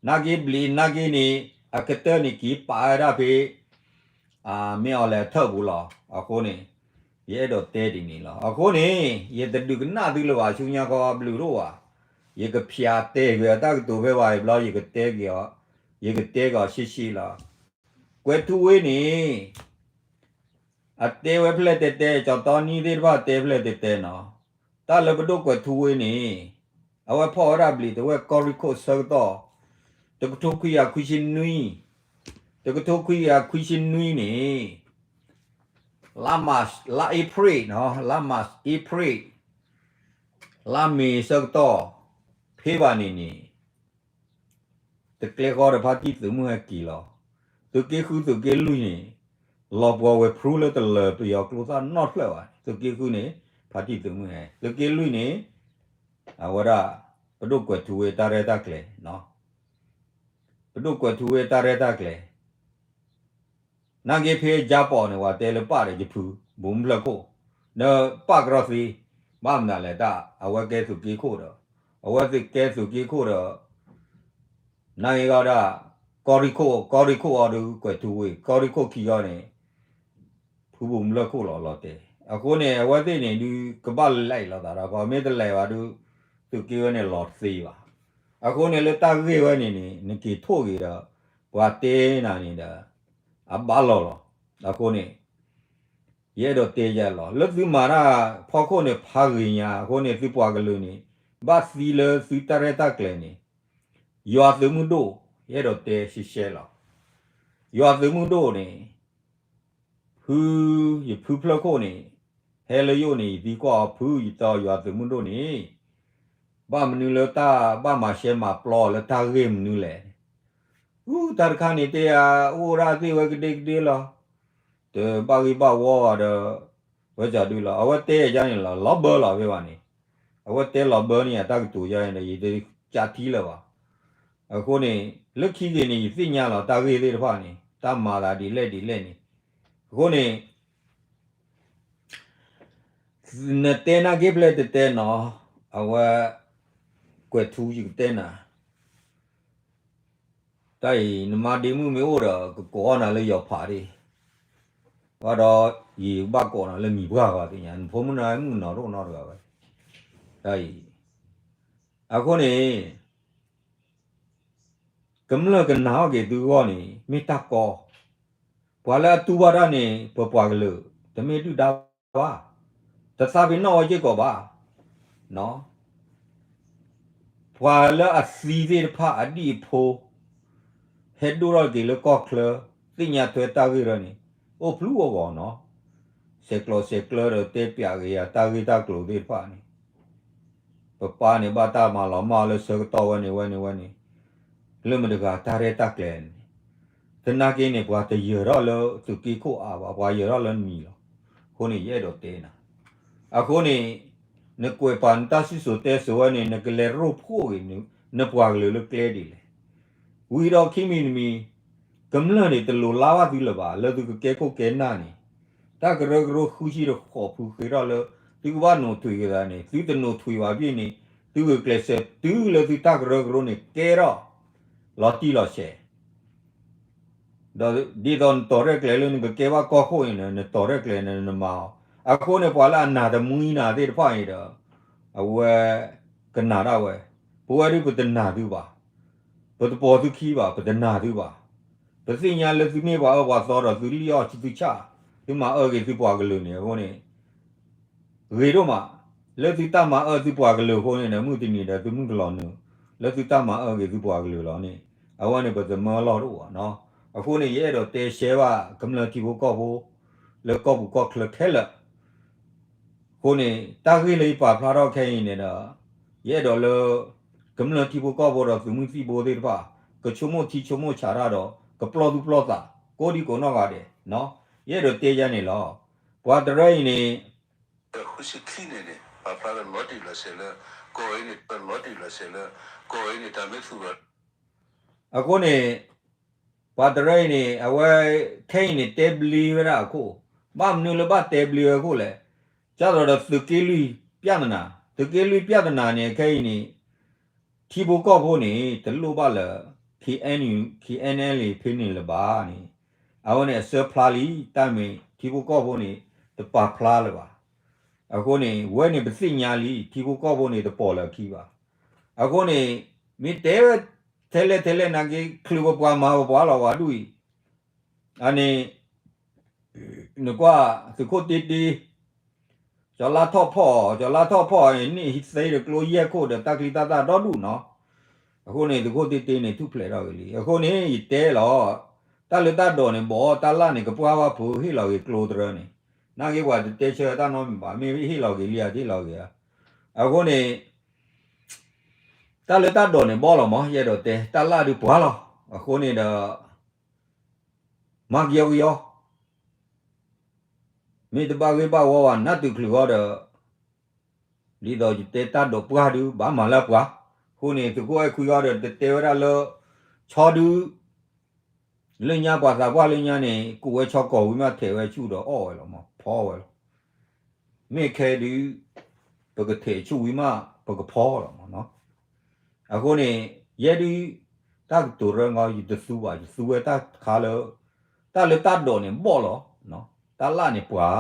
နာ်က့ဘျံးနာ်က့န့ၣ် အကတၢၢ်န့ၣ်က့ၤပာ်ဝဲဒၣ်ဖဲ မ့ၢ်အီၤလဲၤထၢၣ်ပူၤလီၤ. အဃိန့ၣ် ယအဲၣ်ဒိးတဲဒ်န့ၣ်လီၤ. အဃိန့ၣ် ယတဒုးကနၣ်သုလၢၤဘၣ် ဆူညါခီဘျုးတအိၣ်ဘၣ်. ယကဖျါတဲဂ့ၤအတၢ်ကတိၤဖဲဘၣ်အံၤဘျီ ယကတဲက့ၤအီၤ ယကတဲက့ၤအီၤရှဲရှဲလီၤ. ကွဲးထူဝ့န့ၣ် အတဲဝဲဖျဲၣ်တဲတဲ ကၠီၤတီနံသ့ၣ်တဖၣ်တဲဖျဲၣ်တဲတဲနီၤ. တၢ်လၢပဒိၣ်ကွဲးထူဝ့န့ၣ် အဝဲဖီၣ်ဝဲဒၣ်ဘျံးတဝဲၢ်ကီၢ်ရ့ၣ်ခိၣ်အဆၢကတီၢ် တကထိခွံကယၤခွံဆံနွံ တကထိခွံကယၤခွံဆံနွံန့ၣ် လါမး လါအ့ဖြ့ၣ်နီၤ လါမးအ့ဖြ့ၣ် လါမ့ၤဆၢကတီၢ် ဖဲဘၣ်န့ၣ်န့ၣ် တကျဲဃီဒီးဖါတံၢ်သုးမုၢ်ဟဲက့ၤလီၤ. သုးက့ဃုသုးက့လွံၢ်န့ၣ် လီၤပှီၢ်ဝဲဖရူလၢတလၢၤပယီၤကျိသၣ်နီတဖျၢၣ်ဘၣ်. သုးက့ဃုန့ၣ် ဖါတံၢ်သုးမုၢ်ဟဲ သုးက့လွံၢ်န့ၣ် အဝဲဒၣ် ပဒိၣ်ကွဲးထူဝ့တၢ်ရဲၣ်တၢ်ကျဲၤ ပဒိၣ်ကွဲးထူဝ့တၢ်ရဲၣ်တၢ်ကျဲၤ နာ်က့ဖဲယါပီးန့ၣ် ပှၤတဲလၢပၣ်ဒီးယဖု ဘူးမုၢ်ဖျၢၣ်ခိၣ် ဒီးပၣ်ကရီသ့ ဘၣ်မနုၤလဲၣ်တၢ် အဝဲကဲသုးက့ခိၣ်ဒီး အဝဲသ့ၣ်ကဲသုးက့ခိၣ်ဒီး နာ်က့ဂီၢ်ဒၣ် ကီၢ်ရ့ၣ်ခိၣ် ကီၢ်ရ့ၣ်ခိၣ်အီၤဒီးကွဲးထူဝ့ ကီၢ်ရ့ၣ်ခိၣ်ခံဂီၢ်န့ၣ် ဖုဘူးမုၢ်ဖျၢၣ်ခိၣ်လီၤလီၤတဲာ်. အဃိန့ၣ် အဝဲသ့ၣ်န့ၣ်ဒုး ကဘၣ်လဲၤလီၤသးဒီး ပှၤမ့ၢ်တလဲၤဘၣ်ဒုး သုးက့ဝဲန့ၣ်လီၤသ့ဘၣ်. အဃိန့ၣ်လၢတၢ်ဂ့ၢ်ဝဲန့ၣ်န့ၣ် နက့ၤထိၣ်ဂ့ၤဒီး ပှၤတဲနၤန့ၣ်ဒီး အဘၣ်လီၤလီၤ. အဃိန့ၣ် ယအဲၣ်ဒိးတဲယၤလီၤ လၢသုမၤတၢ်ဖီခိၣ်န့ၣ်ဖးဂ့ၤညါ အဃိန့ၣ် သုပှၤကလုာ်န့ၣ် ဘၣ်သံလၢသုတၢ်ရဲၣ်တၢ်ကျဲၤန့ၣ် ယွၤသုးမုၢ်ဒိၣ် ယအဲၣ်ဒိးတဲရှဲရှဲလီၤ. ယွၤသုးမုၢ်ဒိၣ်န့ၣ် ဖု ယဖုဖျၢၣ်ခိၣ်န့ၣ် ဟဲလၢယအိၣ်န့ၣ် ယသံကွၢ်အီၤ ဖု ယတဲယွၤသုးမုၢ်ဒိၣ်န့ၣ် ဘၣ်မနုၤလၢတၢ်ဘၣ်မၤရှဲမၤပျီလၢတၢ်ဂ့ၢ်မနုၤလဲၣ်. အူ တၢ်တခါန့ၣ်တဲယၤ အိၣ်ဒၣ်သ့ၣ်ဝဲကဒ့ကဒ့လီၤ. တဘၣ်ဂ့ၢ်ဘၣ်ဝီဘၣ်ဒီး ဝဲကဒုလီၤ အဝဲတဲယၤန့ၣ်လီၤ လီၤဘၢလီၤဖဲဘၣ်န့ၣ် အဝဲတဲလီၤဘၢန့ၢ်ယၤတၢ်ကတိၤယၤန့ၣ်ဒီး ယတကးထံလၢၤဘၣ်. အဃိန့ၣ် လၢခံဂ့ၤန့ၣ် ယသ့ၣ်ညါလီၤ တၢ်ဂ့ၢ်သ့ၣ်တဖၣ်န့ၣ် တၢ်မၤသးဒ်လဲၣ်ဒ်လဲၣ်န့ၣ် အဃိန့ၣ် နတဲနာ်က့ဖျဲၣ်တတဲနီၤ အဝဲ ကွဲးထူယကတဲနၤ တၢ်အံၤ နမါဒ့မုၣ်မ့ၢ်အိၣ်ဒီး ကကိးအီၣ်နၤလၢယီၤဖးဒၣ် ဘၣ်ဒီး ယဘၣ်ကိးနၤလၢမံၤပှၢ်ဂီၤသ့ၣ်ညါ နဖိမုၣ်နၤမုၣ်နီၤတအိၣ်နီတဂၤဝဲ တၢ်အံၤ အဃိန့ၣ် ကမျၢၢ်ကနာ်အီၣ်က့ၤသုဂီၢ်န့ၣ် မ့ၢ်တၢ်ကီ ပှၤလၢအတူၢ်ဘၣ်တၢ်န့ၣ် ပပှၤကလုာ် တမ့ၢ်ဒုၣ်ဒါဘၣ်, တသးပ့ၤနီၣ်ဝဲစ့ၢ်ကီးဘၣ်. ပှၤလၢအသံသ့ၣ်တဖၣ်အဒံၣ်အဖိ ဟဲဒိၣ်ထီၣ်က့ၤလၢကီၢ်ချၢ သ့ၣ်ညါထွဲတၢ်ဂ့ၢ်ဒီးန့ၣ် အိၣ်ဖျုအဂီၢ်နီၤ, ဆဲးကျိးဆဲးကျၢဒီးတဲပျးက့ၤယၤတၢ်ဂ့ၢ်တၢ်ကျိၤသ့ၣ်တဖၣ်န့ၣ် ပပၢ်န့ၣ်ဘၣ်တၢ်မၤလီၤမၢ်လၢဆၢကတီၢ်ဝဲန့ၣ်ဝဲန့ၣ်ဝဲန့ၣ်, လၢမတၤတဂၤတၢ်ရဲၣ်တၢ်ကျဲၤန့ၣ်, သနာ်က့န့ၣ် ပှၤတယၢၤထီၣ်လၢသုးက့ခိၣ်အါဘၣ်, ပှၤယၢၤထီၣ်လၢနမံၤလီၤ. အဃိန့ၣ် ယအဲၣ်ဒိးတဲနၤ, အဃိန့ၣ် နကွဲးပာ်နတၢ်စံၣ်စိၤတဲစိၤဝဲန့ၣ် နကလဲၤရိၣ်ဖှိၣ်ဂ့ၤ နပှၤကလုာ်လၢကျဲဒ်လဲၣ်. ဝံၤဒီးခံမံၤတမံၤ ကမျၢၢ်န့ၣ် တလိၤလါဘၣ်သုလၢၤဘၣ် လၢသုကကဲခိၣ်ကဲနၢ်န့ၣ်, တၢ်ကရၢကရိဃုဆံတဃိးဖုဃ့ထီၣ်လၢ သုကဘၣ်နိးထွံးက့ၤသးန့ၣ် သုတနိးထွံးဘၣ်ဘၣ်န့ၣ် သုဂုာ်ကျဲးစၢးတုၤလၢသုတၢ်ကရၢကရိန့ၣ်ကဲထီၣ် လီၤတံၢ်လီၤဆဲး ဒီးဒ်သိးနတီၤရဲၣ်ကျဲၤလၢနကကဲဘၣ်ကီၢ်ခိၣ်န့ၣ် နတီၤရဲၣ်ကျဲၤန့ၣ် နမၤအီၤ. အဃိန့ၣ် ပှၤလၢအနာ်တမှံနၤသ့ၣ်တဖၣ်အံၤဒီး အဝဲကနာ်ဒၣ်ဝဲ, ပဝဲဒၣ်ပတနာ်သုဘၣ်, ပတပိာ်သုခံဘၣ်, ပတနာ်သုဘၣ်. ပသ့ၣ်ညါလၢသုမ့ၢ်ပှၤအၢပှၤသီဒီး သုလံၣ်အီၣ်သုဆၣ်, သုမၤအၢက့ၤသုပှၤကလုာ်န့ၣ်အဃိန့ၣ် ဂ့ၤဒိၣ်မး, လၢသုတၢ်မၤအၢသုပှၤကလုာ်အဃိန့ၣ်ဒီး မုၢ်တနံၤဒီးသုမုၢ်ကလီၤနုာ်, လၢသုတၢ်မၤအၢက့ၤသုပှၤကလုာ်လီၤန့ၣ်, အဝဲန့ၣ်ပသမၢလီၢ်တအိၣ်ဘၣ်နီၤ. အဃိန့ၣ် ယအဲၣ်ဒိးတဲရှဲဘၣ်ကမျၢၢ်ထံဖိကီၢ်ဖိ လၢကီၢ်ပူၤကီၢ်ချၢခဲလၢာ် အဃိန့ၣ် တၢ်ဂ့ၢ်လၢယပာ်ဖျါထီၣ်ခဲအံၤန့ၣ်ဒီး ယအဲၣ်ဒိးလၢ ကမျၢၢ်ထံဖိကီၢ်ဖိဒီးသုးမုၢ်သံၣ်ဘိသ့ၣ်တဖၣ် ကဆိကမိၣ်ထံဆိကမိၣ်ဆးတၢ်ဒီး ကပျီၢ်သူၣ်ပျီၢ်သး ကိးဒံကိးနီၢ်ဂၤဒဲး, ယအဲၣ်ဒိးတဲယၤန့ၣ်လီၤ. ပှၤတရၢအံၤန့ၣ် ဃုဆံခံန့ၣ်န့ၣ် ပာ်ဖျါလၢလီၤတံၢ်လီၤဆဲးလၢ ကီၢ်အံၤန့ၣ် ပလီၤတံၢ်လီၤဆဲးလၢ ကီၢ်အံၤန့ၣ် တၢ်မ့ၢ်သူၣ်လီၤ အဃိန့ၣ် ပှၤတရၢအံၤန့ၣ် အဝဲ ခဲအံၤန့ၣ် တဲဘျ့ဝဲဒၣ်အခိၣ်, ဘၣ်မနုၤလၢဘၣ်တဲဘျ့ဝဲအဃိလဲၣ်, ကၢ်သိးဒီးသုးက့လွံၢ်ပြဿနာ, သုးက့လွံၢ်ပြဿနာန့ၣ် ခဲအံၤန့ၣ် ထံဖိကီၢ်ဖိန့ၣ် တလိၣ်ဘၣ်လၢ KNU KNLA ဖဲန့ၣ်လၢၤဘၣ်န့ၣ်, အဝဲန့ၣ်အစၢဖျါလံ, တၢ်မ့ၢ်ထံဖိကီၢ်ဖိန့ၣ် တပာ်ဖျါလၢၤဘၣ်. အဃိန့ၣ် ဝဲန့ၣ်ပသ့ၣ်ညါလံ, ထံဖိကီၢ်ဖိန့ၣ်တပိာ်လၢၤအခံဘၣ်. အဃိန့ၣ် မ့ၢ်တဲဝဲထဲလဲၣ်ထဲလဲၣ်နာ်က့ ချုးပပှၤမၤပပှၤလီၤ ပှၤဒူၣ်အံၤ, အန့ၣ် နကွၢ်သုးခိၣ်တ့တ့, ကၠီၤလါထီၣ်ဖီၣ်, ကၠီၤလါထီၣ်ဖီၣ်န့ၣ် နံၣ်သ့ဒီးကျိယဲၢ်ခိၣ်ဒီးတၢ်ချံတၢ်သၣ်ဒီဒူၣ်နီၤ. အဃိန့ၣ် သုးခိၣ်တ့တ့န့ၣ် ထူၣ်ဖျဲးထီၣ်က့ၤလံ. အဃိန့ၣ် ယတဲလီၤ, တၢ်လၢတၢ်ဒိးန့ၣ်ဘီၣ်, တၢ်လၣ်န့ၣ် ကပှၢ်ဘၣ်ဖုးဟ့ၣ်လီၤက့ၤကျိတရၢန့ၣ်, နာ်က့ပှၤတတဲဆၢတၢ်နီတမံၤဘၣ်, မ့ၢ်ဟ့ၣ်လီၤက့ၤလံဧါ တဟ့ၣ်လီၤက့ၤဧါ. အဃိန့ၣ် တၢ်လၢတၢ်ဒိးန့ၣ်ဘီၣ်လီၤမး, ယအဲၣ်ဒိးတဲ တၢ်လၣ်ဒုးပှၢ်လီၤ. အဃိန့ၣ်ဒီး မၤကယီကယီ မ့ၢ်တဘၣ်ဂ့ၢ်ဘၣ်ဝီဘၣ် နၢ်တုၤချုးဂီၢ်ဒီး ဒ်သိးယတဲတၢ်ဒိးပှၢ်ဒုး ဘၣ်မၤလၢပှၤ. အဃိန့ၣ် သုးခိၣ်အဲၣ်ခွံဂီၢ်ဒီး တတဲဝဲဒၣ်လၢ ဆီဒုး လၢညါပှၤသးပှၢ်လၢညါန့ၣ် ကူးဝဲဆီကိာ်ဝံၤမး ထဲးဝဲဆူၣ်ဒီးအီၣ်ဝဲလီၤမး, ဖီဝဲလီၤ. မ့ၢ်ခဲဒုး ပကထဲးဆူၣ်ဝံၤမး ပကဖီလီၤမးနီၤ. အဃိန့ၣ် ယဲဒုး တၢ်ကတိၤရၢငီ ယတသူဘၣ်, ယသူဝဲတၢ်တခါလၢ တၢ်လၢတၢ်ဒိးန့ၣ်ဘီၣ်လီၤ, တၢ်လၣ်န့ၣ်ပှၤ,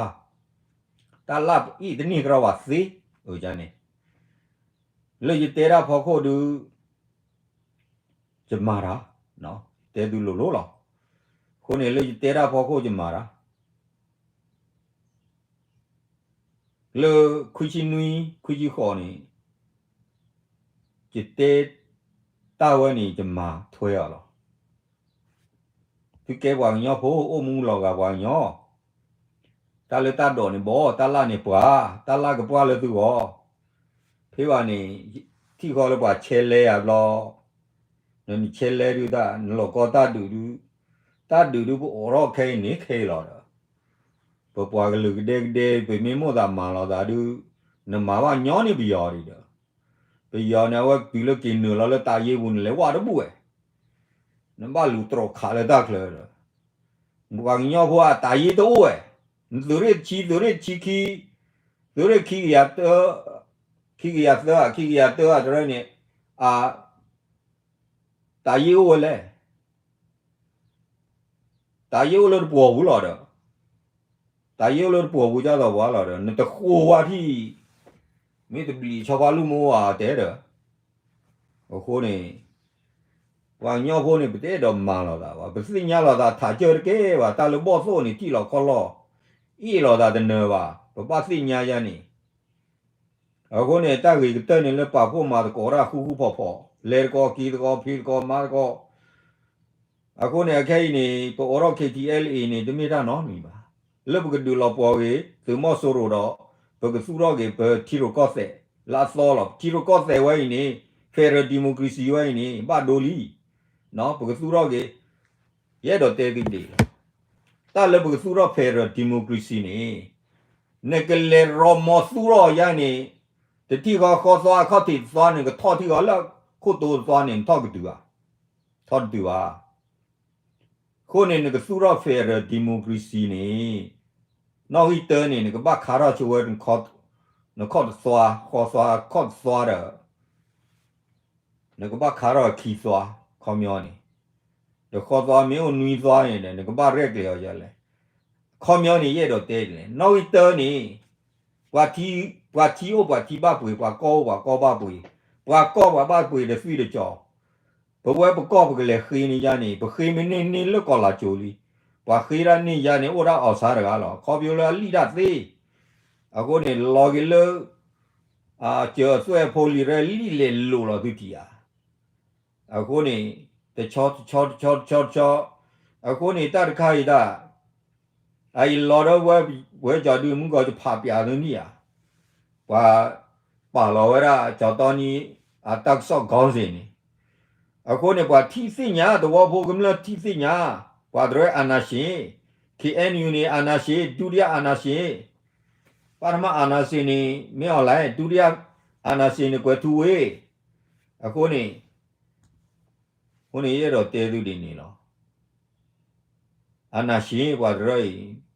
တၢ်လၣ်အံၤတန့ၢ်ကရီဘၣ်သ့, အန့ၣ် လၢယတဲတၢ်ဖီခိၣ်ဒုး ယမၤတၢ်, တဲသုလိၤလိၤလီၤ. အဃိန့ၣ် လၢယတဲတၢ်ဖီခိၣ်ယမၤတၢ်, လၢခွံဆံနွံ ခွံဆံဃိးန့ၣ် ယတဲတၢ်ဝဲန့ၣ် ယမၤထွဲအီၤလီၤ. သုကဲပှၤကညီဖိ အိၣ်မူလီၤဂာ်ပှၤကညီ, တၢ်လၢတၢ်ဒိးန့ၣ်ဘီၣ်, တၢ်လၣ်န့ၣ်ပှၤ, တၢ်လၣ်ကပှၢ်လၢသုဂီၢ်, ဖဲဘၣ်န့ၣ် ထံၣ်ဃီလၢပှၤဆဲးလဲယၤဘျီ, နဆဲးလဲဒုးတၢ် နလီၤကီတၢ်ဒုးဒုး, တၢ်ဒုးဒုးပအိးထီၣ်ခဲအံၤန့ၣ်ခဲအံၤလီၤဒီး ပပှၤကလုာ်ကဒဲကဒဲ ပမ့ၢ်မိၣ်သးမၤလီၤသးဒုး, နမၤဘၣ်ညီန့ၢ်ပယီၤဒံးဒီး, ပယီၤန့ၣ် အဝဲတုၤလၢက့ၤနုာ်လီၤလၢတၢ်ယ့ပူၤန့ၣ် လဲၤဝဲတဘူၣ်ဝဲ, နဘၣ်လူၤတြီၤခးလၢတၢ်ချၢဒီး, ပှၤကညီဖိအတၢ်ယ့တအိၣ်ဝဲ, နသုးရ့ၣ်တဆံ သုးရ့ၣ်တဆံခံ, သုးရ့ၣ်ခံကယၤတၢ, ခံကယၤသၢ ခံကယၤတၢတရၢန့ၣ်, အ တၢ်ယ့အိၣ်ဝဲလဲၣ်, တၢ်ယ့အိၣ်လၢတပှီၤပူၤလီၤဒီး, တၢ်ယ့အိၣ်လၢတပှီၤပူၤကၢ်သိးပှၤလီၤဒီး နတဃိဝဲထံၣ်, မ့ၢ်တဘျံးဆီဖါလူၢ်မ့ၢ်အိၣ်ဧါတဲဒီး, အဃိန့ၣ် ပှၤကညီဖိန့ၣ် ပတအဲၣ်ဒိးမၤလီၤသးဘၣ်, ပသ့ၣ်ညါလီၤသးထးကၢၢ်တကဲဘၣ်, တၢ်လၢဘီၣ်သိၣ်န့ၣ် ထံၣ်လီၤခီလီၢ်, အ့ၣ်လိာ်သးတနၢၤဘၣ်, ပဘၣ်သ့ၣ်ညါယါန့ၣ် အဃိန့ၣ် တၢ်ဂ့ၤကတၢၢ်န့ၣ်လၢပာ်ဖှိၣ်မၤသကိးတၢ်ဃူဃူဖိးဖိး, လဲၤသကိးက့ၤသကိးဖံးသကိးမၤသကိး, အဃိန့ၣ် အခဲအံၤန့ၣ် ပအိးထီၣ် K T L A န့ၣ် တမ့ၢ်တၢ်နီတမံၤဘၣ်. လၢပကဒုးလီၤပှီၤဂ့ၤ သုးမီၤစိရိၤဒီး ပကသူၣ်ထီၣ်က့ၤပထံရူၢ်ကီၢ်သဲး လၢအသီလီၤ. ထံရူၢ်ကီၢ်သဲးဝဲအံၤန့ၣ် federal democracy ဝဲအံၤန့ၣ် ဘၣ်ဒိလံ, ပကသူၣ်ထီၣ်က့ၤ ယအဲၣ်ဒိးတဲသုဒ်အံၤလီၤ. တၢ်လၢပကသူၣ်ထီၣ် federal democracy န့ၣ် နကလဲၤရီမီသူၣ်ထီၣ်ယါန့ၣ် တထံၣ်ဃီဃီသွါအခီၣ်ထံးတသွါန့ၣ် ကထီၣ်ထံၣ်ဃီလၢခိၣ်တိတသွါန့ၣ် နထီၣ်ကတုၤဧါ, ထီၣ်တတုၤဘၣ်. အဃိန့ၣ် နကသူၣ်ထီၣ် federal democracy န့ၣ် နီၣ်ဂံၢ်တၢန့ၣ် နကဘၣ်ခါထီၣ်ဆိဝဲ နခီၣ်တသွါ ဃီသွါ ခီၣ်တသွါဒီး နကဘၣ်ခါထီၣ်ခံသွါ ခီပညီန့ၣ်, ဒီးဃီသွါမ့ၢ်အိၣ်နွံသွါန့ၣ်ဒီး နကဘၣ်ရဲၣ်ကျဲၤအီၤယဲလဲၣ်. ခီပညီန့ၣ် ယအဲၣ်ဒိးတဲလဲၣ် နီၣ်ဂံၢ်တၢန့ၣ် ပှၤထံ ပှၤထံအိၣ်ပှၤထံဘၣ်ပှ့ၤ, ပှၤကီၢ်အိၣ်ပှၤကီၢ်ဘၣ်ပှ့ၤ, ပှၤကီၢ်ပှၤဘၣ်ပှ့ၤဒီးသွံၣ်ဒီးစီၤ, ပဝဲပကီၢ်ပကလဲၤဃ့န့ၢ်ယါန့ၣ် ပဃ့မ့ၢ်န့ၢ်န့ၢ်လၢကီၢ်လၤကၠိလံ. ပှၤဃ့ဒၣ်န့ၢ်ယါန့ၣ် အိၣ်ဒၣ်အီၣ်ဆါတဂၤလီၤ. ခီဖျိလၢအလံၣ်တၢ်သ့, အဃိန့ၣ် လီၤက့ၤလၢ အစၢၤအသွဲၣ်ဖိလံၤရဲလံၣ်လဲၤလိာ်လီၤသုထံၣ်ဧါ. အဃိန့ၣ် တဆီတဆီတဆီတဆီတဆီ, အဃိန့ၣ် တၢ်တခါအံၤဒၣ် အအံၤလီၤဒီးဝဲ ဝဲကၠီဒုးမုၢ်ကီၢ်တဖးပၠးသုန့ၣ်ဧါ, ပှၤပာ်လီၤဝဲဒၣ်ကၠီတီနံၤ အတၢ်ကစီၣ် ခေါင်းစဉ် န့ၣ်, အဃိန့ၣ် ပှၤထံၣ်သ့ၣ်ညါ သဝီဖိကမျၢၢ်ထံၣ်သ့ၣ်ညါ, ပှၤတရၢ အာဏာရှင်, K N U န့ၣ် အာဏာရှင်, ဒုတိယ အာဏာရှင်, ပထမ အာဏာရှင် န့ၣ် မင်းအောင်လှိုင်, ဒုတိယ အာဏာရှင် န့ၣ် ကွဲးထူဝ့, အဃိန့ၣ် အဃိန့ၣ် ယအဲၣ်ဒိးတဲသုဒ်န့ၣ်လီၤ. အာဏာရှင် ပှၤတရၢအံၤ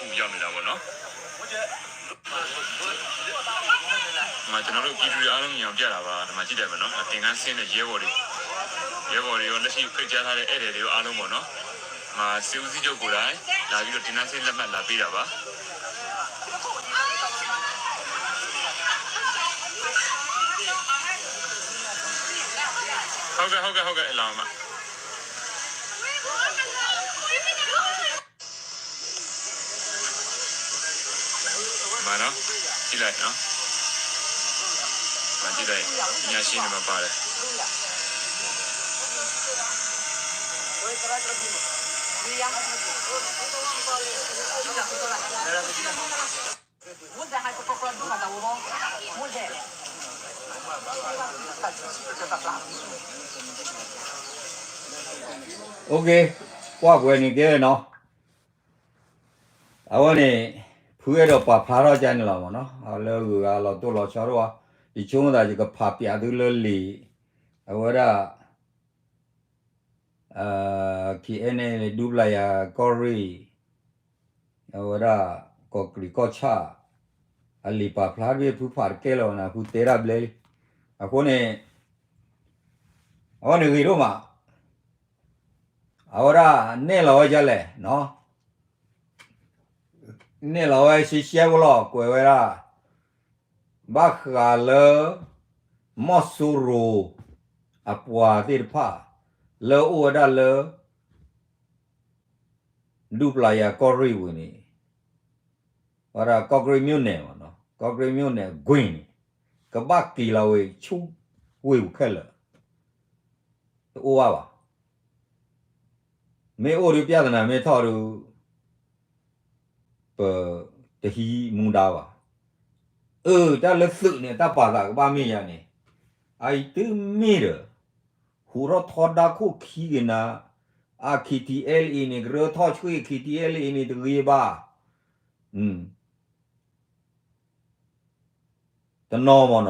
မ့ၢ်တၢ်လၢအပူၤရောက်နေတာပေါ့နော်။ မ့ၢ်ကျွန်တော်တို့ ပြည်သူတွေအားလုံး မြင်အောင်ပြတာပါ ဒီမှာကြည့်တယ်ပေါ့နော်။ သင်္ကန်းဆင်းတဲ့ ရဲဘော်တွေ၊ ရဲဘော်တွေရော လက်ရှိဖိတ်ကြားထားတဲ့ ဧည့်သည်တွေရော အားလုံးပေါ့နော်။ မှာ စစ်ဦးစီးချုပ်ကိုယ်တိုင် လာပြီးတော့ သင်္ကန်းဆင်းလက်မှတ် လာပေးတာပါ။ ဟုတ်ကဲ့ ဟုတ်ကဲ့ ဟုတ်ကဲ့ လာပါ။ မၤနီၤ ကြည့်လိုက်နော် မၤကြည့်လိုက် ညှိနှိုင်းနေမှာပါတယ်။ OK, ကွၢ်ပှဲၤန့ၣ်ကဲနီၤ. အဝဲန့ၣ် ဖုအဲၣ်ဒိးပာ်ဖျါထီၣ်ကန့ၣ်လီၤမ့ၢ်နီၤ, လၢဂုၤဂၤလီၤတိၢ်လီၤဆီတအိၣ်ဘၣ်, ယဆိကမိၣ်သးယကဖးပၠးသုလၢလံာ်, အဝဲဒၣ် KNLA ဒူပျၤယၤကီၢ်ရ့ၣ်, အဝဲဒၣ် ကီၢ်ကရံၣ်ကီၢ်ဆၣ်, အလံာ်ပာ်ဖျါတဘ့ၣ် ဖုဖးတကဲလၢၤဘၣ်န့ၣ် ဖုတဲတၢ်ဘျဲလံ. အဃိန့ၣ် အဝဲန့ၣ်ဂ့ၤဒိၣ်မး, အဝဲဒၣ်နဲၣ်လီၤဝဲဒ်လဲၣ်နီၤ, နဲၣ်လီၤဝဲရှဲရှဲဖိလီၤ, ကွဲးဝဲဒၣ် ဘၣ်ဃးလၢ မီၢ်စိရိၤ အပှၤသ့ၣ်တဖၣ် လၢအအိၣ်ဝဲဒၣ်လၢ ဒူပျၤယၤကီၢ်ရ့ၣ်ဝံၤန့ၣ်, ဝဲဒၣ်ကီၢ်ကရ့ၣ် မြို့နယ် မ့ၢ်နီၤ, ကီၢ်ကရ့ၣ် မြို့နယ် ကွ့ၢ်န့ၣ်, ကဘၣ်က့ၤလီၤဝဲဆူဝ့ၢ်ပူၤခဲလၢာ်, တအိၣ်ဘၣ်ဘၣ်. မ့ၢ်အိၣ်ဒီး ပြဿနာ မ့ၢ်ထီၣ်ဒီး ပတဟံးမူဒါဘၣ်. အၢ တၢ်လၢသုးန့ၣ် တၢ်ပာ်သးကဘၣ်မ့ၢ်ယၤန့ၣ်, အအံၤတုၤမ့ၢ်ဒီး ဟူးထီၣ်ထီဒါခိၣ်ခံက့ၤနၤ, အ KTLA န့ၣ် ကရၢထီၣ်ဆှ့ KTLA န့ၣ် တဂ့ၤဘၣ်. တနီၤမ့ၢ်နီၤ